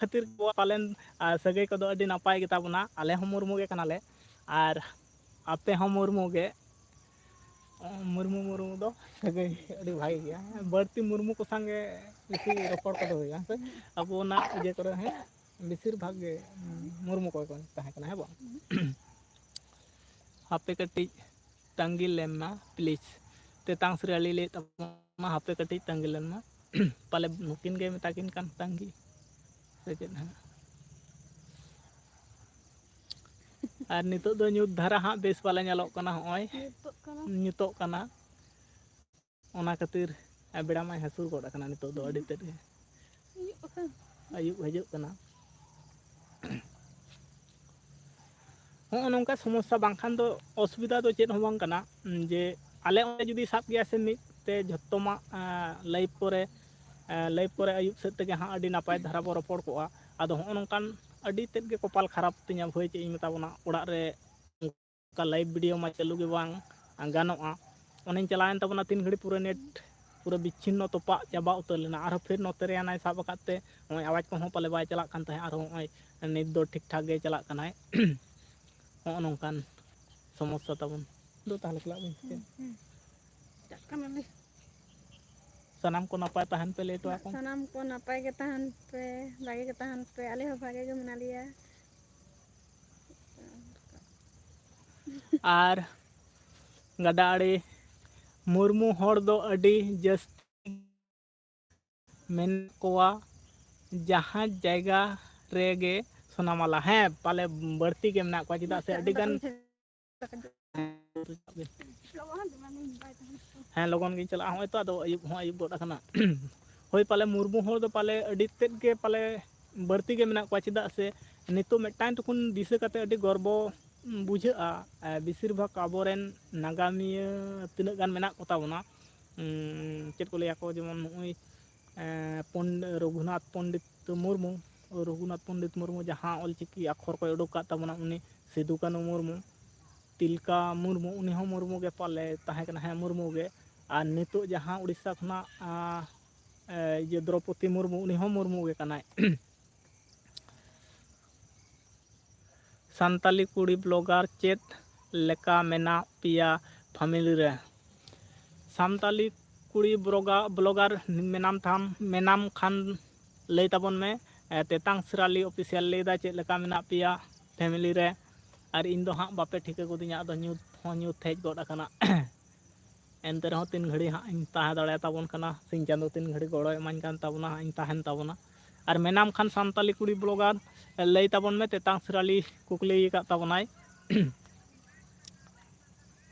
ᱠᱷᱟᱹᱛᱤᱨ ᱜᱮ ᱯᱟᱞᱮᱱ, ᱟᱨ ᱥᱟᱹᱜᱟᱹᱭ ᱠᱚᱫᱚ ᱟᱹᱰᱤ ᱱᱟᱯᱟᱭ ᱜᱮᱛᱟ ᱵᱚᱱᱟ, ᱟᱞᱮ ᱦᱚᱸ ᱢᱩᱨᱢᱩ ᱜᱮ ᱠᱟᱱᱟᱞᱮ᱾ ᱟᱨ ᱟᱯᱮ ᱦᱚᱸ ᱢᱩᱨᱢᱩ ᱜᱮ᱾ ᱢᱩᱨᱢᱩ ᱢᱩᱨᱢᱩ ᱫᱚ ᱥᱟᱹᱜᱟᱹᱭ ᱟᱹᱰᱤ ᱵᱷᱟᱜᱮ ᱜᱮᱭᱟ᱾ ᱵᱟᱹᱲᱛᱤ ᱢᱩᱨᱢᱩ ᱠᱚ ᱥᱟᱝᱜᱮ ᱵᱮᱥᱤ ᱨᱚᱯᱚᱲ ᱠᱚᱫᱚ ᱦᱩᱭᱩᱜᱼᱟ, ᱦᱮᱸ ᱥᱮ? ᱟᱵᱚ ᱚᱱᱟ ᱤᱭᱟᱹ ᱠᱚᱨᱮ ᱦᱚᱸ ᱵᱮᱥᱤᱨ ᱵᱷᱟᱜᱽ ᱜᱮ ᱢᱩᱨᱢᱩ ᱠᱚᱜᱮ ᱠᱚ ᱛᱟᱦᱮᱸ ᱠᱟᱱᱟ, ᱦᱮᱸ ᱵᱟᱝ? ᱦᱟᱯᱮ ᱠᱟᱹᱴᱤᱡ ᱛᱟᱺᱜᱤ ᱞᱮᱱ ᱢᱟ, please᱾ ᱛᱮᱛᱟᱝ ᱥᱨᱤ ᱟᱹᱞᱤ ᱞᱟᱹᱭᱮᱫ ᱛᱟᱵᱚᱱᱟ, ᱦᱟᱯᱮ ᱠᱟᱹᱴᱤᱡ ᱛᱟᱺᱜᱤ ᱞᱮᱱ ᱢᱟ᱾ ᱯᱟᱞᱮ ᱱᱩᱠᱤᱱ ᱜᱮ ᱢᱮᱛᱟ ᱠᱤᱱ ᱠᱟᱱ ᱛᱟᱺᱜᱤ ᱥᱮ ᱪᱮᱫ ᱦᱟᱸᱜ? ᱟᱨ ᱱᱤᱛᱚᱜ ᱫᱚ ᱧᱩᱛ ᱫᱷᱟᱨᱟ ᱦᱟᱸᱜ ᱵᱮᱥ ᱵᱟᱞᱮ ᱧᱮᱞᱚᱜ ᱠᱟᱱᱟ, ᱦᱚᱸᱜᱼᱚᱭ ᱧᱩᱛᱚᱜ ᱠᱟᱱᱟ᱾ ᱧᱩᱛᱚᱜ ᱠᱟᱱᱟ᱾ ᱚᱱᱟ ᱠᱷᱟᱹᱛᱤᱨ ᱵᱮᱲᱟ ᱢᱟᱭ ᱦᱟᱹᱥᱩᱨ ᱜᱚᱫ ᱟᱠᱟᱱᱟ ᱱᱤᱛᱚᱜ ᱫᱚ ᱟᱹᱰᱤ ᱛᱮᱫ ᱜᱮ᱾ ᱟᱹᱭᱩᱵ ᱟᱠᱟᱱ᱾ ᱟᱹᱭᱩᱵ ᱦᱤᱡᱩᱜ ᱠᱟᱱᱟ᱾ ᱦᱚᱸᱜᱼᱚ ᱱᱚᱝᱠᱟ ᱥᱚᱢᱚᱥᱥᱟ ᱵᱟᱝᱠᱷᱟᱱ ᱫᱚ ᱚᱥᱩᱵᱤᱫᱷᱟ ᱫᱚ ᱪᱮᱫ ᱦᱚᱸ ᱵᱟᱝ ᱠᱟᱱᱟ᱾ ᱡᱮ ᱟᱞᱮ ᱚᱸᱰᱮ ᱡᱩᱫᱤ ᱥᱟᱵ ᱜᱮᱭᱟ ᱥᱮ ᱢᱤᱫ ᱛᱮ ᱡᱷᱚᱛᱚᱢᱟᱜ, ᱟᱸ, live ᱠᱚᱨᱮ, ᱟᱸ, live ᱠᱚᱨᱮ ᱟᱹᱭᱩᱵ ᱥᱮᱫ ᱛᱮᱜᱮ ᱦᱟᱸᱜ ᱟᱹᱰᱤ ᱱᱟᱯᱟᱭ ᱫᱷᱟᱨᱟ ᱵᱚ ᱨᱚᱯᱚᱲ ᱠᱚᱜᱼᱟ᱾ ᱟᱫᱚ ᱦᱚᱸᱜᱼᱚ ᱱᱚᱝᱠᱟᱱ ᱟᱹᱰᱤ ᱛᱮᱫ ᱜᱮ ᱠᱚᱯᱟᱞ ᱠᱷᱟᱨᱟᱯ ᱛᱤᱧᱟᱹ ᱵᱷᱟᱹᱭ, ᱪᱮᱫ ᱤᱧ ᱢᱮᱛᱟ ᱵᱚᱱᱟ, ᱚᱲᱟᱜ ᱨᱮ ᱚᱱᱠᱟ live video ᱢᱟ ᱪᱟᱹᱞᱩ ᱜᱮ ᱵᱟᱝ ᱜᱟᱱᱚᱜᱼᱟ᱾ ᱚᱱᱮᱧ ᱪᱟᱞᱟᱣᱮᱱ ᱛᱟᱵᱚᱱᱟ ᱛᱤᱱ ᱜᱷᱟᱹᱲᱤᱡ ᱯᱩᱨᱟᱹ net ᱯᱩᱨᱟᱹ ᱵᱤᱪᱪᱷᱤᱱᱱᱚ ᱛᱚᱯᱟᱜ ᱪᱟᱵᱟ ᱩᱛᱟᱹᱨ ᱞᱮᱱᱟ, ᱟᱨᱦᱚᱸ ᱯᱷᱤᱨ ᱱᱚᱛᱮ ᱨᱮ ᱦᱟᱱᱟᱭ ᱥᱟᱵ ᱟᱠᱟᱫ ᱛᱮ ᱱᱚᱜᱼᱚᱭ ᱟᱣᱟᱡᱽ ᱠᱚᱦᱚᱸ ᱯᱟᱞᱮ ᱵᱟᱭ ᱪᱟᱞᱟᱜ ᱠᱟᱱ ᱛᱟᱦᱮᱸᱫ, ᱟᱨᱦᱚᱸ ᱱᱚᱜᱼᱚᱭ ᱱᱤᱛ ᱫᱚ ᱴᱷᱤᱠ ᱴᱷᱟᱠ ᱜᱮ ᱪᱟᱞᱟᱜ ᱠᱟᱱᱟᱭ᱾ ᱦᱚᱸᱜᱼᱚ ᱱᱚᱝᱠᱟᱱ ᱥᱚᱢᱚᱥᱥᱟ ᱛᱟᱵᱚᱱ᱾ ᱫᱩ ᱛᱟᱦᱞᱮ ᱪᱟᱞᱟᱜ ᱵᱤᱱ᱾ ᱦᱩᱸ, ᱦᱩᱸ᱾ ᱪᱟᱞᱟᱜ ᱠᱟᱱᱟᱞᱮ᱾ ᱥᱟᱱᱟᱢ ᱠᱚ ᱱᱟᱯᱟᱭ ᱛᱟᱦᱮᱱ ᱯᱮ, ᱞᱟᱹᱭ ᱦᱚᱴᱚ ᱟᱠᱚ᱾ ᱥᱟᱱᱟᱢ ᱠᱚ ᱱᱟᱯᱟᱭ ᱜᱮ ᱛᱟᱦᱮᱱ ᱯᱮ, ᱵᱷᱟᱜᱮ ᱜᱮ ᱛᱟᱦᱮᱱ ᱯᱮ, ᱟᱞᱮ ᱦᱚᱸ ᱵᱷᱟᱜᱮ ᱜᱮ ᱢᱮᱱᱟᱜ ᱞᱮᱭᱟ᱾ ᱟᱨ ᱜᱟᱰᱟ ᱟᱲᱮ ᱢᱩᱨᱢᱩ ᱦᱚᱲ ᱫᱚ ᱟᱹᱰᱤ ᱡᱟᱹᱥᱛᱤ ᱢᱮᱱᱟᱜ ᱠᱚᱣᱟ ᱡᱟᱦᱟᱸ ᱡᱟᱭᱜᱟ ᱨᱮᱜᱮ ᱥᱳᱱᱟᱢᱟᱞᱟ᱾ ᱦᱮᱸ, ᱯᱟᱞᱮ ᱵᱟᱹᱲᱛᱤ ᱜᱮ ᱢᱮᱱᱟᱜ ᱠᱚᱣᱟ, ᱪᱮᱫᱟᱜ ᱥᱮ ᱟᱹᱰᱤ ᱜᱟᱱ᱾ ᱦᱮᱸ, ᱞᱚᱜᱚᱱ ᱜᱤᱧ ᱪᱟᱞᱟᱜᱼᱟ᱾ ᱦᱚᱸᱜᱼᱚᱭ ᱛᱚ ᱟᱫᱚ ᱟᱹᱭᱩᱵ ᱦᱚᱸ ᱟᱹᱭᱩᱵ ᱜᱚᱫ ᱟᱠᱟᱱᱟ᱾ ᱦᱳᱭ, ᱯᱟᱞᱮ ᱢᱩᱨᱢᱩ ᱦᱚᱲ ᱫᱚ ᱯᱟᱞᱮ ᱟᱹᱰᱤ ᱛᱮᱫ ᱜᱮ ᱯᱟᱞᱮ ᱵᱟᱹᱲᱛᱤ ᱜᱮ ᱢᱮᱱᱟᱜ ᱠᱚᱣᱟ, ᱪᱮᱫᱟᱜ ᱥᱮ ᱱᱤᱛᱚᱜ ᱢᱤᱫᱴᱟᱝ ᱴᱩᱠᱩᱱ ᱫᱤᱥᱟᱹ ᱠᱟᱛᱮ ᱟᱹᱰᱤ ᱜᱚᱨᱵᱚ ᱵᱩᱡᱷᱟᱹᱜᱼᱟ᱾ ᱮ, ᱵᱮᱥᱤᱨ ᱵᱷᱟᱜᱽ ᱟᱵᱚᱨᱮᱱ ᱱᱟᱜᱟᱢᱤᱭᱟᱹ ᱛᱤᱱᱟᱹᱜ ᱜᱟᱱ ᱢᱮᱱᱟᱜ ᱠᱚ ᱛᱟᱵᱚᱱᱟ, ᱩᱸ, ᱪᱮᱫ ᱠᱚ ᱞᱟᱹᱭᱟ ᱠᱚ, ᱡᱮᱢᱚᱱ ᱱᱩᱜᱼᱩᱭ, ᱮ, ᱯᱚᱱᱰ-, ᱨᱚᱜᱷᱩᱱᱟᱛᱷ ᱯᱚᱱᱰᱤᱛ ᱢᱩᱨᱢᱩ, ᱨᱚᱜᱷᱩᱱᱟᱛᱷ ᱯᱚᱱᱰᱤᱛ ᱢᱩᱨᱢᱩ ᱡᱟᱦᱟᱸ ᱚᱞᱪᱤᱠᱤ ᱟᱠᱷᱚᱨ ᱠᱚᱭ ᱩᱰᱩᱠ ᱟᱠᱟᱫ ᱛᱟᱵᱚᱱᱟ, ᱩᱱᱤ ᱥᱤᱫᱩ ᱠᱟᱹᱱᱩ ᱢᱩᱨᱢᱩ, ᱛᱤᱞᱠᱟ ᱢᱩᱨᱢᱩ, ᱩᱱᱤ ᱦᱚᱸ ᱢᱩᱨᱢᱩ ᱜᱮ ᱯᱟᱞᱮ ᱛᱟᱦᱮᱸ ᱠᱟᱱᱟ? ᱦᱮᱸ, ᱢᱩᱨᱢᱩ ᱜᱮ᱾ ᱟᱨ ᱱᱤᱛᱚᱜ ᱡᱟᱦᱟᱸ ᱩᱲᱤᱥᱥᱟ ᱠᱷᱚᱱᱟᱜ, ᱟᱸ, ᱮ, ᱤᱭᱟᱹ, ᱫᱨᱚᱯᱚᱫᱤ ᱢᱩᱨᱢᱩ, ᱩᱱᱤ ᱦᱚᱸ ᱢᱩᱨᱢᱩ ᱜᱮ ᱠᱟᱱᱟᱭ᱾ ᱥᱟᱱᱛᱟᱞᱤ ᱠᱩᱲᱤ ᱵᱞᱚᱜᱟᱨ ᱪᱮᱫ ᱞᱮᱠᱟ ᱢᱮᱱᱟᱜ ᱯᱮᱭᱟ ᱯᱷᱮᱢᱮᱞᱤ ᱨᱮ? ᱥᱟᱱᱛᱟᱞᱤ ᱠᱩᱲᱤ ᱵᱞᱚᱜᱟ-, ᱵᱞᱚᱜᱟᱨ ᱢᱮᱱᱟᱢ ᱛᱟᱢ, ᱢᱮᱱᱟᱢ ᱠᱷᱟᱱ ᱞᱟᱹᱭ ᱛᱟᱵᱚᱱ ᱢᱮ᱾ ᱮ, ᱛᱮᱛᱟᱝ ᱥᱤᱨᱟᱞᱤ ᱚᱯᱷᱤᱥᱤᱭᱟᱞ ᱞᱟᱹᱭᱫᱟ, ᱪᱮᱫ ᱞᱮᱠᱟ ᱢᱮᱱᱟᱜ ᱯᱮᱭᱟ ᱯᱷᱮᱢᱮᱞᱤ ᱨᱮ? ᱟᱨ ᱤᱧ ᱫᱚ ᱦᱟᱸᱜ ᱵᱟᱯᱮ ᱴᱷᱤᱠᱟᱹ ᱜᱚᱫᱤᱧᱟ, ᱟᱫᱚ ᱧᱩᱛ ᱦᱚᱸ ᱧᱩᱛ ᱦᱮᱡ ᱜᱚᱫ ᱟᱠᱟᱱᱟ᱾ ᱮᱱᱛᱮ ᱨᱮᱦᱚᱸ ᱛᱤᱱ ᱜᱷᱟᱹᱲᱤ ᱦᱟᱸᱜ ᱤᱧ ᱛᱟᱦᱮᱸ ᱫᱟᱲᱮᱭᱟᱛᱟᱵᱚᱱ ᱠᱟᱱᱟ, ᱥᱤᱧ ᱪᱟᱸᱫᱚ ᱛᱤᱱ ᱜᱷᱟᱹᱲᱤ ᱜᱚᱲᱚᱭ ᱮᱢᱟᱧ ᱠᱟᱱ ᱛᱟᱵᱚᱱᱟ, ᱦᱟᱸᱜ ᱤᱧ ᱛᱟᱦᱮᱱ ᱛᱟᱵᱚᱱᱟ᱾ ᱟᱨ ᱢᱮᱱᱟᱢ ᱠᱷᱟᱱ ᱥᱟᱱᱛᱟᱞᱤ ᱠᱩᱲᱤ ᱵᱞᱚᱜᱟᱨ, ᱞᱟᱹᱭ ᱛᱟᱵᱚᱱ ᱢᱮ, ᱛᱮᱛᱟᱝ ᱥᱤᱨᱟᱞᱤ ᱠᱩᱠᱞᱤ ᱟᱠᱟᱫ ᱛᱟᱵᱚᱱᱟᱭ᱾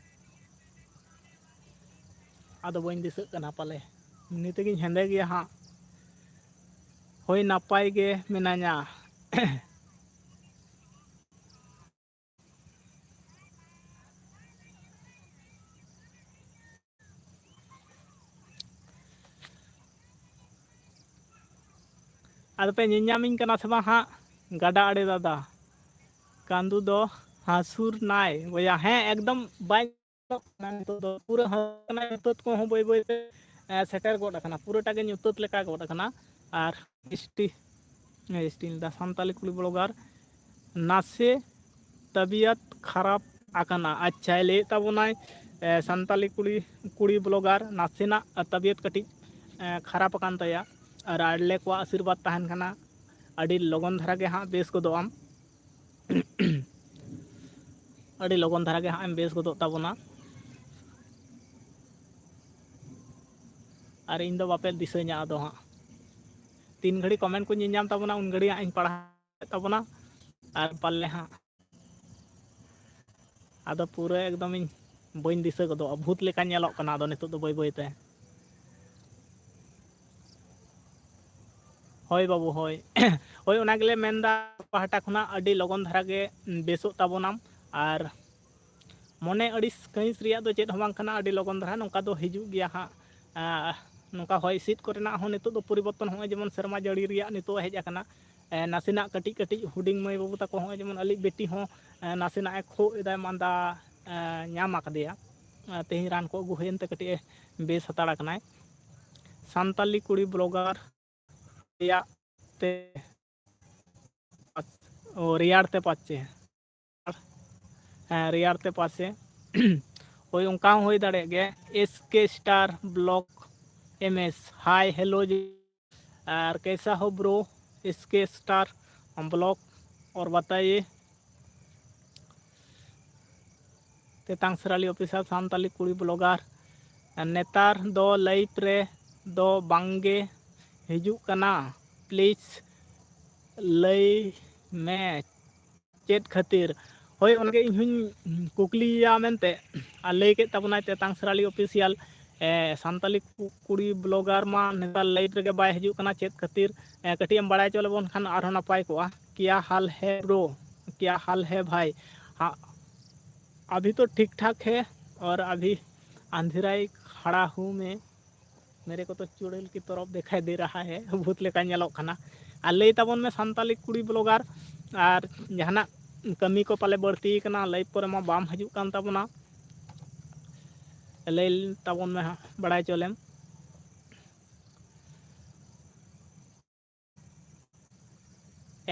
ᱟᱫᱚ ᱵᱟᱹᱧ ᱫᱤᱥᱟᱹᱜ ᱠᱟᱱᱟ ᱯᱟᱞᱮ, ᱮᱢᱱᱤ ᱛᱮᱜᱮᱧ ᱦᱮᱸᱫᱮ ᱜᱮᱭᱟ ᱦᱟᱸᱜ᱾ ᱦᱳᱭ, ᱱᱟᱯᱟᱭ ᱜᱮ ᱢᱮᱱᱟᱧᱟ᱾ ᱟᱫᱚ ᱯᱮ ᱧᱮᱞᱧᱟᱢᱤᱧ ᱠᱟᱱᱟ ᱥᱮ ᱵᱟᱝ ᱦᱟᱸᱜ? ᱜᱟᱰᱟ ᱟᱲᱮ ᱫᱟᱫᱟ, ᱠᱟᱸᱫᱩ ᱫᱚ ᱦᱟᱹᱥᱩᱨ ᱱᱟᱭ ᱵᱚᱭᱟ᱾ ᱦᱮᱸ, ᱮᱠᱫᱚᱢ ᱵᱟᱭ ᱧᱮᱞᱚᱜ ᱠᱟᱱᱟ ᱱᱤᱛᱚᱜ ᱫᱚ᱾ ᱯᱩᱨᱟᱹ ᱦᱟᱹᱥᱩᱨ ᱠᱟᱱᱟ, ᱧᱩᱛᱟᱹᱛ ᱠᱚᱦᱚᱸ ᱵᱟᱹᱭ ᱵᱟᱹᱭ ᱛᱮ, ᱮ, ᱥᱮᱴᱮᱨ ᱜᱚᱫ ᱟᱠᱟᱱᱟ, ᱯᱩᱨᱟᱹᱴᱟ ᱜᱮ ᱧᱩᱛᱟᱹᱛ ᱞᱮᱠᱟ ᱜᱚᱫ ᱟᱠᱟᱱᱟ᱾ ᱟᱨ ᱮᱥ ᱴᱤ, ᱮᱥ ᱴᱤ ᱞᱟᱹᱭᱫᱟ, ᱥᱟᱱᱛᱟᱞᱤ ᱠᱩᱲᱤ ᱵᱞᱚᱜᱟᱨ ᱱᱟᱥᱮ ᱛᱟᱵᱤᱭᱟᱛ ᱠᱷᱟᱨᱟᱯ ᱟᱠᱟᱱᱟ᱾ ᱟᱪᱪᱷᱟᱭ ᱞᱟᱹᱭᱮᱫ ᱛᱟᱵᱚᱱᱟᱭ, ᱮ, ᱥᱟᱱᱛᱟᱞᱤ ᱠᱩᱲᱤ, ᱠᱩᱲᱤ ᱵᱞᱚᱜᱟᱨ ᱱᱟᱥᱮᱱᱟᱜ ᱛᱟᱵᱤᱭᱟᱛ ᱠᱟᱹᱴᱤᱡ, ᱮ, ᱠᱷᱟᱨᱟᱯ ᱟᱠᱟᱱ ᱛᱟᱭᱟ᱾ ᱟᱨ ᱟᱲᱞᱮ ᱠᱚᱣᱟᱜ ᱟᱥᱤᱨᱵᱟᱫᱽ ᱛᱟᱦᱮᱱ ᱠᱟᱱᱟ, ᱟᱹᱰᱤ ᱞᱚᱜᱚᱱ ᱫᱷᱟᱨᱟ ᱜᱮ ᱦᱟᱸᱜ ᱵᱮᱥ ᱜᱚᱫᱚᱜ ᱟᱢ᱾ ᱟᱹᱰᱤ ᱞᱚᱜᱚᱱ ᱫᱷᱟᱨᱟ ᱜᱮ ᱦᱟᱸᱜ ᱮᱢ ᱵᱮᱥ ᱜᱚᱫᱚᱜ ᱛᱟᱵᱚᱱᱟ᱾ ᱟᱨ ᱤᱧ ᱫᱚ ᱵᱟᱯᱮ ᱫᱤᱥᱟᱹᱧᱟ ᱟᱫᱚ ᱦᱟᱸᱜ᱾ ᱛᱤᱱ ᱜᱷᱟᱹᱲᱤ ᱠᱚᱢᱮᱱᱴ ᱠᱚ ᱧᱮᱞ ᱧᱟᱢ ᱛᱟᱵᱚᱱᱟ, ᱩᱱ ᱜᱷᱟᱹᱲᱤ ᱦᱟᱸᱜ ᱤᱧ ᱯᱟᱲᱦᱟᱣᱮᱫ ᱛᱟᱵᱚᱱᱟ᱾ ᱟᱨ ᱯᱟᱞᱮ ᱦᱟᱸᱜ ᱟᱫᱚ ᱯᱩᱨᱟᱹ ᱮᱠᱫᱚᱢ ᱤᱧ ᱵᱟᱹᱧ ᱫᱤᱥᱟᱹ ᱜᱚᱫᱚᱜᱼᱟ, ᱵᱷᱩᱛ ᱞᱮᱠᱟ ᱧᱮᱞᱚᱜ ᱠᱟᱱᱟ ᱟᱫᱚ ᱱᱤᱛᱚᱜ ᱫᱚ ᱵᱟᱹᱭ ᱵᱟᱹᱭ ᱛᱮ᱾ ᱦᱳᱭ ᱵᱟᱹᱵᱩ, ᱦᱳᱭ᱾ ᱦᱳᱭ, ᱚᱱᱟ ᱜᱮᱞᱮ ᱢᱮᱱᱫᱟ, ᱯᱟᱦᱴᱟ ᱠᱷᱚᱱᱟᱜ ᱟᱹᱰᱤ ᱞᱚᱜᱚᱱ ᱫᱷᱟᱨᱟ ᱜᱮ ᱵᱮᱥᱚᱜ ᱛᱟᱵᱚᱱᱟᱢ᱾ ᱟᱨ ᱢᱚᱱᱮ ᱟᱹᱲᱤᱥ ᱠᱟᱹᱦᱤᱥ ᱨᱮᱭᱟᱜ ᱫᱚ ᱪᱮᱫ ᱦᱚᱸ ᱵᱟᱝ ᱠᱟᱱᱟ, ᱟᱹᱰᱤ ᱞᱚᱜᱚᱱ ᱫᱷᱟᱨᱟ ᱱᱚᱝᱠᱟ ᱫᱚ ᱦᱤᱡᱩᱜ ᱜᱮᱭᱟ ᱦᱟᱸᱜ᱾ ᱟᱸ, ᱱᱚᱝᱠᱟ ᱦᱚᱭ ᱦᱤᱸᱥᱤᱫ ᱠᱚᱨᱮᱱᱟᱜ ᱦᱚᱸ ᱱᱤᱛᱚᱜ ᱫᱚ ᱯᱚᱨᱤᱵᱚᱨᱛᱚᱱ, ᱦᱚᱸᱜᱼᱚᱭ ᱡᱮᱢᱚᱱ ᱥᱮᱨᱢᱟ ᱡᱟᱹᱲᱤ ᱨᱮᱭᱟᱜ ᱱᱤᱛᱚᱜ ᱦᱮᱡ ᱟᱠᱟᱱᱟ᱾ ᱮ, ᱱᱟᱥᱮᱱᱟᱜ ᱠᱟᱹᱴᱤᱡ ᱠᱟᱹᱴᱤᱡ ᱦᱩᱰᱤᱧ ᱢᱟᱹᱭ ᱵᱟᱹᱵᱩ ᱛᱟᱠᱚ ᱦᱚᱸᱜᱼᱚᱭ ᱡᱮᱢᱚᱱ ᱟᱹᱞᱤᱡ ᱵᱤᱴᱤ ᱦᱚᱸ, ᱮ, ᱱᱟᱥᱮᱱᱟᱜ ᱮ ᱠᱷᱩᱜ ᱮᱫᱟᱭ, ᱢᱟᱸᱫᱟ, ᱮ, ᱧᱟᱢ ᱟᱠᱟᱫᱮᱭᱟ᱾ ᱮ, ᱛᱮᱦᱮᱧ ᱨᱟᱱ ᱠᱚ ᱟᱹᱜᱩ ᱦᱩᱭᱮᱱ ᱛᱮ ᱠᱟᱹᱴᱤᱡ ᱮ ᱵᱮᱥ ᱦᱟᱛᱟᱲ ᱟᱠᱟᱱᱟᱭ᱾ ᱥᱟᱱᱛᱟᱞᱤ ᱠᱩᱲᱤ ᱵᱞᱚᱜᱟᱨ ᱨᱮᱭᱟᱜ ᱛᱮ, ᱚ, ᱨᱮᱭᱟᱲ ᱛᱮ ᱯᱟᱪᱮ᱾ ᱨᱮᱭᱟᱲ ᱛᱮ ᱯᱟᱥᱮ᱾ ᱦᱳᱭ, ᱚᱱᱠᱟ ᱦᱚᱸ ᱦᱩᱭ ᱫᱟᱲᱮᱭᱟᱜ ᱜᱮᱭᱟ᱾ S K Star Vlog M S, hi, hello, ᱟᱨ कैसा हो bro, S K Star Vlog, और बताइए। ᱛᱮᱛᱟᱝ ᱥᱮᱨᱟᱞᱤ official ᱥᱟᱱᱛᱟᱞᱤ ᱠᱩᱲᱤ blogger, ᱱᱮᱛᱟᱨ ᱫᱚ live ᱨᱮ ᱫᱚ ᱵᱟᱝᱜᱮ ᱦᱤᱡᱩᱜ ᱠᱟᱱᱟ, please ᱞᱟᱹᱭ ᱢᱮ ᱪᱮᱫ ᱠᱷᱟᱹᱛᱤᱨ? ᱦᱳᱭ, ᱚᱱᱟᱜᱮ ᱤᱧ ᱦᱚᱧ ᱠᱩᱠᱞᱤᱭᱮᱭᱟ ᱢᱮᱱᱛᱮ, ᱟᱨ ᱞᱟᱹᱭ ᱠᱮᱫ ᱛᱟᱵᱚᱱᱟᱭ ᱛᱮᱛᱟᱝ ᱥᱮᱨᱟᱞᱤ official, ᱮ, ᱥᱟᱱᱛᱟᱞᱤ ᱠᱩ-, ᱠᱩᱲᱤ blogger ᱢᱟ ᱱᱮᱛᱟᱨ live ᱨᱮᱜᱮ ᱵᱟᱭ ᱦᱤᱡᱩᱜ ᱠᱟᱱᱟ, ᱪᱮᱫ ᱠᱷᱟᱹᱛᱤᱨ? ᱮ, ᱠᱟᱹᱴᱤᱡ ᱮᱢ ᱵᱟᱲᱟᱭ ᱦᱚᱪᱚ ᱞᱮᱵᱚᱱ ᱠᱷᱟᱱ ᱟᱨᱦᱚᱸ ᱱᱟᱯᱟᱭ ᱠᱚᱜᱼᱟ᱾ क्या हाल है bro, क्या हाल है भाई? हाँ, अभी तो ठीक ठाक है, और अभी अंधेरा ही खड़ा हूँ मैं। मेरे को तो चुड़ैल की तरफ दिखाई दे रहा है, ᱵᱷᱩᱛ ᱞᱮᱠᱟ ᱧᱮᱞᱚᱜ ᱠᱟᱱᱟ᱾ ᱟᱨ ᱞᱟᱹᱭ ᱛᱟᱵᱚᱱ ᱢᱮ ᱥᱟᱱᱛᱟᱞᱤ ᱠᱩᱲᱤ blogger, ᱟᱨ ᱡᱟᱦᱟᱱᱟᱜ ᱠᱟᱹᱢᱤ ᱠᱚ ᱯᱟᱞᱮ ᱵᱟᱹᱲᱛᱤ ᱠᱟᱱᱟ, live ᱠᱚᱨᱮ ᱢᱟ ᱵᱟᱢ ᱦᱤᱡᱩᱜ ᱠᱟᱱ ᱛᱟᱵᱚᱱᱟ, ᱞᱟᱹᱭ ᱛᱟᱵᱚᱱ ᱢᱮ ᱦᱟᱸᱜ, ᱵᱟᱲᱟᱭ ᱦᱚᱪᱚ ᱞᱮᱢ᱾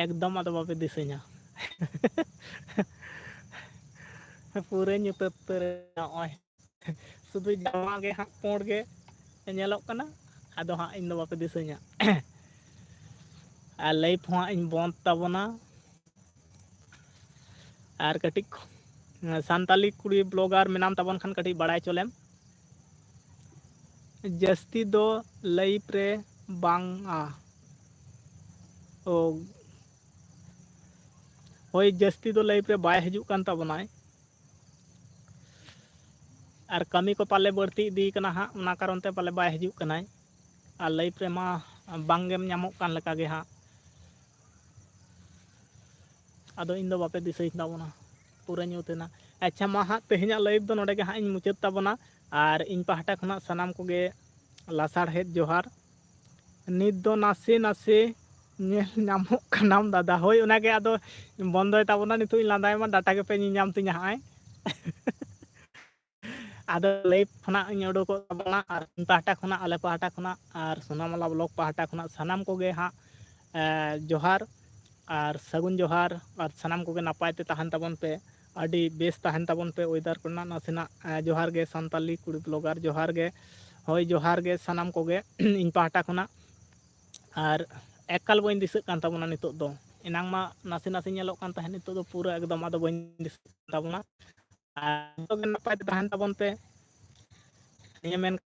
ᱮᱠᱫᱚᱢ ᱟᱫᱚ ᱵᱟᱯᱮ ᱫᱤᱥᱟᱹᱧᱟ᱾ ᱯᱩᱨᱟᱹ ᱧᱩᱛᱟᱹᱛ ᱩᱛᱟᱹᱨ ᱱᱚᱜᱼᱚᱭ᱾ ᱥᱩᱫᱷᱩ ᱡᱟᱢᱟ ᱜᱮ ᱦᱟᱸᱜ ᱯᱩᱸᱰ ᱜᱮ ᱧᱮᱞᱚᱜ ᱠᱟᱱᱟ, ᱟᱫᱚ ᱦᱟᱸᱜ ᱤᱧ ᱫᱚ ᱵᱟᱯᱮ ᱫᱤᱥᱟᱹᱧᱟ᱾ ᱟᱨ live ᱦᱚᱸ ᱦᱟᱸᱜ ᱤᱧ ᱵᱚᱱᱫ ᱛᱟᱵᱚᱱᱟ᱾ ᱟᱨ ᱠᱟᱹᱴᱤᱡ ᱥᱟᱱᱛᱟᱞᱤ ᱠᱩᱲᱤ blogger ᱢᱮᱱᱟᱢ ᱛᱟᱵᱚᱱ ᱠᱷᱟᱱ ᱠᱟᱹᱴᱤᱡ ᱵᱟᱲᱟᱭ ᱦᱚᱪᱚ ᱞᱮᱢ᱾ ᱡᱟᱹᱥᱛᱤ ᱫᱚ live ᱨᱮ ᱵᱟᱝᱟ᱾ ᱳ, ᱦᱳᱭ, ᱡᱟᱹᱥᱛᱤ ᱫᱚ live ᱨᱮ ᱵᱟᱭ ᱦᱤᱡᱩᱜ ᱠᱟᱱ ᱛᱟᱵᱚᱱᱟᱭ᱾ ᱟᱨ ᱠᱟᱹᱢᱤ ᱠᱚ ᱯᱟᱞᱮ ᱵᱟᱹᱲᱛᱤ ᱤᱫᱤ ᱠᱟᱱᱟ ᱦᱟᱸᱜ, ᱚᱱᱟ ᱠᱟᱨᱚᱱ ᱛᱮ ᱯᱟᱞᱮ ᱵᱟᱭ ᱦᱤᱡᱩᱜ ᱠᱟᱱᱟᱭ᱾ ᱟᱨ live ᱨᱮᱢᱟ ᱵᱟᱝ ᱜᱮᱢ ᱧᱟᱢᱚᱜ ᱠᱟᱱ ᱞᱮᱠᱟ ᱜᱮ ᱦᱟᱸᱜ᱾ ᱟᱫᱚ ᱤᱧ ᱫᱚ ᱵᱟᱯᱮ ᱫᱤᱥᱟᱹᱧ ᱛᱟᱵᱚᱱᱟ, ᱯᱩᱨᱟᱹ ᱧᱩᱛ ᱮᱱᱟ᱾ ᱟᱪᱪᱷᱟ, ᱢᱟ ᱦᱟᱸᱜ ᱛᱮᱦᱮᱧᱟᱜ live ᱫᱚ ᱱᱚᱰᱮ ᱜᱮ ᱦᱟᱸᱜ ᱤᱧ ᱢᱩᱪᱟᱹᱫ ᱛᱟᱵᱚᱱᱟ᱾ ᱟᱨ ᱤᱧ ᱯᱟᱦᱴᱟ ᱠᱷᱚᱱᱟᱜ ᱥᱟᱱᱟᱢ ᱠᱚᱜᱮ ᱞᱟᱥᱟᱲᱦᱮᱫ ᱡᱚᱦᱟᱨ᱾ ᱱᱤᱛ ᱫᱚ ᱱᱟᱥᱮ ᱱᱟᱥᱮ ᱧᱮᱞ ᱧᱟᱢᱚᱜ ᱠᱟᱱᱟᱢ ᱫᱟᱫᱟ᱾ ᱦᱳᱭ, ᱚᱱᱟᱜᱮ ᱟᱫᱚ ᱵᱚᱱᱫᱚᱭ ᱛᱟᱵᱚᱱᱟ, ᱱᱤᱛᱚᱜ ᱤᱧ ᱞᱟᱸᱫᱟᱭ ᱢᱟ, data ᱜᱮᱯᱮ ᱧᱮᱞ ᱧᱟᱢ ᱛᱤᱧᱟ ᱦᱟᱸᱜ᱾ ᱟᱫᱚ live ᱠᱷᱚᱱᱟᱜ ᱤᱧ ᱩᱰᱩᱠᱚᱜ ᱛᱟᱵᱚᱱᱟ ᱟᱨ ᱤᱧ ᱯᱟᱦᱴᱟ ᱠᱷᱚᱱᱟᱜ, ᱟᱞᱮ ᱯᱟᱦᱴᱟ ᱠᱷᱚᱱᱟᱜ ᱟᱨ ᱥᱳᱱᱟᱢᱟᱞᱟ vlog ᱯᱟᱦᱴᱟ ᱠᱷᱚᱱᱟᱜ ᱥᱟᱱᱟᱢ ᱠᱚᱜᱮ ᱦᱟᱸᱜ, ᱮ, ᱡᱚᱦᱟᱨ ᱟᱨ ᱥᱟᱹᱜᱩᱱ ᱡᱚᱦᱟᱨ, ᱟᱨ ᱥᱟᱱᱟᱢ ᱠᱚᱜᱮ ᱱᱟᱯᱟᱭ ᱛᱮ ᱛᱟᱦᱮᱱ ᱛᱟᱵᱚᱱ ᱯᱮ᱾ ᱟᱹᱰᱤ ᱵᱮᱥ ᱛᱟᱦᱮᱱ ᱛᱟᱵᱚᱱ ᱯᱮ᱾ ᱚᱭᱮᱫᱟᱨ ᱠᱚᱨᱮᱱᱟᱜ ᱱᱟᱥᱮᱱᱟᱜ ᱡᱚᱦᱟᱨ ᱜᱮ ᱥᱟᱱᱛᱟᱞᱤ ᱠᱩᱲᱤ ᱵᱞᱚᱜᱟᱨ, ᱡᱚᱦᱟᱨ ᱜᱮ᱾ ᱦᱳᱭ, ᱡᱚᱦᱟᱨ ᱜᱮ ᱥᱟᱱᱟᱢ ᱠᱚᱜᱮ ᱤᱧ ᱯᱟᱦᱴᱟ ᱠᱷᱚᱱᱟᱜ᱾ ᱟᱨ ᱮᱠᱟᱞ ᱵᱟᱹᱧ ᱫᱤᱥᱟᱹᱜ ᱠᱟᱱ ᱛᱟᱵᱚᱱᱟ ᱱᱤᱛᱚᱜ ᱫᱚ᱾ ᱮᱱᱟᱝ ᱢᱟ ᱱᱟᱥᱮ ᱱᱟᱥᱮ ᱧᱮᱞᱚᱜ ᱠᱟᱱ ᱛᱟᱦᱮᱸᱫ, ᱱᱤᱛᱚᱜ ᱫᱚ ᱯᱩᱨᱟᱹ ᱮᱠᱫᱚᱢ ᱟᱫᱚ ᱵᱟᱹᱧ ᱫᱤᱥᱟᱹᱜ ᱠᱟᱱ ᱛᱟᱵᱚᱱᱟ᱾ ᱟᱨ ᱡᱚᱛᱚ ᱜᱮ ᱱᱟᱯᱟᱭ ᱛᱮ ᱛᱟᱦᱮᱱ ᱛᱟᱵᱚᱱ ᱯᱮ᱾ ᱱᱤᱭᱟᱹ ᱢᱮᱱ